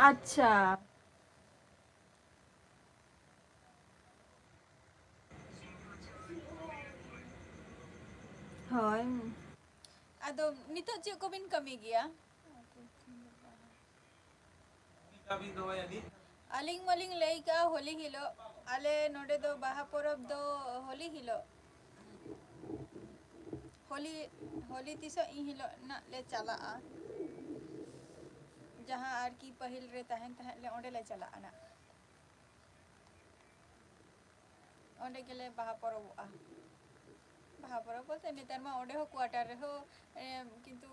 ᱟᱪᱪᱷᱟ᱾ ᱦᱳᱭ᱾ ᱟᱫᱚ ᱱᱤᱛᱚᱜ ᱪᱮᱫ ᱠᱚᱵᱤᱱ ᱠᱟᱹᱢᱤ ᱜᱮᱭᱟ? ᱟᱹᱞᱤᱧ ᱢᱟᱞᱤᱧ ᱞᱟᱹᱭ ᱠᱟᱜᱼᱟ ᱦᱳᱞᱤ ᱦᱤᱞᱳᱜ, ᱟᱞᱮ ᱱᱚᱰᱮ ᱫᱚ ᱵᱟᱦᱟ ᱯᱚᱨᱚᱵᱽ ᱫᱚ ᱦᱳᱞᱤ ᱦᱤᱞᱳᱜ, ᱦᱳᱞᱤ, ᱦᱳᱞᱤ ᱛᱤᱥᱚᱜ ᱤᱱ ᱦᱤᱞᱳᱜ ᱱᱟᱜ ᱞᱮ ᱪᱟᱞᱟᱜᱼᱟ, ᱡᱟᱦᱟᱸ ᱟᱨᱠᱤ ᱯᱟᱹᱦᱤᱞ ᱨᱮ ᱛᱟᱦᱮᱱ ᱛᱟᱦᱮᱸᱫ ᱞᱮ, ᱚᱸᱰᱮ ᱞᱮ ᱪᱟᱞᱟᱜᱼᱟ ᱱᱟᱜ᱾ ᱚᱸᱰᱮ ᱜᱮᱞᱮ ᱵᱟᱦᱟ ᱯᱚᱨᱚᱵᱚᱜᱼᱟ᱾ ᱵᱟᱦᱟ ᱯᱚᱨᱚᱵᱽ ᱵᱚᱞᱛᱮ ᱱᱮᱛᱟᱨ ᱢᱟ ᱚᱸᱰᱮ ᱦᱚᱸ quarter ᱨᱮᱦᱚᱸ, ᱮ, ᱠᱤᱱᱛᱩ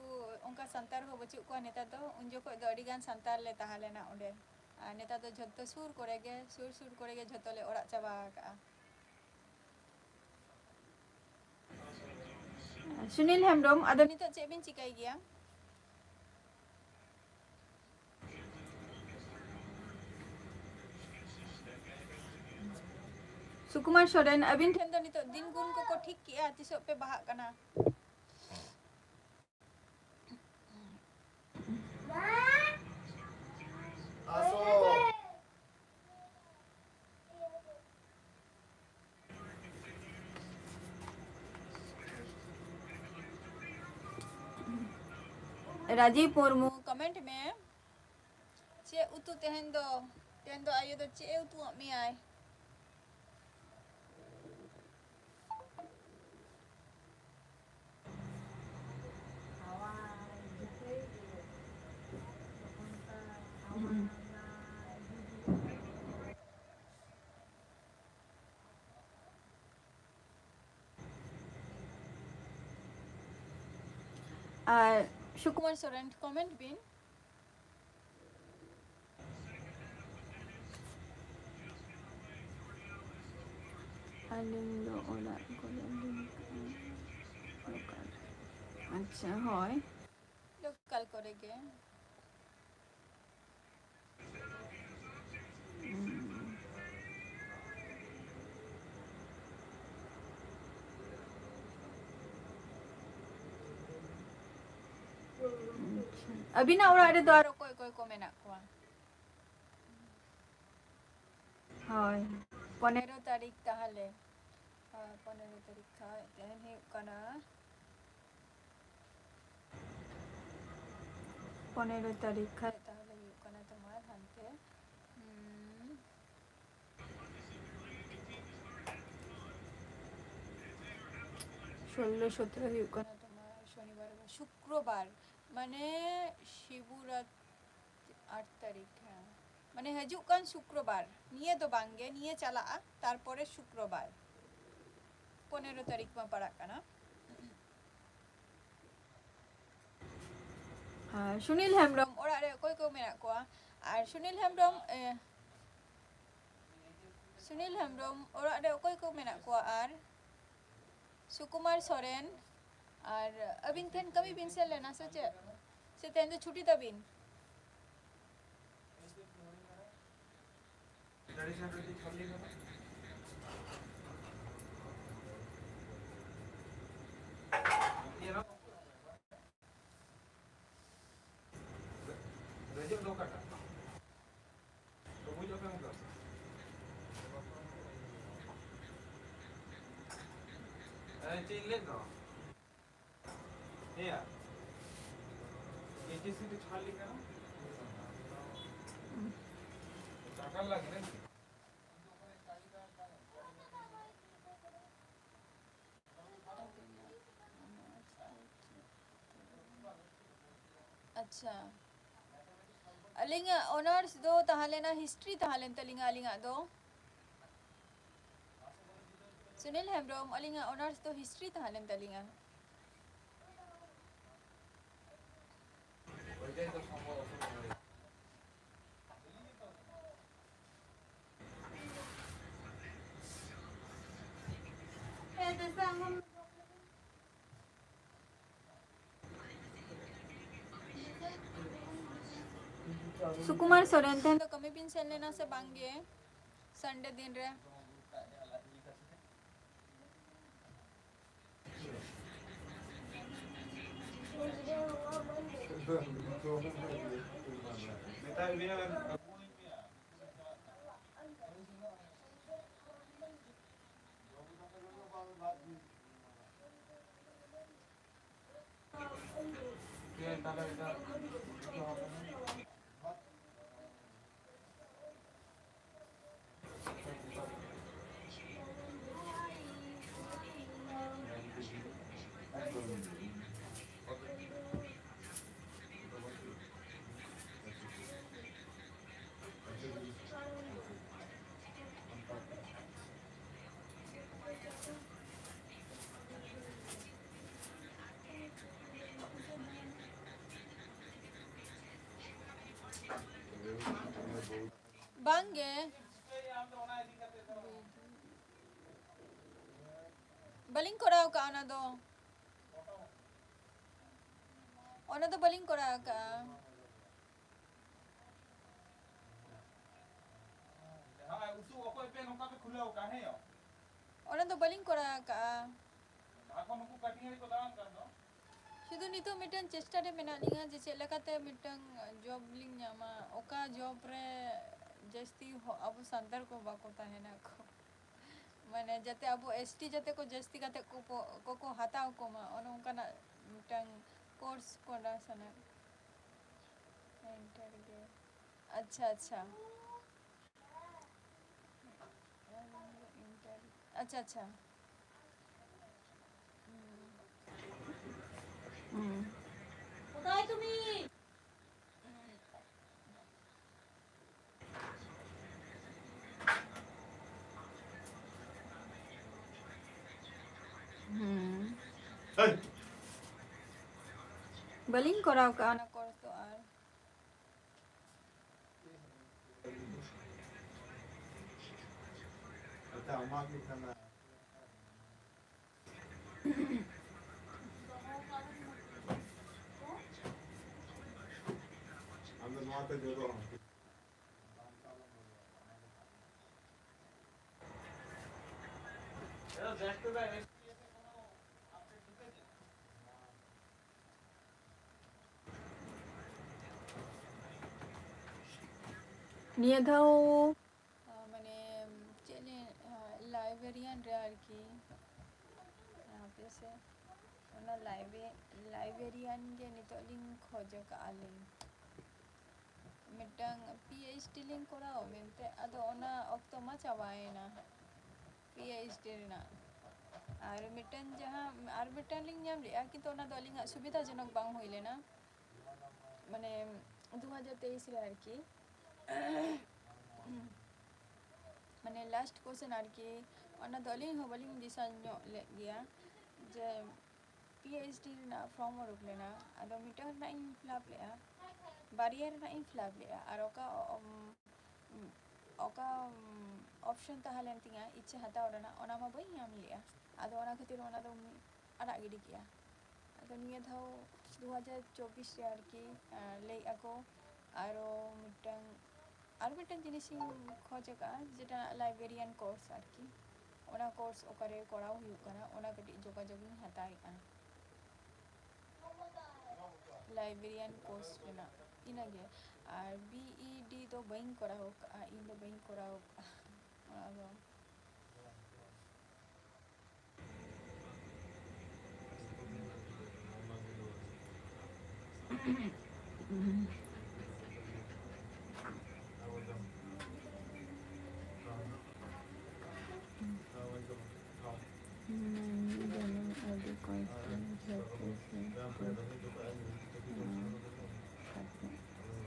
ᱚᱱᱠᱟ ᱥᱟᱱᱛᱟᱲ ᱦᱚᱸ ᱵᱟᱹᱪᱩᱜ ᱠᱚᱣᱟ ᱱᱮᱛᱟᱨ ᱫᱚ᱾ ᱩᱱ ᱡᱚᱠᱷᱚᱡ ᱫᱚ ᱟᱹᱰᱤ ᱜᱟᱱ ᱥᱟᱱᱛᱟᱲ ᱞᱮ ᱛᱟᱦᱮᱸ ᱞᱮᱱᱟ ᱚᱸᱰᱮ᱾ ᱟᱨ ᱱᱮᱛᱟᱨ ᱫᱚ ᱡᱷᱚᱛᱚ ᱥᱩᱨ ᱠᱚᱨᱮ ᱜᱮ, ᱥᱩᱨ ᱥᱩᱨ ᱠᱚᱨᱮ ᱜᱮ ᱡᱷᱚᱛᱚ ᱞᱮ ᱚᱲᱟᱜ ᱪᱟᱵᱟ ᱟᱠᱟᱜᱼᱟ᱾ ᱥᱩᱱᱤᱞ ᱦᱮᱢᱵᱨᱚᱢ, ᱟᱫᱚ ᱱᱤᱛᱚᱜ ᱪᱮᱫ ᱵᱤᱱ ᱪᱤᱠᱟᱹᱭ ᱜᱮᱭᱟ? ᱥᱩᱠᱩᱢᱟᱨ ᱥᱚᱨᱮᱱ, ᱟᱹᱵᱤᱱ ᱴᱷᱮᱱ ᱫᱚ ᱱᱤᱛᱚᱜ ᱫᱤᱱ ᱜᱩᱱ ᱠᱚᱠᱚ ᱴᱷᱤᱠ ᱠᱮᱜᱼᱟ, ᱛᱤᱥᱚᱜ ᱯᱮ ᱵᱟᱦᱟᱜ ᱠᱟᱱᱟ? ᱨᱟᱡᱤᱵᱽ ᱢᱩᱨᱢᱩ, comment ᱢᱮ, ᱪᱮᱫ ᱩᱛᱩ ᱛᱮᱦᱮᱧ ᱫᱚ? ᱛᱮᱦᱮᱧ ᱫᱚ ᱟᱭᱳ ᱫᱚ ᱪᱮᱫ ᱮ ᱩᱛᱩᱣᱟᱜ ᱢᱮᱭᱟᱭ? ᱟᱨ ᱥᱩᱠᱩᱢᱟᱨ ᱥᱚᱨᱮᱱ, comment ᱵᱤᱱ᱾ ᱟᱹᱞᱤᱧ ᱫᱚ ᱚᱲᱟᱜ ᱠᱚᱨᱮ ᱞᱤᱧ ᱛᱟᱦᱮᱱᱟ᱾ ᱞᱳᱠᱟᱞ᱾ ᱟᱪᱪᱷᱟ, ᱦᱳᱭ᱾ ᱞᱳᱠᱟᱞ ᱠᱚᱨᱮ ᱜᱮ᱾ ᱦᱩᱸ᱾ ᱟᱪᱪᱷᱟ᱾ ᱟᱹᱵᱤᱱᱟᱜ ᱚᱲᱟᱜ ᱨᱮᱫᱚ ᱟᱨ ᱚᱠᱚᱭ ᱚᱠᱚᱭ ᱠᱚ ᱢᱮᱱᱟᱜ ᱠᱚᱣᱟ? ᱦᱳᱭ, ᱯᱚᱱᱮᱨᱚ ᱛᱟᱹᱨᱤᱠᱷ ᱛᱟᱦᱚᱞᱮ᱾ ᱦᱳᱭ, ᱯᱚᱱᱮᱨᱚ ᱛᱟᱹᱨᱤᱠᱷ ᱠᱷᱟᱡ ᱛᱮᱦᱮᱧ ᱦᱩᱭᱩᱜ ᱠᱟᱱᱟ᱾ ᱯᱚᱱᱮᱨᱚ ᱛᱟᱹᱨᱤᱠᱷ ᱠᱷᱟᱡ ᱛᱟᱦᱚᱞᱮ ᱦᱩᱭᱩᱜ ᱠᱟᱱᱟ ᱛᱳᱢᱟᱨ ᱦᱟᱱᱛᱮ᱾ ᱥᱳᱞᱞᱳ ᱥᱚᱛᱨᱚ ᱦᱩᱭᱩᱜ ᱠᱟᱱᱟ ᱛᱳᱢᱟᱨ ᱥᱚᱱᱤᱵᱟᱨ, ᱥᱩᱠᱨᱚᱵᱟᱨ, ᱢᱟᱱᱮ ᱥᱤᱵᱩᱨᱟᱛ-, ᱟᱴ ᱛᱟᱹᱨᱤᱠᱷ, ᱦᱮᱸ, ᱢᱟᱱᱮ ᱦᱤᱡᱩᱜ ᱠᱟᱱ ᱥᱩᱠᱨᱚᱵᱟᱨ, ᱱᱤᱭᱟᱹ ᱫᱚ ᱵᱟᱝ ᱜᱮ, ᱱᱤᱭᱟᱹ ᱪᱟᱞᱟᱜᱼᱟ, ᱛᱟᱨᱯᱚᱨᱮ ᱥᱩᱠᱨᱚᱵᱟᱨ, ᱯᱚᱱᱮᱨᱚ ᱛᱟᱹᱨᱤᱠᱷ ᱢᱟ ᱯᱟᱲᱟᱜ ᱠᱟᱱᱟ᱾ ᱟᱨ ᱥᱩᱱᱤᱞ ᱦᱮᱢᱵᱨᱚᱢ ᱚᱲᱟᱜ ᱨᱮ ᱚᱠᱚᱭ ᱠᱚ ᱢᱮᱱᱟᱜ ᱠᱚᱣᱟ? ᱟᱨ ᱥᱩᱱᱤᱞ ᱦᱮᱢᱵᱨᱚᱢ, ᱮ, ᱥᱩᱱᱤᱞ ᱦᱮᱢᱵᱨᱚᱢ ᱚᱲᱟᱜ ᱨᱮ ᱚᱠᱚᱭ ᱠᱚ ᱢᱮᱱᱟᱜ ᱠᱚᱣᱟ? ᱟᱨ ᱥᱩᱠᱩᱢᱟᱨ ᱥᱚᱨᱮᱱ, ᱟᱨ ᱟᱹᱵᱤᱱ ᱛᱮᱦᱮᱧ ᱠᱟᱹᱢᱤ ᱵᱤᱱ ᱥᱮᱱ ᱞᱮᱱᱟ ᱥᱮ ᱪᱮᱫ? ᱥᱮ ᱛᱮᱦᱮᱧ ᱫᱚ ᱪᱷᱩᱴᱤ ᱛᱟᱵᱤᱱ? ᱨᱮᱡᱚᱜ ᱫᱚ ᱚᱠᱟᱴᱟᱜ? ᱰᱩᱵᱩᱡᱚᱜ ᱠᱟᱱ ᱫᱚ᱾ ᱦᱮᱸ, ᱪᱮᱫ ᱤᱧ ᱞᱟᱹᱭᱮᱫ ᱫᱚ? ᱦᱮᱸᱭᱟ᱾ ᱮᱭᱤᱪ ᱮᱥ ᱥᱤ ᱫᱚ ᱪᱷᱟᱲ ᱞᱮᱠᱟ᱾ ᱴᱟᱠᱟ ᱞᱟᱜᱮ ᱱᱟᱠᱤ? ᱟᱪᱪᱷᱟ, ᱟᱹᱞᱤᱧᱟᱜ ᱚᱱᱟᱨᱥ ᱫᱚ ᱛᱟᱦᱮᱸ ᱞᱮᱱᱟ, ᱦᱤᱥᱴᱨᱤ ᱛᱟᱦᱮᱸ ᱞᱮᱱ ᱛᱟᱹᱞᱤᱧᱟ ᱟᱹᱞᱤᱧᱟᱜ ᱫᱚ᱾ ᱥᱩᱱᱤᱞ ᱦᱮᱢᱵᱨᱚᱢ, ᱟᱹᱞᱤᱧᱟᱜ ᱚᱱᱟᱨᱥ ᱫᱚ ᱦᱤᱥᱴᱨᱤ ᱛᱟᱦᱮᱸ ᱞᱮᱱ ᱛᱟᱹᱞᱤᱧᱟ᱾ ᱥᱩᱠᱩᱢᱟᱨ ᱥᱚᱨᱮᱱ, ᱛᱮᱦᱮᱧ ᱫᱚ ᱠᱟᱹᱢᱤ ᱵᱤᱱ ᱥᱮᱱ ᱞᱮᱱᱟ ᱥᱮ ᱵᱟᱝ ᱜᱮ ᱥᱟᱱᱰᱮ ᱫᱤᱱ ᱨᱮ? ᱢᱮᱛᱟᱭ ᱢᱮᱭᱟ᱾ ᱵᱟᱝ ᱜᱮ, ᱵᱟᱹᱞᱤᱧ ᱠᱚᱨᱟᱣ ᱠᱟᱜᱼᱟ ᱚᱱᱟ ᱫᱚ᱾ ᱚᱱᱟ ᱫᱚ ᱵᱟᱹᱞᱤᱧ ᱠᱚᱨᱟᱣ ᱠᱟᱜᱼᱟ᱾ ᱡᱟᱦᱟᱸ ᱩᱥᱩ ᱚᱠᱚᱭ ᱯᱮ ᱱᱚᱝᱠᱟ ᱯᱮ ᱠᱷᱩᱞᱟᱹᱣ ᱠᱟᱜ, ᱦᱮᱸ? ᱚᱱᱟ ᱫᱚ ᱵᱟᱹᱞᱤᱧ ᱠᱚᱨᱟᱣ ᱠᱟᱜᱼᱟ᱾ ᱡᱟᱦᱟᱸ ᱠᱷᱚᱱ ᱱᱩᱠᱩ ᱠᱟᱹᱴᱤᱡ ᱦᱚᱲ ᱠᱚ ᱫᱟᱬᱟᱱ ᱠᱟᱱ ᱫᱚ᱾ ᱥᱩᱫᱷᱩ ᱱᱤᱛᱚᱜ ᱢᱤᱫᱴᱟᱝ ᱪᱮᱥᱴᱟ ᱨᱮ ᱢᱮᱱᱟᱜ ᱞᱤᱧᱟ ᱡᱮ ᱪᱮᱫ ᱞᱮᱠᱟᱛᱮ ᱢᱤᱫᱴᱟᱝ job ᱞᱤᱧ ᱧᱟᱢᱟ, ᱚᱠᱟ job ᱨᱮ ᱡᱟᱹᱥᱛᱤ ᱦᱚ-, ᱟᱵᱚ ᱥᱟᱱᱛᱟᱲ ᱠᱚ ᱵᱟᱠᱚ ᱛᱟᱦᱮᱱᱟ ᱠᱚ᱾ ᱢᱟᱱᱮ ᱡᱟᱛᱮ ᱟᱵᱚ S T ᱡᱟᱛᱮ ᱠᱚ ᱡᱟᱹᱥᱛᱤ ᱠᱟᱛᱮ ᱠᱚ ᱯᱚ-, ᱠᱚᱠᱚ ᱦᱟᱛᱟᱣ ᱠᱚᱢᱟ, ᱚᱱᱮ ᱚᱱᱠᱟᱱᱟᱜ ᱢᱤᱫᱴᱟᱝ course ᱠᱚᱨᱟᱣ ᱥᱟᱱᱟ᱾ ᱤᱱᱴᱟᱨ ᱜᱮ᱾ ᱟᱪᱪᱷᱟ, ᱟᱪᱪᱷᱟ᱾ ᱟᱪᱪᱷᱟ, ᱟᱪᱪᱷᱟ᱾ ᱦᱩᱸ᱾ ᱦᱩᱸ᱾ ᱦᱩᱸ᱾ ᱵᱟᱹᱞᱤᱧ ᱠᱚᱨᱟᱣ ᱠᱟᱜᱼᱟ ᱚᱱᱟ course ᱫᱚ ᱟᱨ᱾ ᱟᱪᱪᱷᱟ, ᱟᱢᱟᱜ ᱜᱮ ᱠᱟᱱᱟ᱾ ᱟᱢ ᱫᱚ ᱱᱚᱣᱟ ᱛᱮ ᱡᱳᱨᱚᱜ ᱟᱢ᱾ ᱱᱤᱭᱟᱹ ᱫᱷᱟᱣ, ᱟ, ᱢᱟᱱᱮ, ᱪᱮᱫ ᱞᱤᱧ, ᱟ, librarian ᱨᱮ ᱟᱨᱠᱤ, ᱦᱟᱯᱮ ᱥᱮ, ᱚᱱᱟ library, librarian ᱜᱮ ᱱᱤᱛᱚᱜ ᱞᱤᱧ ᱠᱷᱚᱡᱽ ᱟᱠᱟᱫᱼᱟ ᱞᱤᱧ᱾ ᱢᱤᱫᱴᱟᱝ PhD ᱞᱤᱧ ᱠᱚᱨᱟᱣ ᱢᱮᱱᱛᱮ, ᱟᱫᱚ ᱚᱱᱟ ᱚᱠᱛᱚ ᱢᱟ ᱪᱟᱵᱟᱭᱮᱱᱟ᱾ PhD ᱨᱮᱱᱟᱜ᱾ ᱟᱨ ᱢᱤᱫᱴᱮᱱ ᱡᱟᱦᱟᱸ, ᱟᱨ ᱢᱤᱫᱴᱮᱱ ᱞᱤᱧ ᱧᱟᱢ ᱞᱮᱜᱼᱟ, ᱠᱤᱱᱛᱩ ᱚᱱᱟ ᱫᱚ ᱟᱹᱞᱤᱧᱟᱜ ᱥᱩᱵᱤᱫᱷᱟᱡᱚᱱᱚᱠ ᱵᱟᱝ ᱦᱩᱭ ᱞᱮᱱᱟ᱾ ᱢᱟᱱᱮ, ᱫᱩ ᱦᱟᱡᱟᱨ ᱛᱮᱭᱤᱥ ᱨᱮ ᱟᱨᱠᱤ᱾ ᱢᱟᱱᱮ, last question ᱟᱨᱠᱤ, ᱚᱱᱟ ᱫᱚ ᱟᱹᱞᱤᱧ ᱦᱚᱸ ᱵᱟᱹᱞᱤᱧ ᱫᱤᱥᱟᱹ ᱧᱚᱜ ᱞᱮᱫ ᱜᱮᱭᱟ ᱡᱮ PhD ᱨᱮᱱᱟᱜ form ᱩᱰᱩᱠ ᱞᱮᱱᱟ, ᱟᱫᱚ ᱢᱤᱫᱴᱟᱝ ᱨᱮᱱᱟᱜ ᱤᱧ fill up ᱞᱮᱜᱼᱟ᱾ ᱵᱟᱨᱭᱟ ᱨᱮᱱᱟᱜ ᱤᱧ ᱯᱷᱤᱞᱟᱯ ᱞᱮᱫᱼᱟ, ᱟᱨ ᱚᱠᱟ ᱚᱠᱟ ᱚᱯᱥᱚᱱ ᱛᱟᱦᱮᱸ ᱞᱮᱱ ᱛᱤᱧᱟᱹ ᱤᱪᱪᱷᱟᱹ ᱦᱟᱛᱟᱣ ᱨᱮᱱᱟᱜ, ᱚᱱᱟ ᱢᱟ ᱵᱟᱹᱧ ᱧᱟᱢ ᱞᱮᱫᱼᱟ᱾ ᱟᱫᱚ ᱚᱱᱟ ᱠᱷᱟᱹᱛᱤᱨ ᱚᱱᱟ ᱫᱚ ᱟᱲᱟᱜ ᱜᱤᱰᱤ ᱠᱮᱫᱼᱟ᱾ ᱟᱫᱚ ᱱᱤᱭᱟᱹ ᱫᱷᱟᱣ ᱫᱩ ᱦᱟᱡᱟᱨ ᱪᱚᱵᱵᱤᱥ ᱨᱮ ᱟᱨᱠᱤ ᱞᱟᱹᱭᱮᱫᱼᱟ ᱠᱚ ᱟᱨᱚ ᱢᱤᱫᱴᱟᱝ ᱟᱨ ᱢᱤᱫᱴᱟᱝ ᱡᱤᱱᱤᱥ ᱤᱧ ᱠᱷᱚᱡᱽ ᱟᱠᱟᱫᱼᱟ, ᱡᱮᱴᱟ ᱞᱟᱭᱵᱨᱮᱨᱤᱭᱟᱱ ᱠᱳᱨᱥ ᱟᱨᱠᱤ᱾ ᱚᱱᱟ ᱠᱳᱨᱥ ᱚᱠᱟᱨᱮ ᱠᱚᱨᱟᱣ ᱦᱩᱭᱩᱜ ᱠᱟᱱᱟ, ᱚᱱᱟ ᱠᱟᱹᱴᱤᱡ ᱡᱳᱜᱟᱡᱳᱜᱽ ᱤᱧ ᱦᱟᱛᱟᱣᱮᱫᱼᱟ᱾ ᱞᱟᱭᱵᱨᱮᱨᱤᱭᱟᱱ ᱠᱳᱨᱥ ᱨᱮᱱᱟᱜ ᱤᱱᱟᱹᱜᱮ᱾ ᱟᱨ ᱵᱤ ᱤ ᱰᱤ ᱫᱚ ᱵᱟᱹᱧ ᱠᱚᱨᱟᱣ ᱟᱠᱟᱫᱼᱟ, ᱤᱧ ᱫᱚ ᱵᱟᱹᱧ ᱠᱚᱨᱟᱣ ᱟᱠᱟᱫᱼᱟ ᱚᱱᱟ ᱫᱚ᱾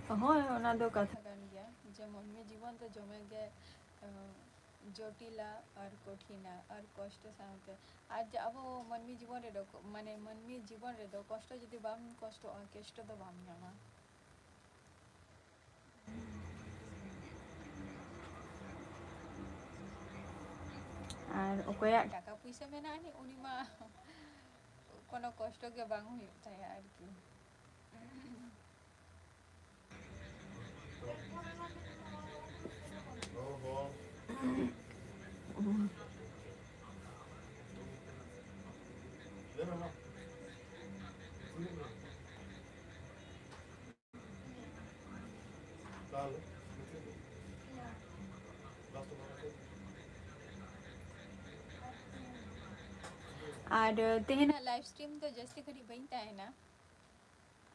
ᱦᱳᱭ, ᱚᱱᱟ ᱫᱚ ᱠᱟᱛᱷᱟ ᱠᱟᱱ ᱜᱮᱭᱟ ᱡᱮ ᱢᱟᱹᱱᱢᱤ ᱡᱤᱵᱚᱱ ᱫᱚ ᱫᱚᱢᱮ ᱜᱮ, ᱟᱸ, ᱡᱚᱴᱤᱞᱟ ᱟᱨ ᱠᱚᱴᱷᱤᱱᱟ ᱟᱨ ᱠᱚᱥᱴᱚ ᱥᱟᱶᱛᱮ᱾ ᱟᱨ ᱡᱮ ᱟᱵᱚ ᱢᱟᱹᱱᱢᱤ ᱡᱤᱵᱚᱱ ᱨᱮᱫᱚ, ᱢᱟᱱᱮ, ᱢᱟᱹᱱᱢᱤ ᱡᱤᱵᱚᱱ ᱨᱮᱫᱚ ᱠᱚᱥᱴᱚ ᱡᱩᱫᱤ ᱵᱟᱢ ᱠᱚᱥᱴᱚᱜᱼᱟ, ᱠᱮᱥᱴᱚ ᱫᱚ ᱵᱟᱢ ᱧᱟᱢᱟ᱾ ᱟᱨ ᱚᱠᱚᱭᱟᱜ ᱴᱟᱠᱟ ᱯᱩᱭᱥᱟᱹ ᱢᱮᱱᱟᱜ ᱟᱹᱱᱤᱡ, ᱩᱱᱤ ᱢᱟ ᱠᱳᱱᱳ ᱠᱚᱥᱴᱚ ᱜᱮ ᱵᱟᱝ ᱦᱩᱭᱩᱜ ᱛᱟᱭᱟ ᱟᱨᱠᱤ᱾ ᱟᱨ ᱛᱮᱦᱮᱧᱟᱜ ᱞᱟᱭᱤᱵᱷ ᱥᱴᱨᱤᱢ ᱫᱚ ᱡᱟᱹᱥᱛᱤ ᱜᱷᱟᱹᱲᱤᱡ ᱵᱟᱹᱧ ᱛᱟᱦᱮᱱᱟ᱾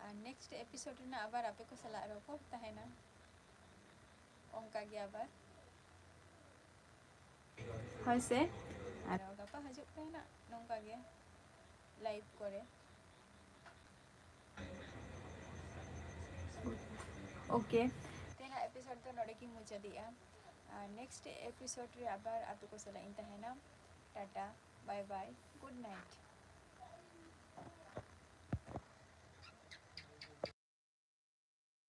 ᱟᱨ ᱱᱮᱠᱥᱴ ᱮᱯᱤᱥᱳᱰ ᱨᱮᱱᱟᱜ ᱟᱵᱟᱨ ᱟᱯᱮ ᱠᱚ ᱥᱟᱞᱟᱜ ᱨᱚᱯᱚᱲ ᱛᱟᱦᱮᱱᱟ ᱚᱱᱠᱟ ᱜᱮ ᱟᱵᱟᱨ᱾ ᱦᱳᱭ ᱥᱮ? ᱟᱨ ᱜᱟᱯᱟ ᱦᱤᱡᱩᱜ ᱯᱮ ᱱᱟᱜ ᱱᱚᱝᱠᱟ ᱜᱮ ᱞᱟᱭᱤᱵᱷ ᱠᱚᱨᱮ᱾ ᱳᱠᱮ, ᱛᱮᱦᱮᱧᱟᱜ ᱮᱯᱤᱥᱳᱰ ᱫᱚ ᱱᱚᱰᱮ ᱜᱤᱧ ᱢᱩᱪᱟᱹᱫᱮᱜᱼᱟ᱾ ᱟᱨ ᱱᱮᱠᱥᱴ ᱮᱯᱤᱥᱳᱰ ᱨᱮ ᱟᱵᱟᱨ ᱟᱯᱮ ᱠᱚ ᱥᱟᱞᱟᱜ ᱤᱧ ᱛᱟᱦᱮᱱᱟ᱾ ᱴᱟᱴᱟ, ᱵᱟᱭ ᱵᱟᱭ, ᱜᱩᱰ ᱱᱟᱭᱤᱴ᱾